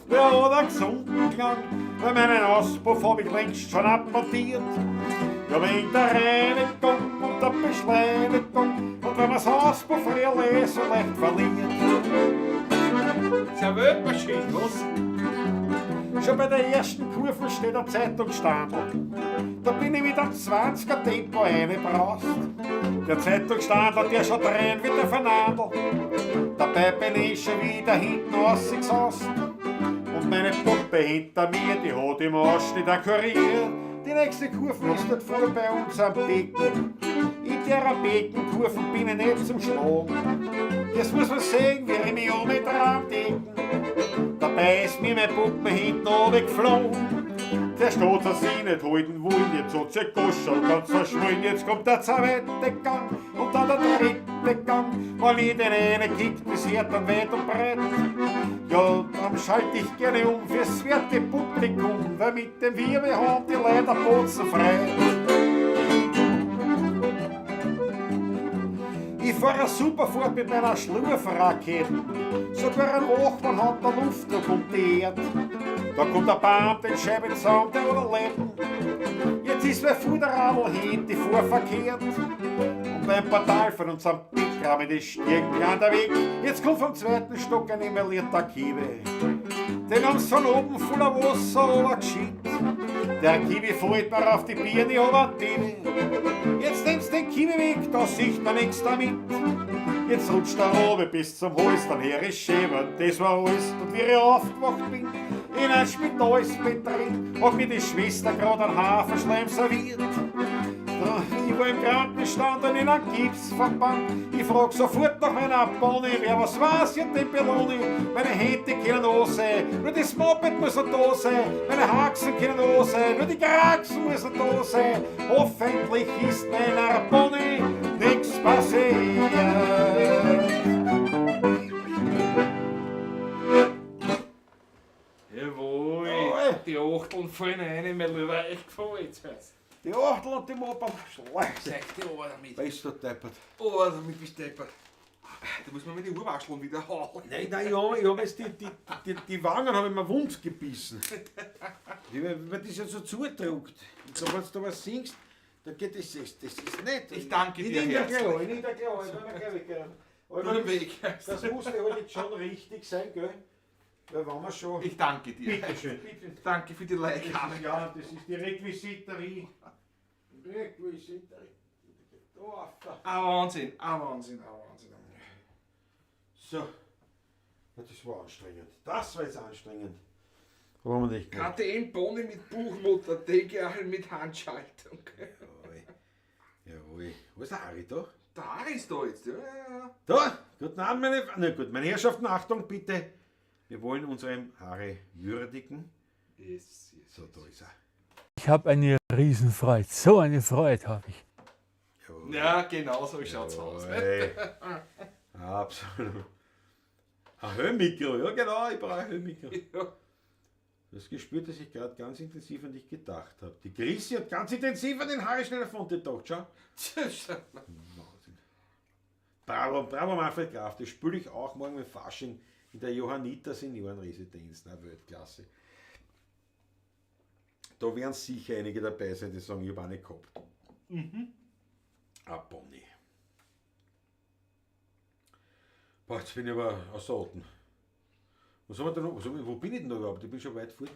Speaker 1: der hat einen gesunden Klang, weil meinen Auspuff hab ich längst schon abmontiert. Ja, wegen der Reinigung und der Beschleunigung und wenn man's Auspuff Relais so leicht verliert.
Speaker 2: Das ist ja Weltmaschine, was?
Speaker 1: Schon bei der ersten Kurve steht ein Zeitungsstandel. Da bin ich mit einem 20er Tempo reingebraust. Der Zeitungsstandler, der schaut rein wie der Fernandel. Dabei bin ich schon wieder hinten rausgesaust. Und meine Puppe hinter mir, die hat im Ausschnitt ein Kurier. Die nächste Kurve ist dort vor bei uns am Becken. In der Beckenkurve bin ich nicht zum Schlagen. Das muss man sehen, wie ich mich um mit decken. Dabei ist mir mein Puppen hinten runtergeflogen. Der steht er sich nicht halten wollen, jetzt hat sie Goschel ganz verschwollen. Jetzt kommt der zweite Gang und dann der dritte Gang. Wenn ich den einen kickt, das hört dann weit und breit. Ja, dann schalte ich gerne um fürs werte Publikum, weil mit dem Wirbel haben die Leute Bozen frei. Ich fahr eine super Fahrt mit meiner Schlurfrakete. Sogar ein Wachmann hat der Luftdruck um die Erde. Da kommt der Baum, den Scheibenzaum, der oder Letten. Jetzt ist mein Fuderradl hin, die fuhr verkehrt. Und beim Portal von unserem Pickrahmen ist irgendwann der Weg. Jetzt kommt vom zweiten Stock ein emaillierter Kiwi. Den haben sie von oben voller Wasser runtergeschickt. Der Kiwi fällt mir auf die Birne, aber die. Jetzt nimmst den Kiwi weg, da sieht man nichts damit. Jetzt rutscht er runter bis zum Hals, dann her ist schön, das war alles. Und wie ich aufgewacht bin, in ein Spitalsbett drin, hat mir die Schwester grad einen Haferschleim serviert. Ich war im Krankenstand und in einem Gipsverband. Ich frag sofort nach meiner Pony, wer was weiß, ja den Belloni. Meine Hände können auch sein, nur das Moped muss noch da sein. Meine Haxen können auch sein, nur die Kraxen muss noch da sein. Hoffentlich ist meiner Pony nichts passiert.
Speaker 2: Jawohl.
Speaker 1: Jawohl.
Speaker 2: Die Achteln fallen rein, mein Lieber, echt gefällt.
Speaker 1: Die Achtel und die Moped, schlecht.
Speaker 2: Zeig die Ohr damit.
Speaker 1: Bist du deppert.
Speaker 2: Oh, damit bist du deppert. Da muss man mit den Urwascheln wieder hauen.
Speaker 1: Nein, nein, ich hab jetzt die Wangen hab ich mir wund gebissen. Die, weil das ja so zudruckt. Und so, wenn du da was singst, dann geht das, das, das ist nicht.
Speaker 2: Ich danke
Speaker 1: ich
Speaker 2: dir
Speaker 1: nehm dir
Speaker 2: herzlich.
Speaker 1: gleich, ich nehm dir gleich, ich nehm dir gleich weg. Aber
Speaker 2: Guten
Speaker 1: das,
Speaker 2: Weg.
Speaker 1: das muss ja halt jetzt schon richtig sein, gell? Weil wenn wir schon...
Speaker 2: Ich danke dir.
Speaker 1: Bitteschön, bitte.
Speaker 2: Danke für die
Speaker 1: Das
Speaker 2: Leihgabe.
Speaker 1: ist, ja, das ist die Requisiterie. Requisiterie. Da auf, da.
Speaker 2: Ah, Wahnsinn, ah, Wahnsinn, ah, Wahnsinn.
Speaker 1: So. Ja, das war anstrengend. Das war jetzt anstrengend. Aber haben wir nicht gemacht.
Speaker 2: KTM Pony mit Buchmutter, DGL mit Handschaltung.
Speaker 1: Jawohl. Jawohl. Wo ist der Harry da?
Speaker 2: Der Harry ist da jetzt, ja, ja, ja.
Speaker 1: Da! Guten Abend, meine. Na gut, meine Herrschaften, Achtung, bitte. Wir wollen unseren Harry würdigen.
Speaker 2: Yes, yes.
Speaker 1: So, da ist er.
Speaker 3: Ich habe eine Riesenfreude. So eine Freude habe ich.
Speaker 1: Jawohl.
Speaker 2: Ja, genau so schaut's aus.
Speaker 1: Jawohl. Absolut. Ein Höhenmikro, ja genau, ich brauche ein Höhenmikro.
Speaker 2: Ja.
Speaker 1: Du hast gespürt, dass ich gerade ganz intensiv an dich gedacht habe. Die Chrissy hat ganz intensiv an den Harry Schneller-Fonte gedacht, schau. Wahnsinn. Bravo, bravo Manfred Graf, das spüle ich auch morgen mit Fasching in der Johanniter Seniorenresidenz. Na, Weltklasse. Da werden sicher einige dabei sein, die sagen, ich habe eine gehabt. Mhm. Ah, Bonnie. Boah, jetzt bin ich aber außer Atem. Was haben wir da noch? Wo bin ich denn da überhaupt? Ich bin schon weit fort.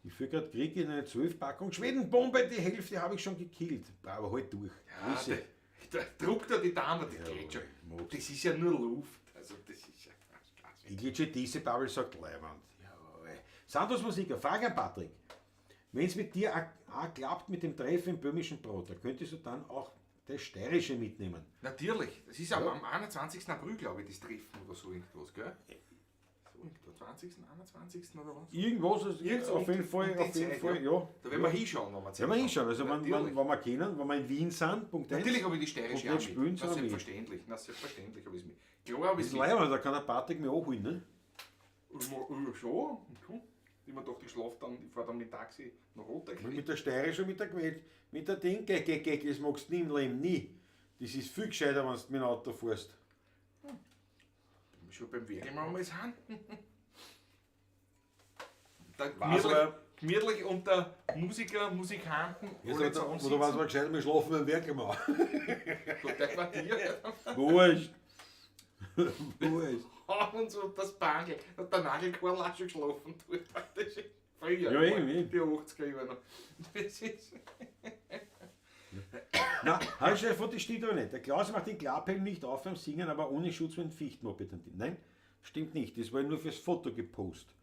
Speaker 1: Ich führe gerade Krieg in eine 12-Packung Schwedenbombe, die Hälfte habe ich schon gekillt. Bravo, halt durch.
Speaker 2: Ja,
Speaker 1: Grüße.
Speaker 2: der druckt da die Dame, das geht schon.
Speaker 1: magst.
Speaker 2: Das ist ja nur Luft. Also das ist ja klasse.
Speaker 1: Ich glitsche diese Babel sagt Leiwand. Jawohl. Santos Musiker, Frage an Patrick. Wenn es mit dir auch klappt mit dem Treffen im böhmischen Brot, da könntest du dann auch das Steirische mitnehmen.
Speaker 2: Natürlich, das ist am 21. April, glaube ich, das Treffen oder so irgendwas, gell? So irgendwo, 20., 21. oder was?
Speaker 1: Irgendwas, ist
Speaker 2: Irgend
Speaker 1: auf jeden Fall,
Speaker 2: um die
Speaker 1: auf jeden
Speaker 2: Zeit,
Speaker 1: Fall, ja.
Speaker 2: Da werden wir hinschauen, wenn wir Zeit
Speaker 1: Werden wir
Speaker 2: haben.
Speaker 1: hinschauen, also wenn, wenn,
Speaker 2: Natürlich.
Speaker 1: wenn wir kennen, wenn wir in Wien sind, Punkt 1.
Speaker 2: Natürlich habe ich die steirische
Speaker 1: Und
Speaker 2: auch
Speaker 1: nicht spielen,
Speaker 2: mit. Na,
Speaker 1: sondern mit.
Speaker 2: selbstverständlich. Na, selbstverständlich habe ich es mit. Klar habe
Speaker 1: Das
Speaker 2: ich
Speaker 1: ist
Speaker 2: es mit.
Speaker 1: Leiwand, da kann der Patrick mich auch holen, ne?
Speaker 2: Ja, schon. Schon. Ich mir gedacht, ich schlafe dann, ich fahre dann mit dem Taxi nach Rotterdam.
Speaker 1: Mit der Steirischen, mit der Quelle, mit der Ding, geh, geh, geh, das magst du nie im Leben, nie. Das ist viel gescheiter, wenn du mit dem Auto fährst.
Speaker 2: Schon beim Werkelmann mal sind. Dann
Speaker 1: Weiß
Speaker 2: gemütlich,
Speaker 1: aber-
Speaker 2: gemütlich unter Musiker, Musikanten,
Speaker 1: Ja,
Speaker 2: alle
Speaker 1: oder
Speaker 2: zusammen
Speaker 1: oder was war gescheiter, wir schlafen beim Werkelmann.
Speaker 2: sitzen. Der Quartier.
Speaker 1: Wurscht. Wurscht.
Speaker 2: Und so das Bangel. Hat der Nagelkarl auch schon geschlafen. Das ist früher.
Speaker 1: Ja, eben, eben.
Speaker 2: Die 80er Jahre noch. Das ist.
Speaker 1: Na, Harry Schäfer, das stimmt aber nicht. Der Klaus macht den Klapphelm nicht auf beim Singen, aber ohne Schutz mit dem Fichtenmoped. Nein, stimmt nicht. Das war nur fürs Foto gepostet.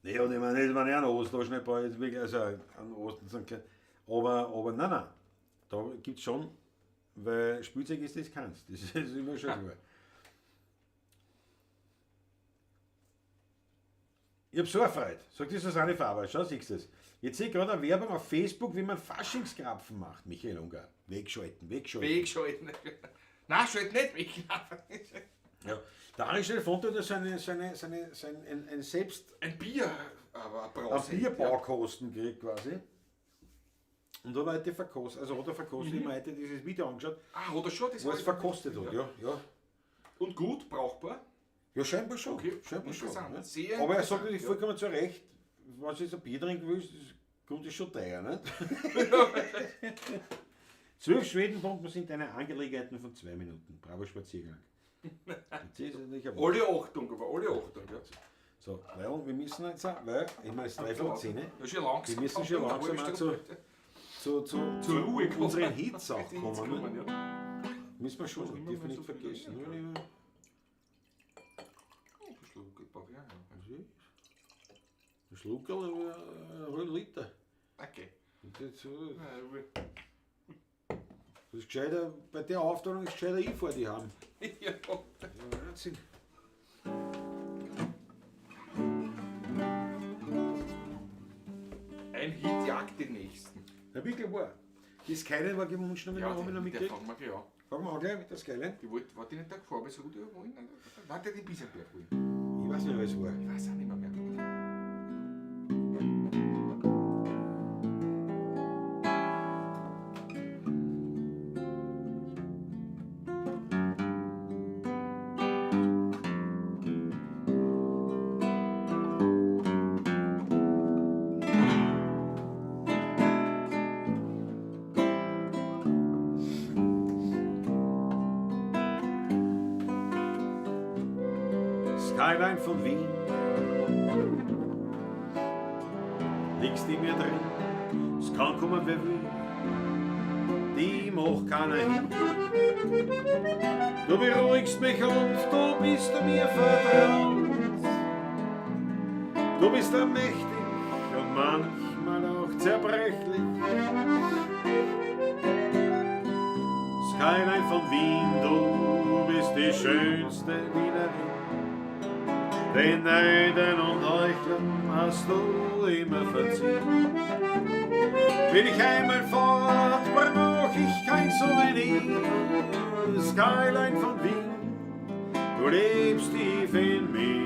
Speaker 1: Nee, und ich meine, ich meine, an Osten, da schnell ein paar, jetzt wirklich, also an Osten sind kein, aber nein, nein, da gibt es schon, weil Spielzeug ist das keins. Das ist immer schon klar. Ich hab so eine Freude, sagt die Susanne Faber, schau, siehst du das. Jetzt sehe ich gerade eine Werbung auf Facebook, wie man Faschingskrapfen macht. Michael Unger, wegschalten, wegschalten.
Speaker 2: Wegschalten. Nein, schalt nicht weg.
Speaker 1: Ja. Der Harry Fonte hat ja ein selbst
Speaker 2: Ein Bier, aber ein
Speaker 1: ein
Speaker 2: Brause.
Speaker 1: Bierbaukosten gekriegt quasi. Und hat heute verkostet, also hat er verkostet, ich habe mir heute dieses Video angeschaut,
Speaker 2: Ah, hat er schon das
Speaker 1: wo er es
Speaker 2: hab ich-
Speaker 1: verkostet hat, ja, ja.
Speaker 2: Und gut, brauchbar.
Speaker 1: Ja, scheinbar schon.
Speaker 2: Okay,
Speaker 1: scheinbar schon.
Speaker 2: interessant.
Speaker 1: Ne?
Speaker 2: Sehr
Speaker 1: Aber er sagt
Speaker 2: interessant,
Speaker 1: natürlich
Speaker 2: ja.
Speaker 1: vollkommen zu Recht, wenn du jetzt ein Bier trinken willst, das kommt es schon teuer, nicht? 12 Schwedenbomben sind eine Angelegenheit von 2 Minuten. Bravo Spaziergang. Jetzt ist es nicht ein
Speaker 2: Alle Achtung, aber alle Achtung. Ja.
Speaker 1: So, weil wir müssen jetzt auch, weil, ich meine, es ist 9:45.
Speaker 2: Ja, schon langsam.
Speaker 1: Wir müssen schon
Speaker 2: Eine
Speaker 1: langsam
Speaker 2: halbe
Speaker 1: auch
Speaker 2: Stunde.
Speaker 1: zu
Speaker 2: Zur Ruhe kommen.
Speaker 1: unseren Hits auch
Speaker 2: Die Hits
Speaker 1: kommen.
Speaker 2: kommen,
Speaker 1: Ne?
Speaker 2: ja.
Speaker 1: Müssen wir schon,
Speaker 2: Immer
Speaker 1: dürfen wir
Speaker 2: mal
Speaker 1: nicht
Speaker 2: so viel,
Speaker 1: vergessen.
Speaker 2: ja.
Speaker 1: Ja, ja.
Speaker 2: Oh, ein Schluck, ich brauche ja.
Speaker 1: Ein Schluckerl, ein halber Liter.
Speaker 2: Okay.
Speaker 1: Und Das
Speaker 2: Ja,
Speaker 1: das ist gescheiter, bei der Aufteilung ist gescheiter, ich fahr die haben.
Speaker 2: Ja.
Speaker 1: Wahnsinn.
Speaker 2: Ein Hit jagt den nächsten.
Speaker 1: Ja, wirklich wahr. Die Skyline war gewünscht, haben wir
Speaker 2: Ja,
Speaker 1: noch, haben wir noch
Speaker 2: die, der
Speaker 1: mitgekriegt.
Speaker 2: fangen wir gleich an.
Speaker 1: Fangen wir an gleich mit der Skyline.
Speaker 2: Die wollte, war die nicht da gefahren bis Rudi wollen? Nein, der hat den Biesenberg wollen.
Speaker 1: Ich weiß nicht, was es war.
Speaker 2: Ich weiß auch nicht mehr.
Speaker 1: Skyline von Wien. Liegst in mir drin, es kann kommen, wer will, die macht keiner hin. Du beruhigst mich und du bist mir vertraut. Du bist allmächtig und manchmal auch zerbrechlich. Skyline von Wien, du bist die schönste Wienerin. Den Neidern und Heuchlern hast du immer verziehen. Bin ich einmal fort, brauch ich kein Souvenir. Skyline von Wien, du lebst tief in mir.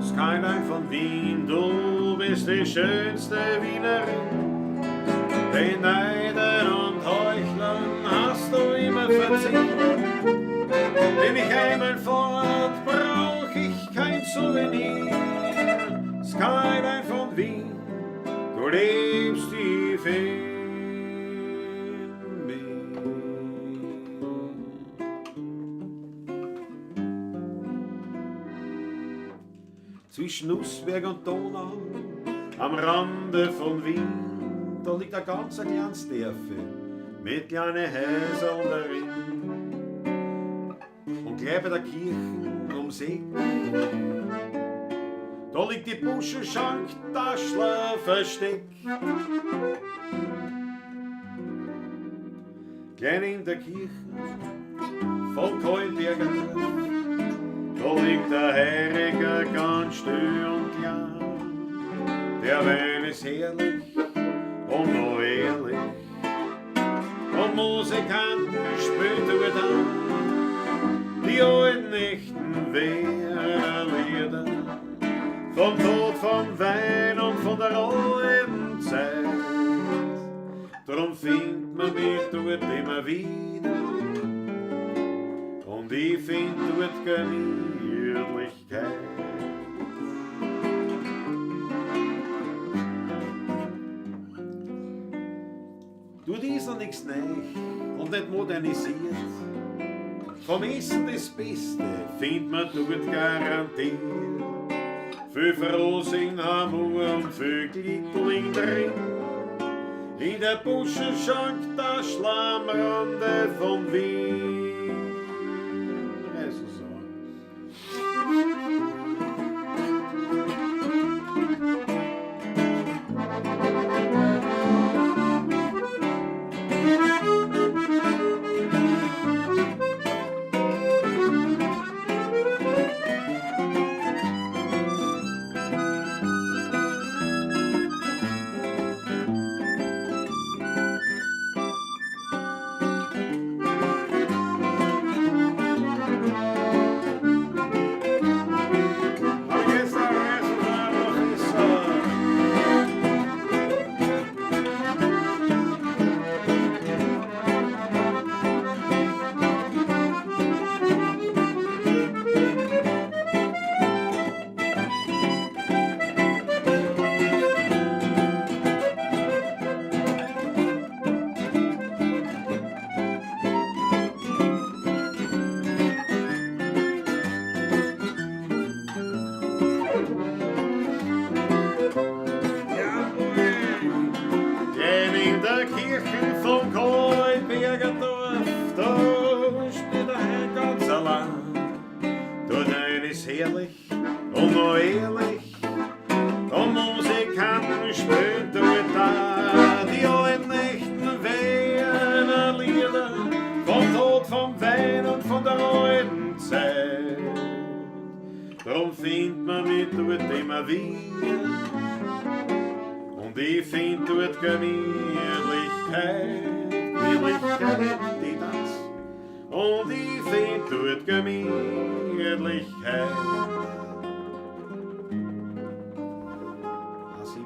Speaker 1: Skyline von Wien, du bist die schönste Wienerin. Den Neidern und Heuchlern hast du immer verziehen. Bin ich einmal fort, brauch ich kein Souvenir. Skyline von Wien, du lebst tief in mir. Zwischen Nussberg und Donau, am Rande von Wien, da liegt ein ganz ein kleines Dörfel mit kleinen Häusern darin. Und gleich bei der Kirche ums Eck, da liegt die Buschenschank, Taschler Versteck. Klein in der Kirche von Kahlenberger Dorf, da liegt der Heiriger ganz still und klein. Der Wein ist herrlich und noch ehrlich, und Musikanten spielt dort an die alten echten Wiener Lieder vom Tod, vom Wein und von der alten Zeit. Drum findet man mich dort immer wieder, und ich find dort Gemütlichkeit. Dort ist noch nichts neu und nicht modernisiert. Vom Essen das Beste findet man dort garantiert. Viel Frohsinn, Hamur und viel Glickling drin. In der Buschenschank der Schlammrande von Wien. Also so. Denn in der Kirche vom Kahlenberger Dorf, da steht der Herr ganz allein. Dort ein ist herrlich und noch ehrlich, und Musikanten spielen dort da die alten echten Wiener Lieder vom Tod, vom Wein und von der alten Zeit. Drum findet man mich dort immer wieder, und ich find dort Gemütlichkeit, Gemütlichkeit, die Tanz. Und ich find dort Gemütlichkeit. A7.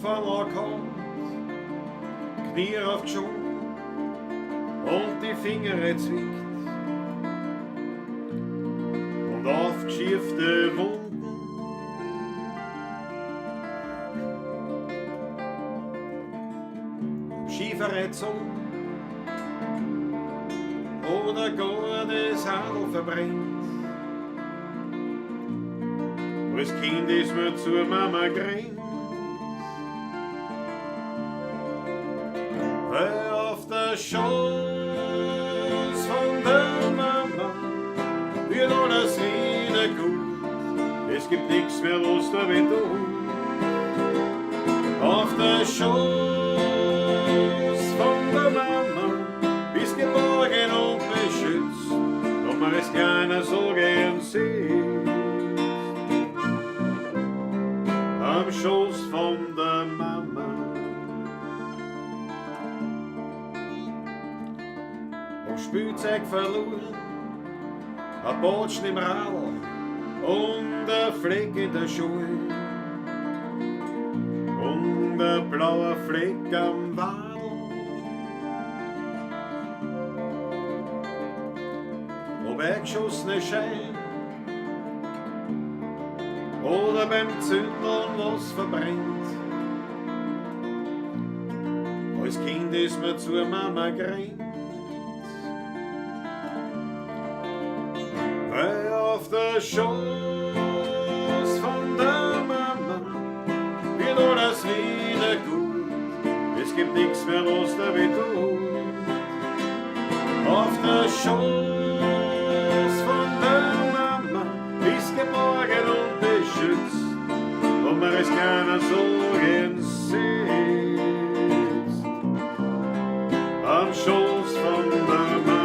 Speaker 1: Kopfhörer angehauen, Knie aufgeschoben und die Finger zwickt und aufgeschiefte Wunden. Schieferreizung oder gar das Handel verbrennt. Als Kind ist mir zur Mama gerannt, weil auf der Schoß von der Mama wird alles wieder gut. Es gibt nichts mehr, was da weh tut. Auf der Schoß von der Mama bist geborgen und beschützt, und man ist kleiner so gern sitzt. Am Schoß von der Mama. Am Spielzeug verloren, ein Botschen im Radl und ein Fleck in der Schuhe und ein blauer Fleck am Wadl. Ob eingeschossene Schein oder beim Zündeln was verbrennt. Als Kind ist mir zur Mama gerannt, weil auf der Schoß von der Mama wird alles wieder gut. Es gibt nichts mehr, was da weh tut. Auf der Schoß von der Mama ist geborgen und beschützt, und man ist keiner Sorgen sitzt. Am Schoß von der Mama.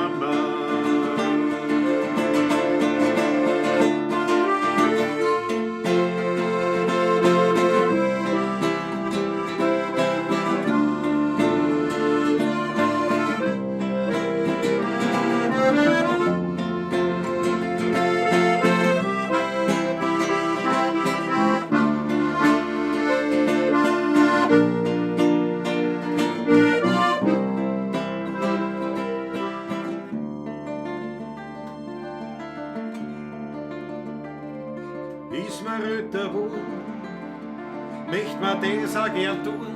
Speaker 1: Ist man älter geworden, möcht man das auch gern tun.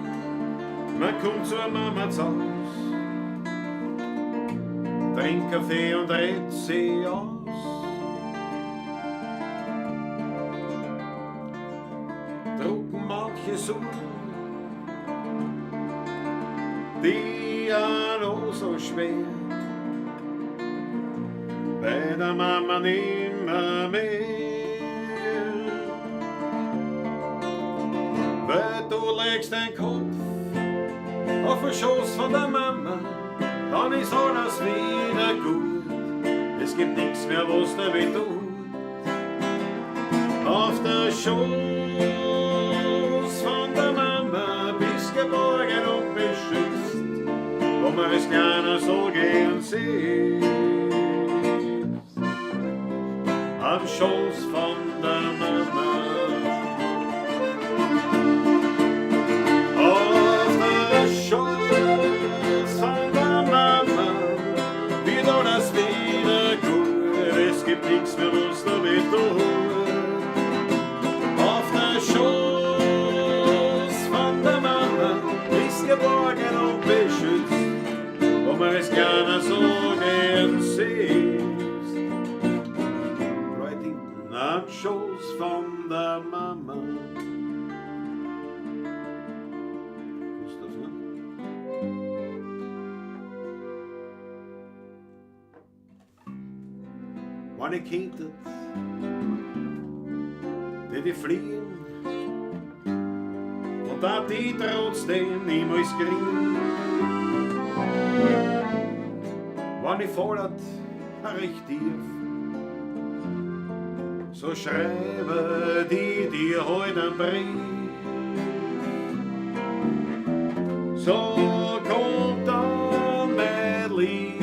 Speaker 1: Man kommt zur Mama zu Haus, trinkt Kaffee und redet sie aus. Drucken manche Suchen, die ja noch so schwer, bei der Mama nimmer mehr. Weil du legst dein Kopf auf den Schoß von der Mama, dann ist alles wieder gut. Es gibt nichts mehr, was da weh tut. Auf der Schoß von der Mama bist geborgen und beschützt, wo man es kleiner so gern sieht. Am Schoß von der Mama. Auf der Schoß von der Mama wird alles wieder gut. Es gibt nichts mehr, was da weh tut. Auf der Schoß von der Mama ist geborgen und beschützt, wo man es gerne so gern sieht. Am Schoß von der Mama. Gustav, ne? Wann ich könntet, die die fliehen und da die trotzdem niemals kriegen. Wann ich fordert, recht tief, so schreibe die dir heut einen Brief. So kommt dann mein Lied,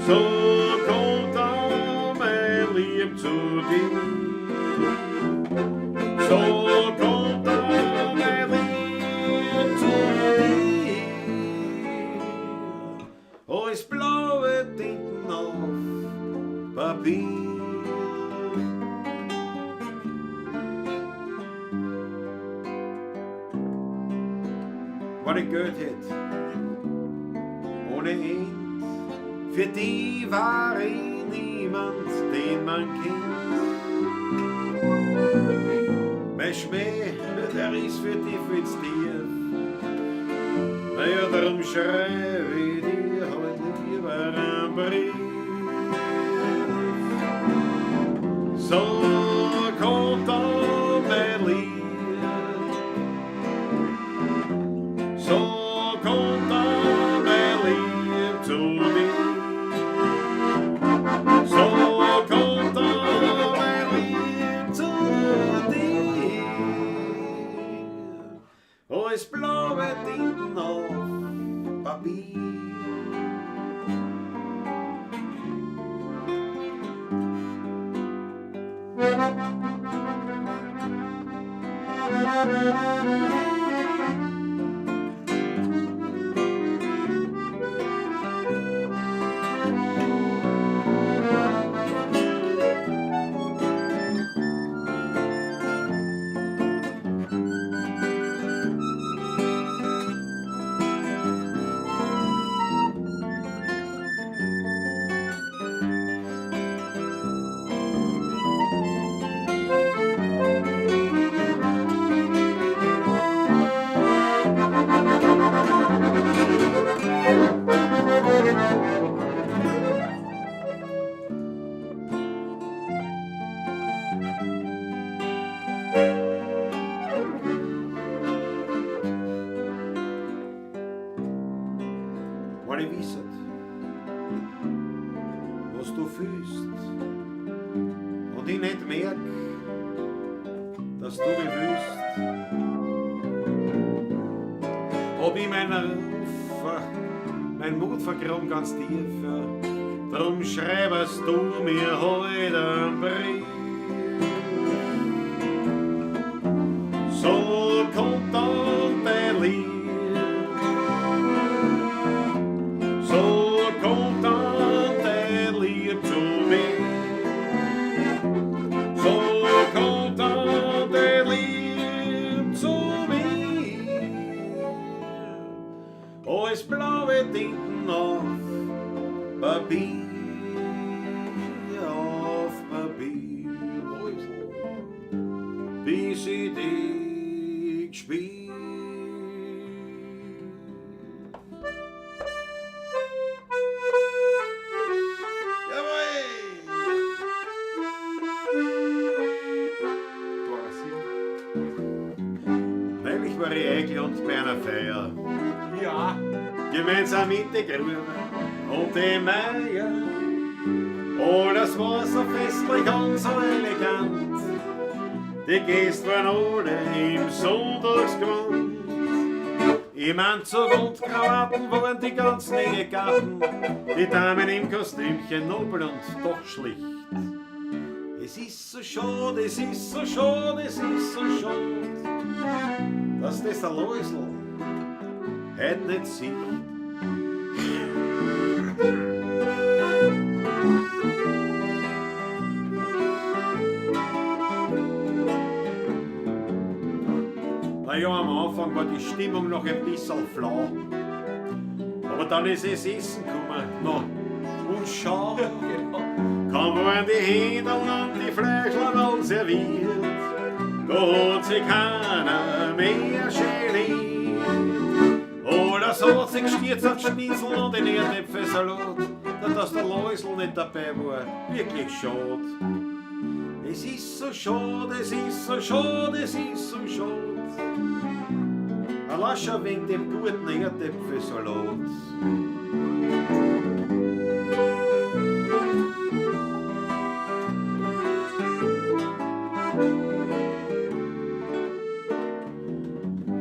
Speaker 1: so kommt dann mein Lieb zu dir. So kommt Alles blaue Tinten auf Papier. Wenn ich Geld hätt, ohne End, für die war ich niemand, den man kennt. Mein Schmäh, der ist für die viel zu tief. Naja, darum schreib ich dir heut lieber einen Brief. So kommt dann mein Lied, so kommt dann mein Lieb zu dir. So kommt dann mein Lieb zu dir. Alles blaue Tinten auf Papier. Wenn ich wisset, was du fühlst und ich nicht merk, dass du mich willst, hab ich mein Mut vergraben ganz tief, ja. Drum schreibst du mir heut einen Brief. So kommt dann dein Lied, so kommt dann dein Lieb zu mir. So kommt dann dein Lieb zu mir. Alles blaue Tinten auf Papier, auf Papier, bis ich dich spiel. Jawohl! Neulich war ich eingeladen bei einer Feier.
Speaker 2: Ja.
Speaker 1: Gemeinsam mit den Gruber und dem Meier. Oh, das war so festlich und so elegant. Die Gäste waren alle im Sonntagsgewand. Im Anzug und Krawatten waren die ganzen Ehegatten. Die Damen im Kostümchen nobel und doch schlicht. Es ist so schade, es ist so schade, es ist so schade, dass das der Loisl heut nicht sieht. Na ja, am Anfang war die Stimmung noch ein bisschen flau. Aber dann ist es Essen gekommen. Na, und schau, kaum waren die Händel und die Fleischladen serviert, da hat sich keiner mehr geniert. Oh, das hat sich gestürzt auf Schnitzel und den Erdäpfelsalat, dass der Loisl nicht dabei war, wirklich schade. Es ist so schade, es ist so schade, es ist so schade. Allein schon wegen dem guten Erdäpfelsalat.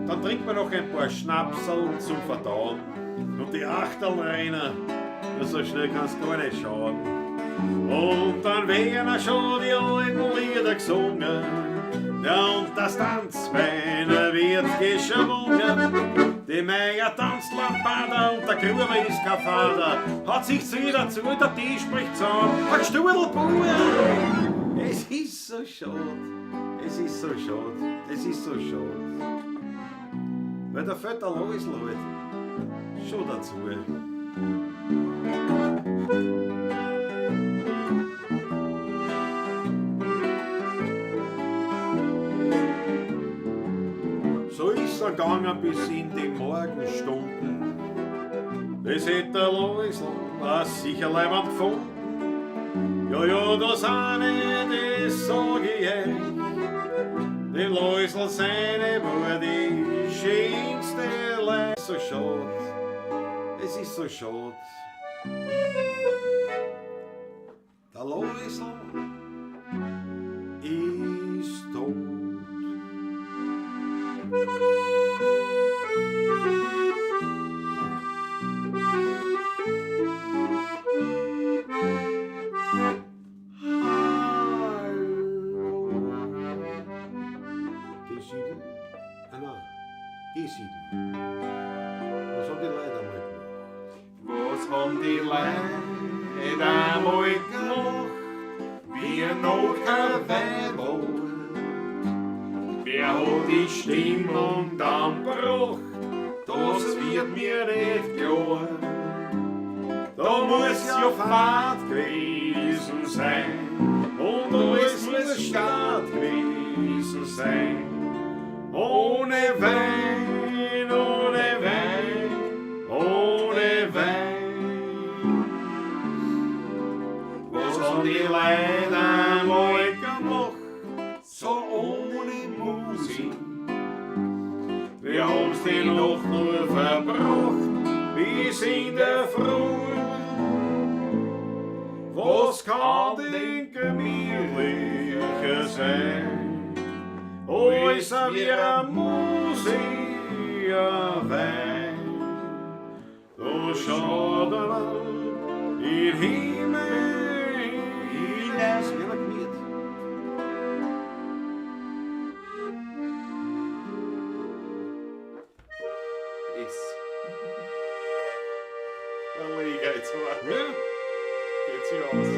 Speaker 1: Dann trinkt man noch ein paar Schnapseln zum Verdauen. Und die Achtelreiner, ja, so schnell kannst du gar nicht schauen. Und dann werden auch schon die alten Lieder gesungen. Ja, und das Tanzbein wird geschwungen. Die Meier tanzt Lambada und der Gruber ist kein Vater. Hat sich zu ihr dazu, der Tisch spricht zusammen. Ein Gstudelbauer! Es ist so schade. Es ist so schade. Es ist so schade. Weil der Vetter Loisl halt schon dazu. So ist er gegangen bis in die Morgenstunden. Das hätt der Loisl auch sicher leibend gefunden. Ja, ja, das eine, das sag ich euch. Dem Loisl seine war die schönste Leid. So schad, es ist so schad. Der Loisl ist tot. Hallo. G7? Ah nein, G7. Was haben die Leute einmal gemacht?
Speaker 2: Was haben die Leute einmal gemacht, wie noch kein Wein war? Wer hat die Stimmung dann gebracht? Das wird mir nicht klar. Da muss ja Fahrt gewesen sein und alles muss Staat gewesen sein. Ohne Wein, ohne Wein, ohne Wein. Was haben die Leute einmal gemacht, so ohne Musik? Wir haben's die Nacht nur verbracht, bis in der Früh. Was kann denn gemütlicher sein, als wir am Musik Wein? Da schaut er in Himmel hinein.
Speaker 1: Das wär gemüt.
Speaker 2: S. Da leg ich jetzt mal.
Speaker 1: Ja.
Speaker 2: Geht sich aus.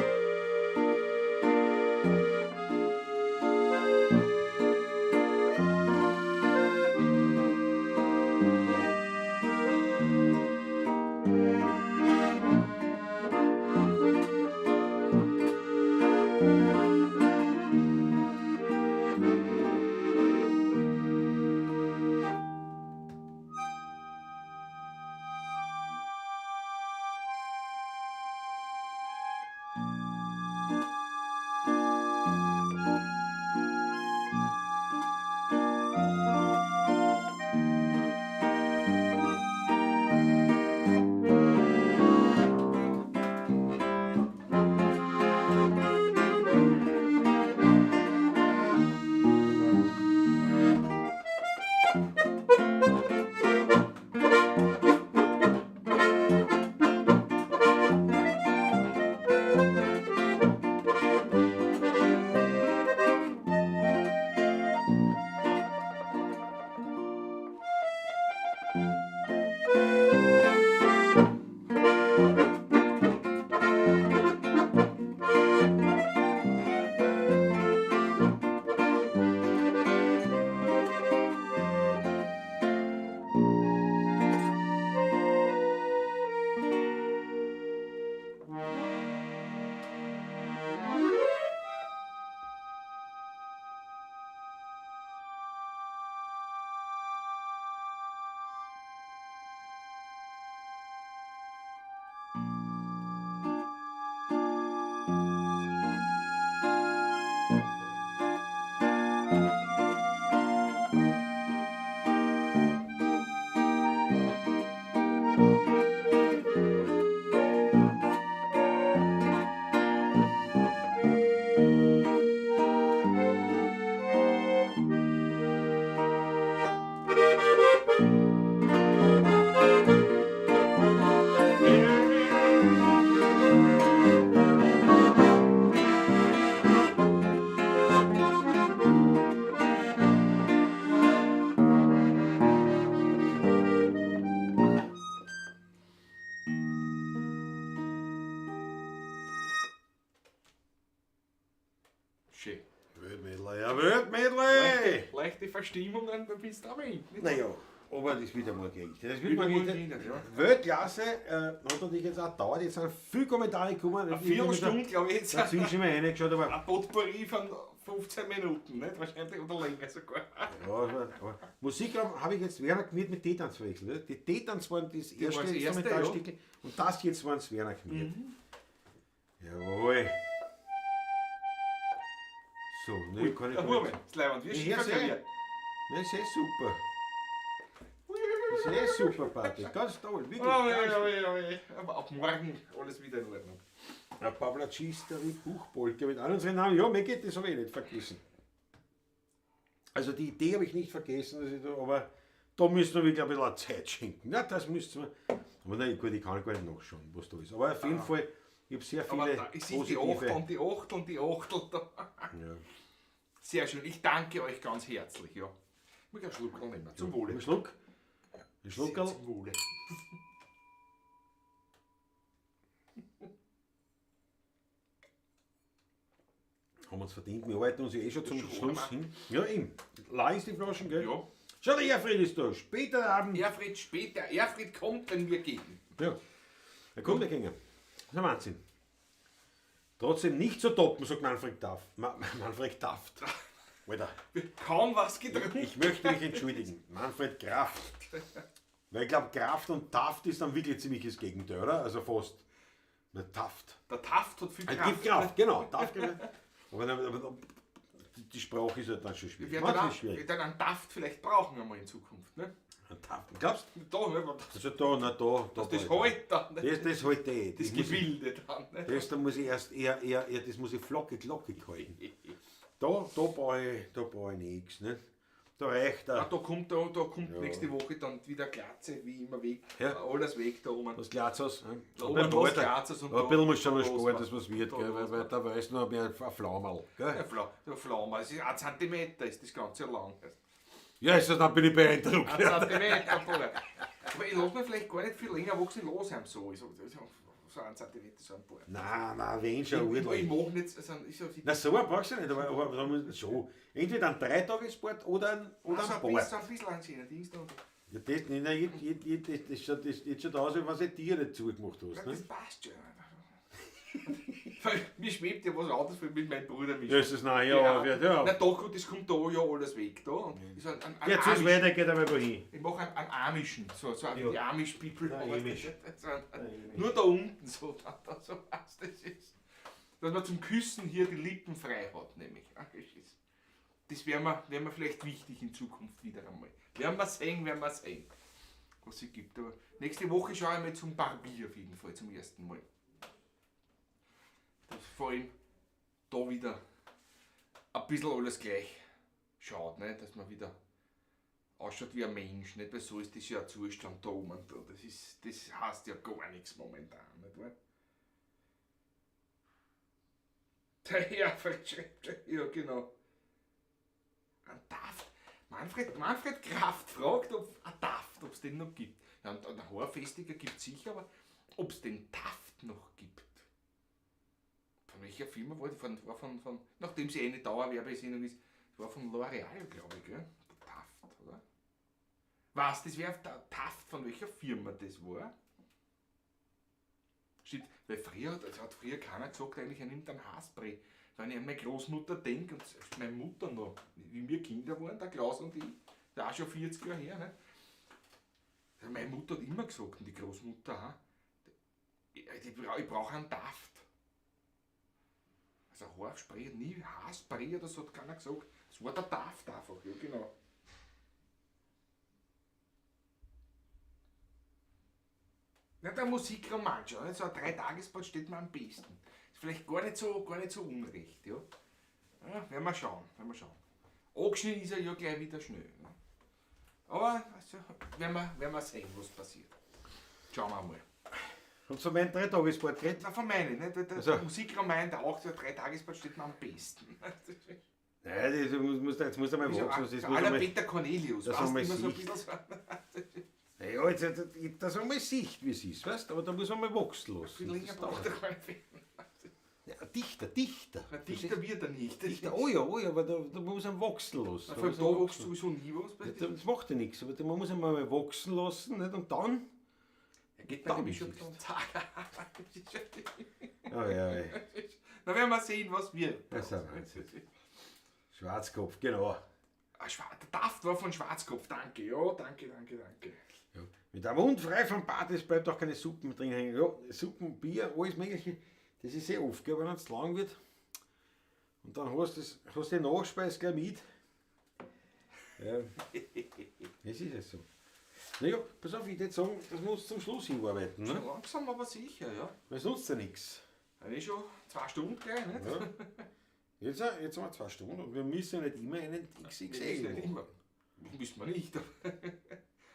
Speaker 2: Verstimmungen, dann bist du am Ende. Nicht?
Speaker 1: Naja, aber das wird ja mal geregelt. Das wird
Speaker 2: Wird
Speaker 1: mal
Speaker 2: mal
Speaker 1: geregelt.
Speaker 2: geregelt, ja.
Speaker 1: Weltklasse, hat natürlich jetzt auch dauert. Jetzt sind viele Kommentare gekommen.
Speaker 2: Eine Viertelstunde, glaube ich, jetzt.
Speaker 1: Dazwischen mal reingeschaut, aber.
Speaker 2: Ein Potpourri von 15 Minuten, nicht? Wahrscheinlich oder länger sogar.
Speaker 1: Ja, aber Musikraum habe ich jetzt Werner Gmiert mit Tetans verwechselt. Oder? Die Tetans waren das erste
Speaker 2: waren das erste,
Speaker 1: Instrumentalstückel und das jetzt waren es Werner Gmiert. Jawohl. So, ne, kann ich
Speaker 2: Der
Speaker 1: gar
Speaker 2: Hurme,
Speaker 1: nicht.
Speaker 2: das Leibwand, wir
Speaker 1: Ich
Speaker 2: schicken
Speaker 1: hör's eh.
Speaker 2: Klavier.
Speaker 1: Ne, ist eh super. Ist eh super, Patrick. Ganz toll, wirklich.
Speaker 2: Oh,
Speaker 1: ganz
Speaker 2: ja, ja, ja, ja. Aber ab morgen alles wieder in Ordnung.
Speaker 1: Ja, Pavla Cisteri, Buchpolka mit all unseren Namen. Ja, mir geht das habe ich nicht vergessen. Also die Idee habe ich nicht vergessen, dass ich da, aber da müssen wir wirklich ein bisschen Zeit schenken. Na, das müssen wir. Aber nein, gut, ich kann gar nicht nachschauen, was da ist. Aber auf jeden Fall, ich habe sehr
Speaker 2: Aber
Speaker 1: viele
Speaker 2: da, ich sehe die Achtel und die Achtel und die Achtel da.
Speaker 1: Ja.
Speaker 2: Sehr schön, ich danke euch ganz herzlich. Ja. Ich muss einen Schluck nehmen. Zum Wohle.
Speaker 1: Einen Schluck. Ein Schluckerl.
Speaker 2: Sehr zum Wohle.
Speaker 1: Haben wir uns verdient. Wir arbeiten uns ja eh schon zum
Speaker 2: schon
Speaker 1: Schluss
Speaker 2: warm.
Speaker 1: hin. Ja, eben. Leih ist die Flaschen, gell?
Speaker 2: Ja.
Speaker 1: Schau, der Erfried ist da. Später Abend.
Speaker 2: Erfried später. Erfried kommt, wenn wir gehen.
Speaker 1: Ja. Da kommt der Gänger. Das ist ein Wahnsinn. Trotzdem nicht zu toppen, sagt Manfred Taft. Manfred Taft. Alter,
Speaker 2: Kaum was getrunken.
Speaker 1: ich möchte mich entschuldigen. Manfred Kraft. Weil ich glaube, Kraft und Taft ist dann wirklich ziemliches Gegenteil, oder? Also fast. Na, Taft.
Speaker 2: Der Taft hat viel
Speaker 1: Es
Speaker 2: Kraft.
Speaker 1: gibt Kraft, genau. Taft gibt aber die Sprache ist halt dann schon
Speaker 2: Wir
Speaker 1: schwierig.
Speaker 2: werden
Speaker 1: Manchmal
Speaker 2: dann,
Speaker 1: ist schwierig.
Speaker 2: wir werden einen Taft vielleicht brauchen einmal in Zukunft. Ne?
Speaker 1: Ein Taft. Glaubst du?
Speaker 2: Da, ne? Das,
Speaker 1: Also da, na da, da.
Speaker 2: das
Speaker 1: da.
Speaker 2: halt dann. Ne?
Speaker 1: Das halt eh.
Speaker 2: Das
Speaker 1: muss ich-
Speaker 2: Gebilde dann. Ne?
Speaker 1: Das, da muss ich erst eher, das muss ich flockig, lockig halten. Da brauche ich nichts. Ne? Da reicht
Speaker 2: Ah,
Speaker 1: er.
Speaker 2: da kommt, da kommt
Speaker 1: Ja.
Speaker 2: nächste Woche dann wieder Glatze, wie immer weg.
Speaker 1: Ja.
Speaker 2: Alles weg da oben.
Speaker 1: Was Glatzhaus. Ne?
Speaker 2: Da oben was Glatzhaus und
Speaker 1: Aber ein
Speaker 2: da-
Speaker 1: bisschen muss schon noch
Speaker 2: da
Speaker 1: sparen,
Speaker 2: was
Speaker 1: dass was wird,
Speaker 2: Da
Speaker 1: gell?
Speaker 2: was
Speaker 1: Weil da weiß noch mehr ein Flaumerl. Gell?
Speaker 2: Ja, der Pflaume, es ist 1 Zentimeter, ist das Ganze lang.
Speaker 1: Ja, ist das, dann bin ich beeindruckt.
Speaker 2: 1 Zentimeter, Bruder. Aber ich lasse mir vielleicht gar nicht viel länger wachsen, los ihm so. So 1 Zentimeter, so ein paar.
Speaker 1: Nein, nein, wenn schon.
Speaker 2: Ich
Speaker 1: ordentlich.
Speaker 2: mache nicht, also, ich so,
Speaker 1: Na, so einen brauchst du nicht, aber da muss schon. Entweder ein Dreitagesbart oder ein, oder
Speaker 2: also
Speaker 1: ein
Speaker 2: ein
Speaker 1: Bart.
Speaker 2: bisschen, ein bisschen ein schöner Dings da.
Speaker 1: Ja, das, nein, nein, das schaut aus, als wenn du dir nicht zugemacht hast.
Speaker 2: Ja,
Speaker 1: Ne?
Speaker 2: das passt schon. Weil mir schwebt ja was anderes mit meinem Bruder. Mir
Speaker 1: Das ist nein, ja, ja. ja.
Speaker 2: Na doch, gut, das kommt da ja alles weg. Da. Und ich so ein
Speaker 1: Jetzt ist
Speaker 2: Amish-
Speaker 1: weiter, geht einmal wohin.
Speaker 2: Ich mache einen Amischen, so einen,
Speaker 1: Ja.
Speaker 2: die Amish People.
Speaker 1: Der
Speaker 2: aber
Speaker 1: Amish.
Speaker 2: So ein, nur da unten, so, da, so was das ist. Dass man zum Küssen hier die Lippen frei hat, nämlich. Ach, das ist- Das wäre mir vielleicht wichtig in Zukunft wieder einmal. Werden wir sehen, werden wir sehen, was es gibt. Aber nächste Woche schaue ich mal zum Barbier auf jeden Fall, zum ersten Mal. Dass vor allem da wieder ein bisschen alles gleich schaut, ne? Dass man wieder ausschaut wie ein Mensch, nicht? Weil so ist das ja ein Zustand da oben. Da. Das heißt ja gar nichts momentan, nicht wahr? Der Herr schreibt, ja genau. Ein Taft. Manfred Kraft fragt, ob ein Taft, ob es den noch gibt. Ja, und einen Haarfestiger gibt es sicher, aber ob es den Taft noch gibt. Von welcher Firma war die? Von, nachdem sie eine Dauerwerbesendung ist, das war von L'Oreal, glaube ich, gell? Der Taft, oder? Was, das wäre der Taft, von welcher Firma das war? Stimmt, weil früher, das hat früher keiner gesagt, eigentlich, er nimmt einen Haarspray. Wenn ich an meine Großmutter denke und selbst meine Mutter noch, wie wir Kinder waren, der Klaus und ich, das ist auch schon 40 Jahre her, ne? Also meine Mutter hat immer gesagt, und die Großmutter auch, ich brauche einen Taft. Also Haarspray, nie Haarspray oder so hat keiner gesagt. Das war der Taft einfach, ja genau. Ja, der Musikroman schon, nicht? So ein Dreitagesbad steht mir am besten. Ist vielleicht gar nicht so unrecht, ja. Ja, werden wir schauen, werden wir schauen. Angeschnitten ist er ja gleich wieder schnell. Ne? Aber also, werden wir sehen, was passiert. Schauen wir mal.
Speaker 1: Hast du von meinem Dreitagesbart geredet?
Speaker 2: Na, von meinen, ne? Der
Speaker 1: Also.
Speaker 2: Musikroman, der auch so ein Dreitagesbad steht mir am besten.
Speaker 1: Nein, das muss, jetzt muss er mal
Speaker 2: So,
Speaker 1: wachsen. Das
Speaker 2: so
Speaker 1: muss
Speaker 2: à la
Speaker 1: einmal,
Speaker 2: Peter Cornelius,
Speaker 1: das
Speaker 2: weißt du,
Speaker 1: einmal
Speaker 2: immer so ein
Speaker 1: sieht.
Speaker 2: bisschen so.
Speaker 1: ja, jetzt, dass man mal sieht, wie es ist, weißt du? Aber da muss man mal wachsen lassen.
Speaker 2: Viel länger
Speaker 1: Das
Speaker 2: braucht
Speaker 1: dauert.
Speaker 2: er gar nicht.
Speaker 1: Ja, Dichter, Dichter.
Speaker 2: Na, Dichter wird er nicht.
Speaker 1: Dichter, oh ja, oh ja, aber da muss man wachsen lassen.
Speaker 2: Na, vor allem
Speaker 1: muss
Speaker 2: da
Speaker 1: man
Speaker 2: wächst
Speaker 1: wachsen.
Speaker 2: sowieso nie was. Bei
Speaker 1: Ja,
Speaker 2: dir.
Speaker 1: das macht ja nichts, aber man muss ihn mal wachsen lassen, nicht? Und dann.
Speaker 2: Er geht mir
Speaker 1: Dann
Speaker 2: nämlich schon
Speaker 1: siehst
Speaker 2: ein Tag.
Speaker 1: Ja, ja, ja.
Speaker 2: Na, werden wir sehen, was wird.
Speaker 1: Das ist ein Wahnsinn. Schwarzkopf, genau.
Speaker 2: Ah, der Daft war von Schwarzkopf, danke. Ja, danke, danke, danke.
Speaker 1: Ja. Mit dem Mund frei vom Bart, es bleibt auch keine Suppen drin hängen. Ja, Suppen, Bier, alles Mögliche. Das ist sehr oft, gell, wenn es lang wird. Und dann hast du die Nachspeise gleich mit. Ja. Das ist es so. Naja, pass auf, ich würde sagen, das muss zum Schluss hinarbeiten. Ne?
Speaker 2: Schon langsam, aber sicher, ja.
Speaker 1: Weil es nutzt ja nichts.
Speaker 2: Ja, eh schon 2 Stunden gleich, nicht?
Speaker 1: Ja. Jetzt haben wir 2 Stunden und wir müssen ja nicht immer einen XXL
Speaker 2: Wir müssen nicht
Speaker 1: machen.
Speaker 2: immer. Müssen wir nicht.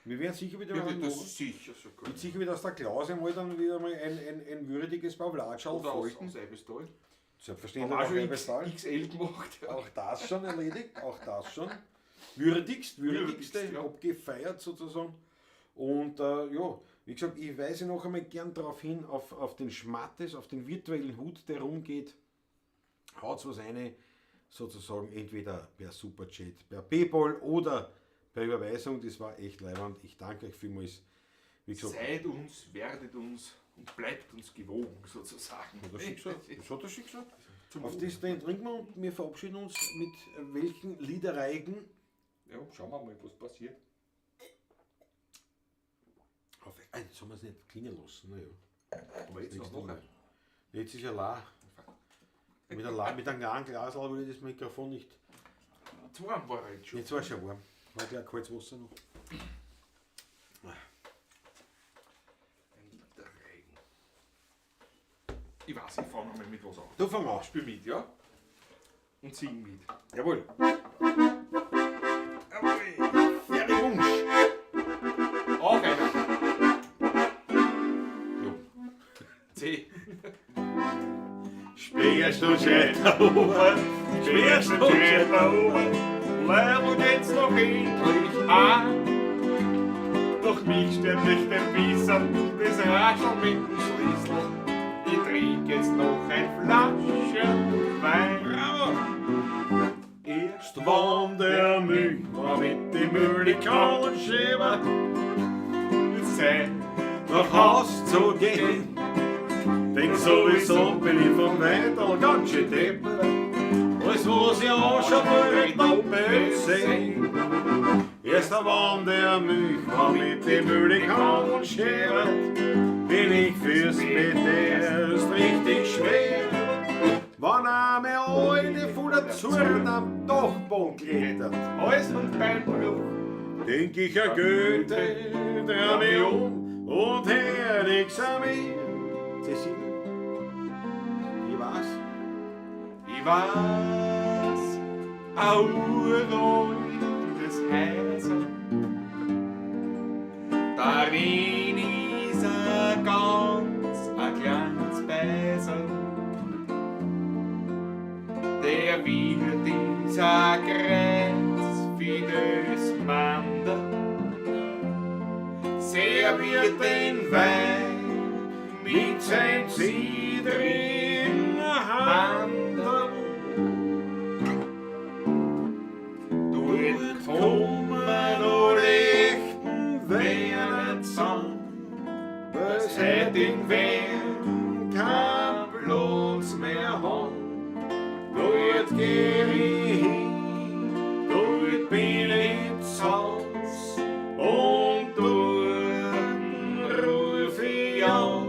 Speaker 1: Wir werden sicher wieder
Speaker 2: Ja,
Speaker 1: mal
Speaker 2: das
Speaker 1: machen.
Speaker 2: ist sicher sogar.
Speaker 1: Wird sicher wieder aus der Klause mal dann wieder mal ein würdiges Pavlatschal
Speaker 2: Oder
Speaker 1: folgen.
Speaker 2: aus Eibestal.
Speaker 1: Selbstverständlich
Speaker 2: Haben
Speaker 1: auch
Speaker 2: auch schon
Speaker 1: Eibestal.
Speaker 2: XL gemacht. Ja.
Speaker 1: Auch das schon erledigt, auch das schon. Würdigste,
Speaker 2: Würdigst, ja.
Speaker 1: abgefeiert sozusagen. Und ja, wie gesagt, ich weise noch einmal gern darauf hin, auf den Schmattes, auf den virtuellen Hut, der rumgeht. Haut's was eine, sozusagen entweder per Superchat, per PayPal oder per Überweisung. Das war echt leiwand. Ich danke euch vielmals. Wie gesagt,
Speaker 2: Seid uns, werdet uns und bleibt uns gewogen, sozusagen.
Speaker 1: Hat er schon gesagt? Das hat er schon gesagt.
Speaker 2: Zum
Speaker 1: Auf
Speaker 2: Wohl.
Speaker 1: das den trinken wir und wir verabschieden uns mit welchen Liederreigen?
Speaker 2: Ja, schauen wir mal, was passiert.
Speaker 1: Auf, jetzt haben wir es nicht klingen lassen. Na ja.
Speaker 2: Aber jetzt noch
Speaker 1: Nächstes
Speaker 2: nachher.
Speaker 1: Jetzt ist ja la. Mit einem kleinen Glas würde ich das Mikrofon nicht.
Speaker 2: Zu warm war er jetzt schon.
Speaker 1: Jetzt war es schon warm. War gleich kaltes Wasser noch.
Speaker 2: Ein Liter Regen. Ich weiß, ich fange mal mit was an.
Speaker 1: Du fang an.
Speaker 2: Spiel mit, ja? Und sing mit.
Speaker 1: Jawohl. Jawohl. Ferry Wunsch.
Speaker 2: Auch einer. Jo. C.
Speaker 1: Sperrst du scheiter oben, sperrst du scheiter oben,
Speaker 2: Leibl geht's noch endlich an. Doch mich stört nicht ein bisschen das Raschel mit dem Schlüssel. Ich trink jetzt noch ein Flaschchen Wein.
Speaker 1: Bravo!
Speaker 2: Erst
Speaker 1: Wann der Müll war mit dem Müllikauen Schäber
Speaker 2: wird's Zeit,
Speaker 1: nach Haus zu gehen. Denn sowieso bin ich vom Weidel ganz schön deppert. Alles was ich anschaue, will ich doppelt sehen. Erst wann der Milch war mit dem Müllikauen Schäber, bin ich fürs Bett erst richtig schwer. Wann einmal alte voller Zurn am Dachboden klettert,
Speaker 2: Hals- und Beinbruch.
Speaker 1: denk ich an Goethe, dreh mich um und hör nix an mir. C7. Ich weiß.
Speaker 2: Ich weiß, ein uraltes Häuser, darin ist ein ganz ein kleines Beisel. Der Wirt ist ein Kreuz wie das Mander,
Speaker 1: Serviert den Wein mit sein zittrigen Handen.
Speaker 2: Dort
Speaker 1: Kommen nur rechten Werner zusammen, was hätt in Wien kein Platz mehr haben. Dort geh ich hin, dort bin ich zu Haus und dort ruf ich aus.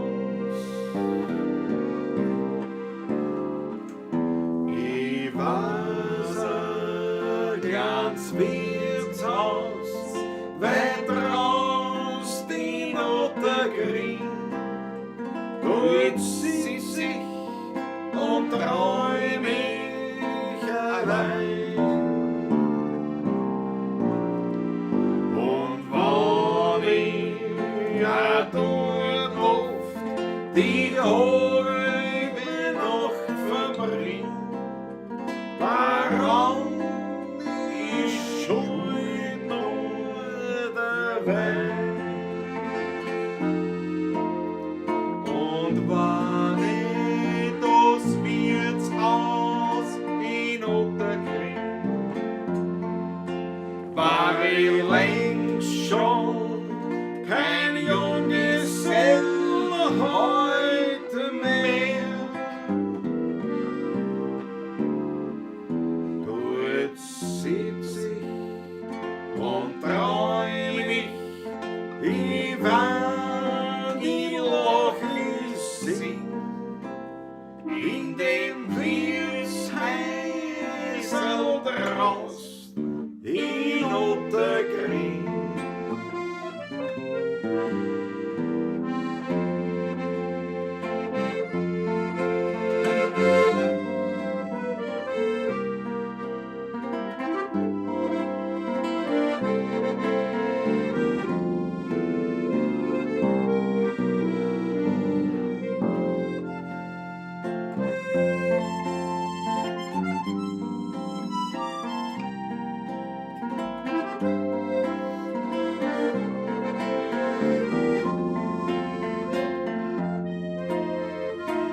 Speaker 1: Ich weiß ein kleines Wirtshaus, weit raus die Ottergrün. Dort sitz ich und träum ich allein. Und wann ich auch dort oft die halbe Nacht verbring, daran ist schuld nur der Wein.
Speaker 2: Und wann ich das Wirtshaus
Speaker 1: Die wann ich lach ich sing, in dem Wirtshäusl draußen in Ottergring.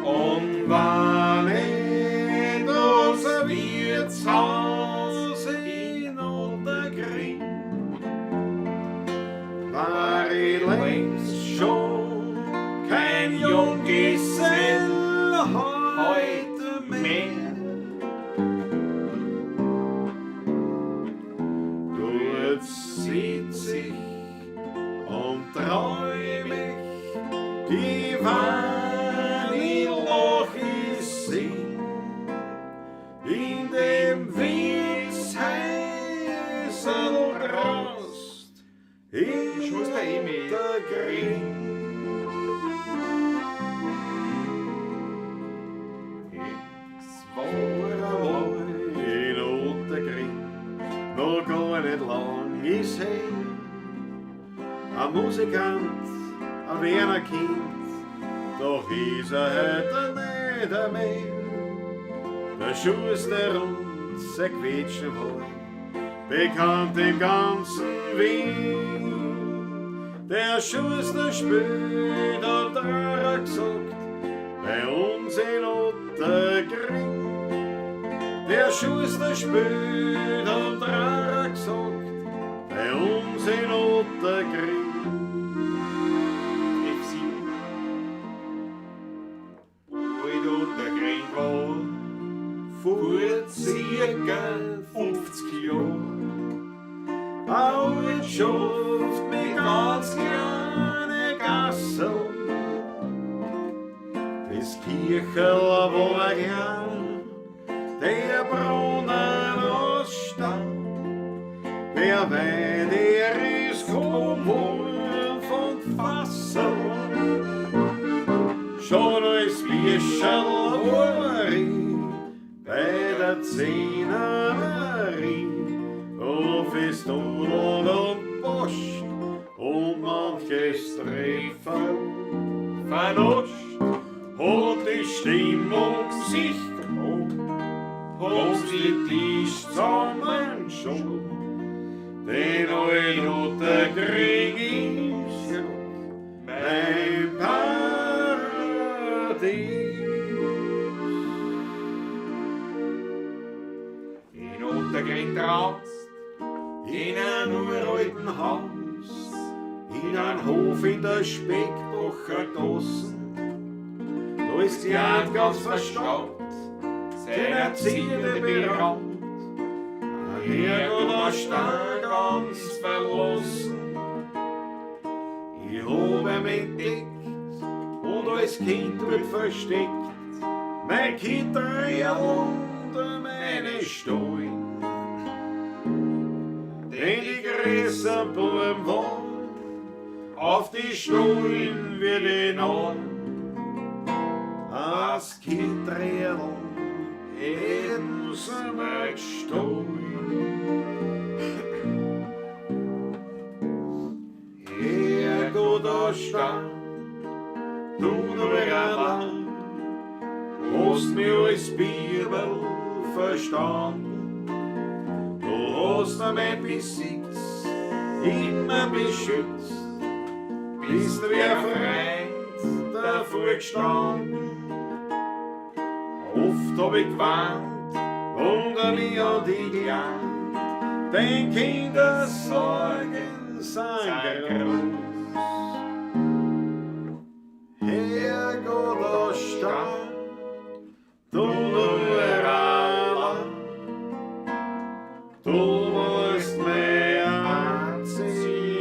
Speaker 2: Und wann ich das Wirtshaus in Ottergring,
Speaker 1: War ich längst schon kein Junggesell heute mehr. Dort sitz ich und träum ich, die wann ich lach ich sing, in dem Wirtshäusl draußen in
Speaker 2: Schuster Emil.
Speaker 1: Ottergring.
Speaker 2: Es war
Speaker 1: War einmal in Ottergring, noch gar nicht lang ist her. Ein Musikant, ein Wiener Kind, doch ist er heute nicht mehr. Der Schuster und sein Quietschen war bekannt im ganzen Wien. Der Schuster spielt und Dreier gesagt, bei uns in Ottergring. Der Schuster spielt und Dreier gesagt, bei uns in Ottergring.
Speaker 2: F7. Alt Ottergring war vor circa 50 Jahren.
Speaker 1: Alt schafft mit ganz kleine Gassel. Das Kirchel war klein, der Brunnen aus Stein. Wer weit er ist gekommen von Fassel, schon als Bierschel war ich bei der Zehnermarie. Auf ist Nudeln und Post und manches Treffer
Speaker 2: Vernuscht
Speaker 1: hat die Stimmung sich gehoben, haben's die Tisch zusammen schon. Den alt Ottergring ist mein Paradies.
Speaker 2: In Ottergring draußen,
Speaker 1: In einem uralten Haus, in einem Hof in der Speckbacher Gassen. Da ist die Art ganz verstaubt,
Speaker 2: seine Zierde beraubt.
Speaker 1: Ein Herrgott, da stand ganz verlassen. Ich hab ihn entdeckt und als Kind wird versteckt. Mein Kittel und meine Stollen. Denn die größeren Buben waren, auf die Stollen wird ihn an. Das Kittel hätten sie mir gestohlen. Herrgott, da stand du nur allein, hast mich als Bibel verstanden. Du hast mir mein Besitz immer beschützt, bist wie ein Freund davor gestanden. Oft hab ich gewarnt und an mich an dich gelernt, denn Kindersorgen sind groß. Herrgott, da stand du nur allein, du warst mein einziger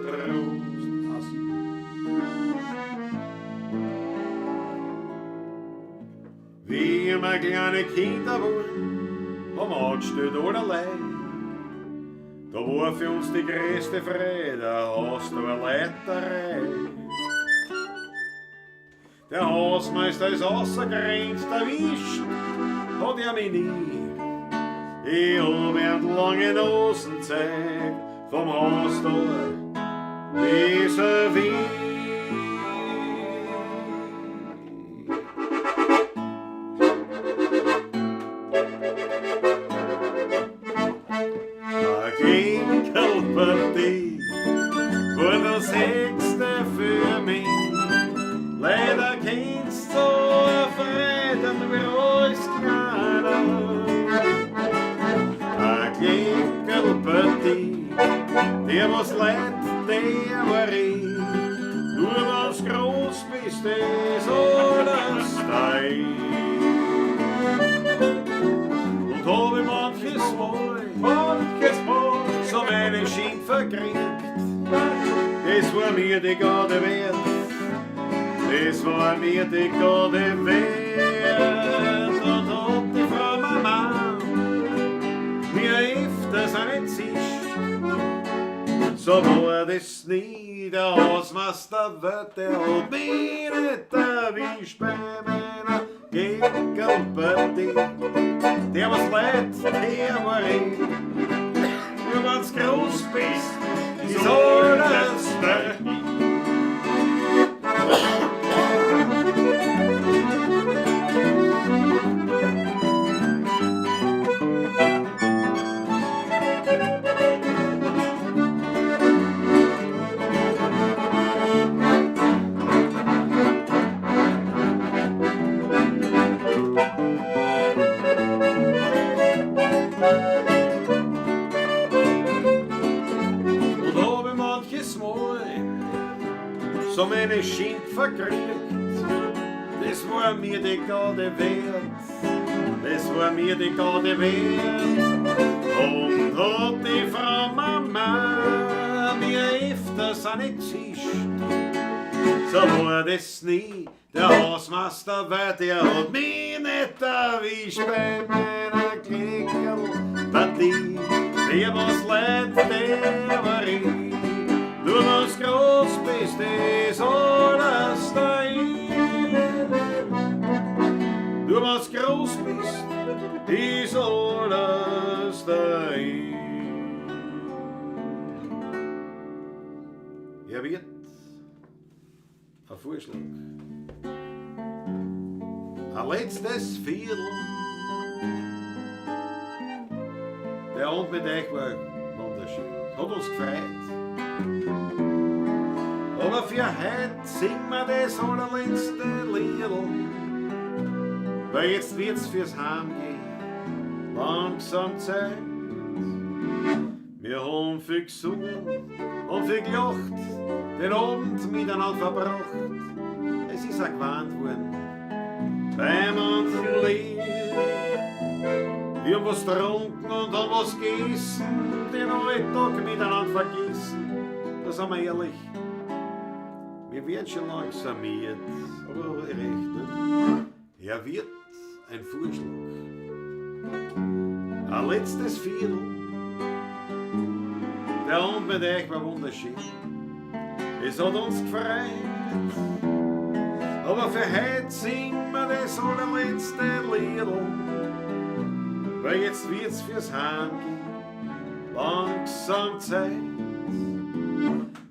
Speaker 1: Trost. wie wir kleine Kinder waren, haben wir angestellt allerlei. Da war für uns die größte Freude, da hast du eine Leiterei. Der Hausmeister ist ausgegrenzt, erwischt hat er mich nie. Ich hab ihm lange Nosen gezeigt, vom Haustor bis Wien. Eine Klinkerlpartie war das Höchste für mich. Leider kennst du eine Freude wie alles kleiner. Eine Klinkerlpartie, der was leid, der war ich. Nur wenn's groß bist, ist alles dein. Und hab ich manches Mal so meine Schimpf verkriegt, das war mir die Garde wert, das war mir die Garde wert. Und hat die Frau Mama mir öfters einen zischt, so war das nie der Hausmeister wird, der hat mich nicht erwischt bei meiner Geckerlpartie. Der was leid, der war ich. Nur wenn's groß bist, ist alles dahin. Und hab ich manches Mal so meine Schimpf verkriegt, das war mir die Garde wert, das war mir die Garde wert. Und hat die Frau Mama mir öfters eine zischt, so war das nie der Hausmeister, weil der hat mich nicht erwischt bei meiner Klinkerlpartie. Der was leid, der war ich. Nur wenn's groß bist, ist alles dahin. Nur wenn's groß bist, ist alles dahin. Er wird ein Vorschlag. Ein letztes Viertel. Der Abend mit euch war wunderschön. Hat uns gefreut. Aber für heute singen wir das allerletzte Liedl. Weil jetzt wird's fürs Heimgehen langsam Zeit. Wir haben viel gesungen und viel gelacht, den Abend miteinander verbracht. Es ist auch gewarnt worden bei manchen Lied. Wir haben was getrunken und haben was gegessen, den Alltag miteinander vergessen. Da sind wir ehrlich, wir werden schon langsam miert, aber recht, ne? Er wird ein Vorschlag. Ein letztes Viertel. Der Abend mit euch war wunderschön. Es hat uns gefreut. Aber für heute singen wir das allerletzte Liedl. Weil jetzt wird's fürs Heimgehen langsam Zeit.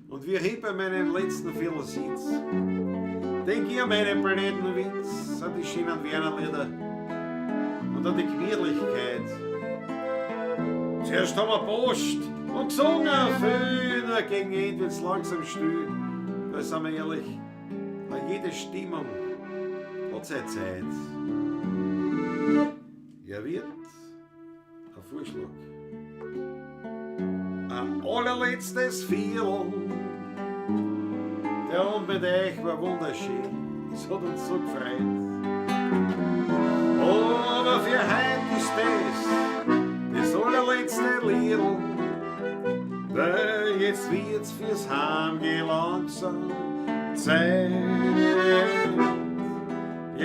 Speaker 1: Und wie ich bei meinem letzten Viertel sitz, denk ich an meine blöden Witz, an die schönen Wernerlieder und an die Gemütlichkeit. Zuerst haben wir Post und gesungen, viel, nur gegen Ende wird's langsam still. Weil, sind wir ehrlich, jede Stimmung hat seine Zeit. Er wird ein Vorschlag. Ein allerletztes Viertel. Der Abend mit euch war wunderschön. Es hat uns so gefreut. Aber für heute ist das allerletzte Liedl. Weil jetzt wird's fürs Heimgehen langsam Zeit.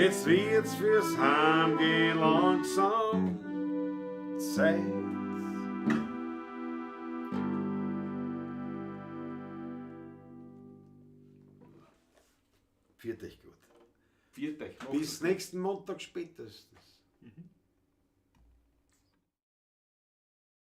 Speaker 1: Jetzt wird's fürs Heimgehen langsam Zeit. Viert euch gut.
Speaker 2: Viert euch.
Speaker 1: Bis nächsten Montag spätestens.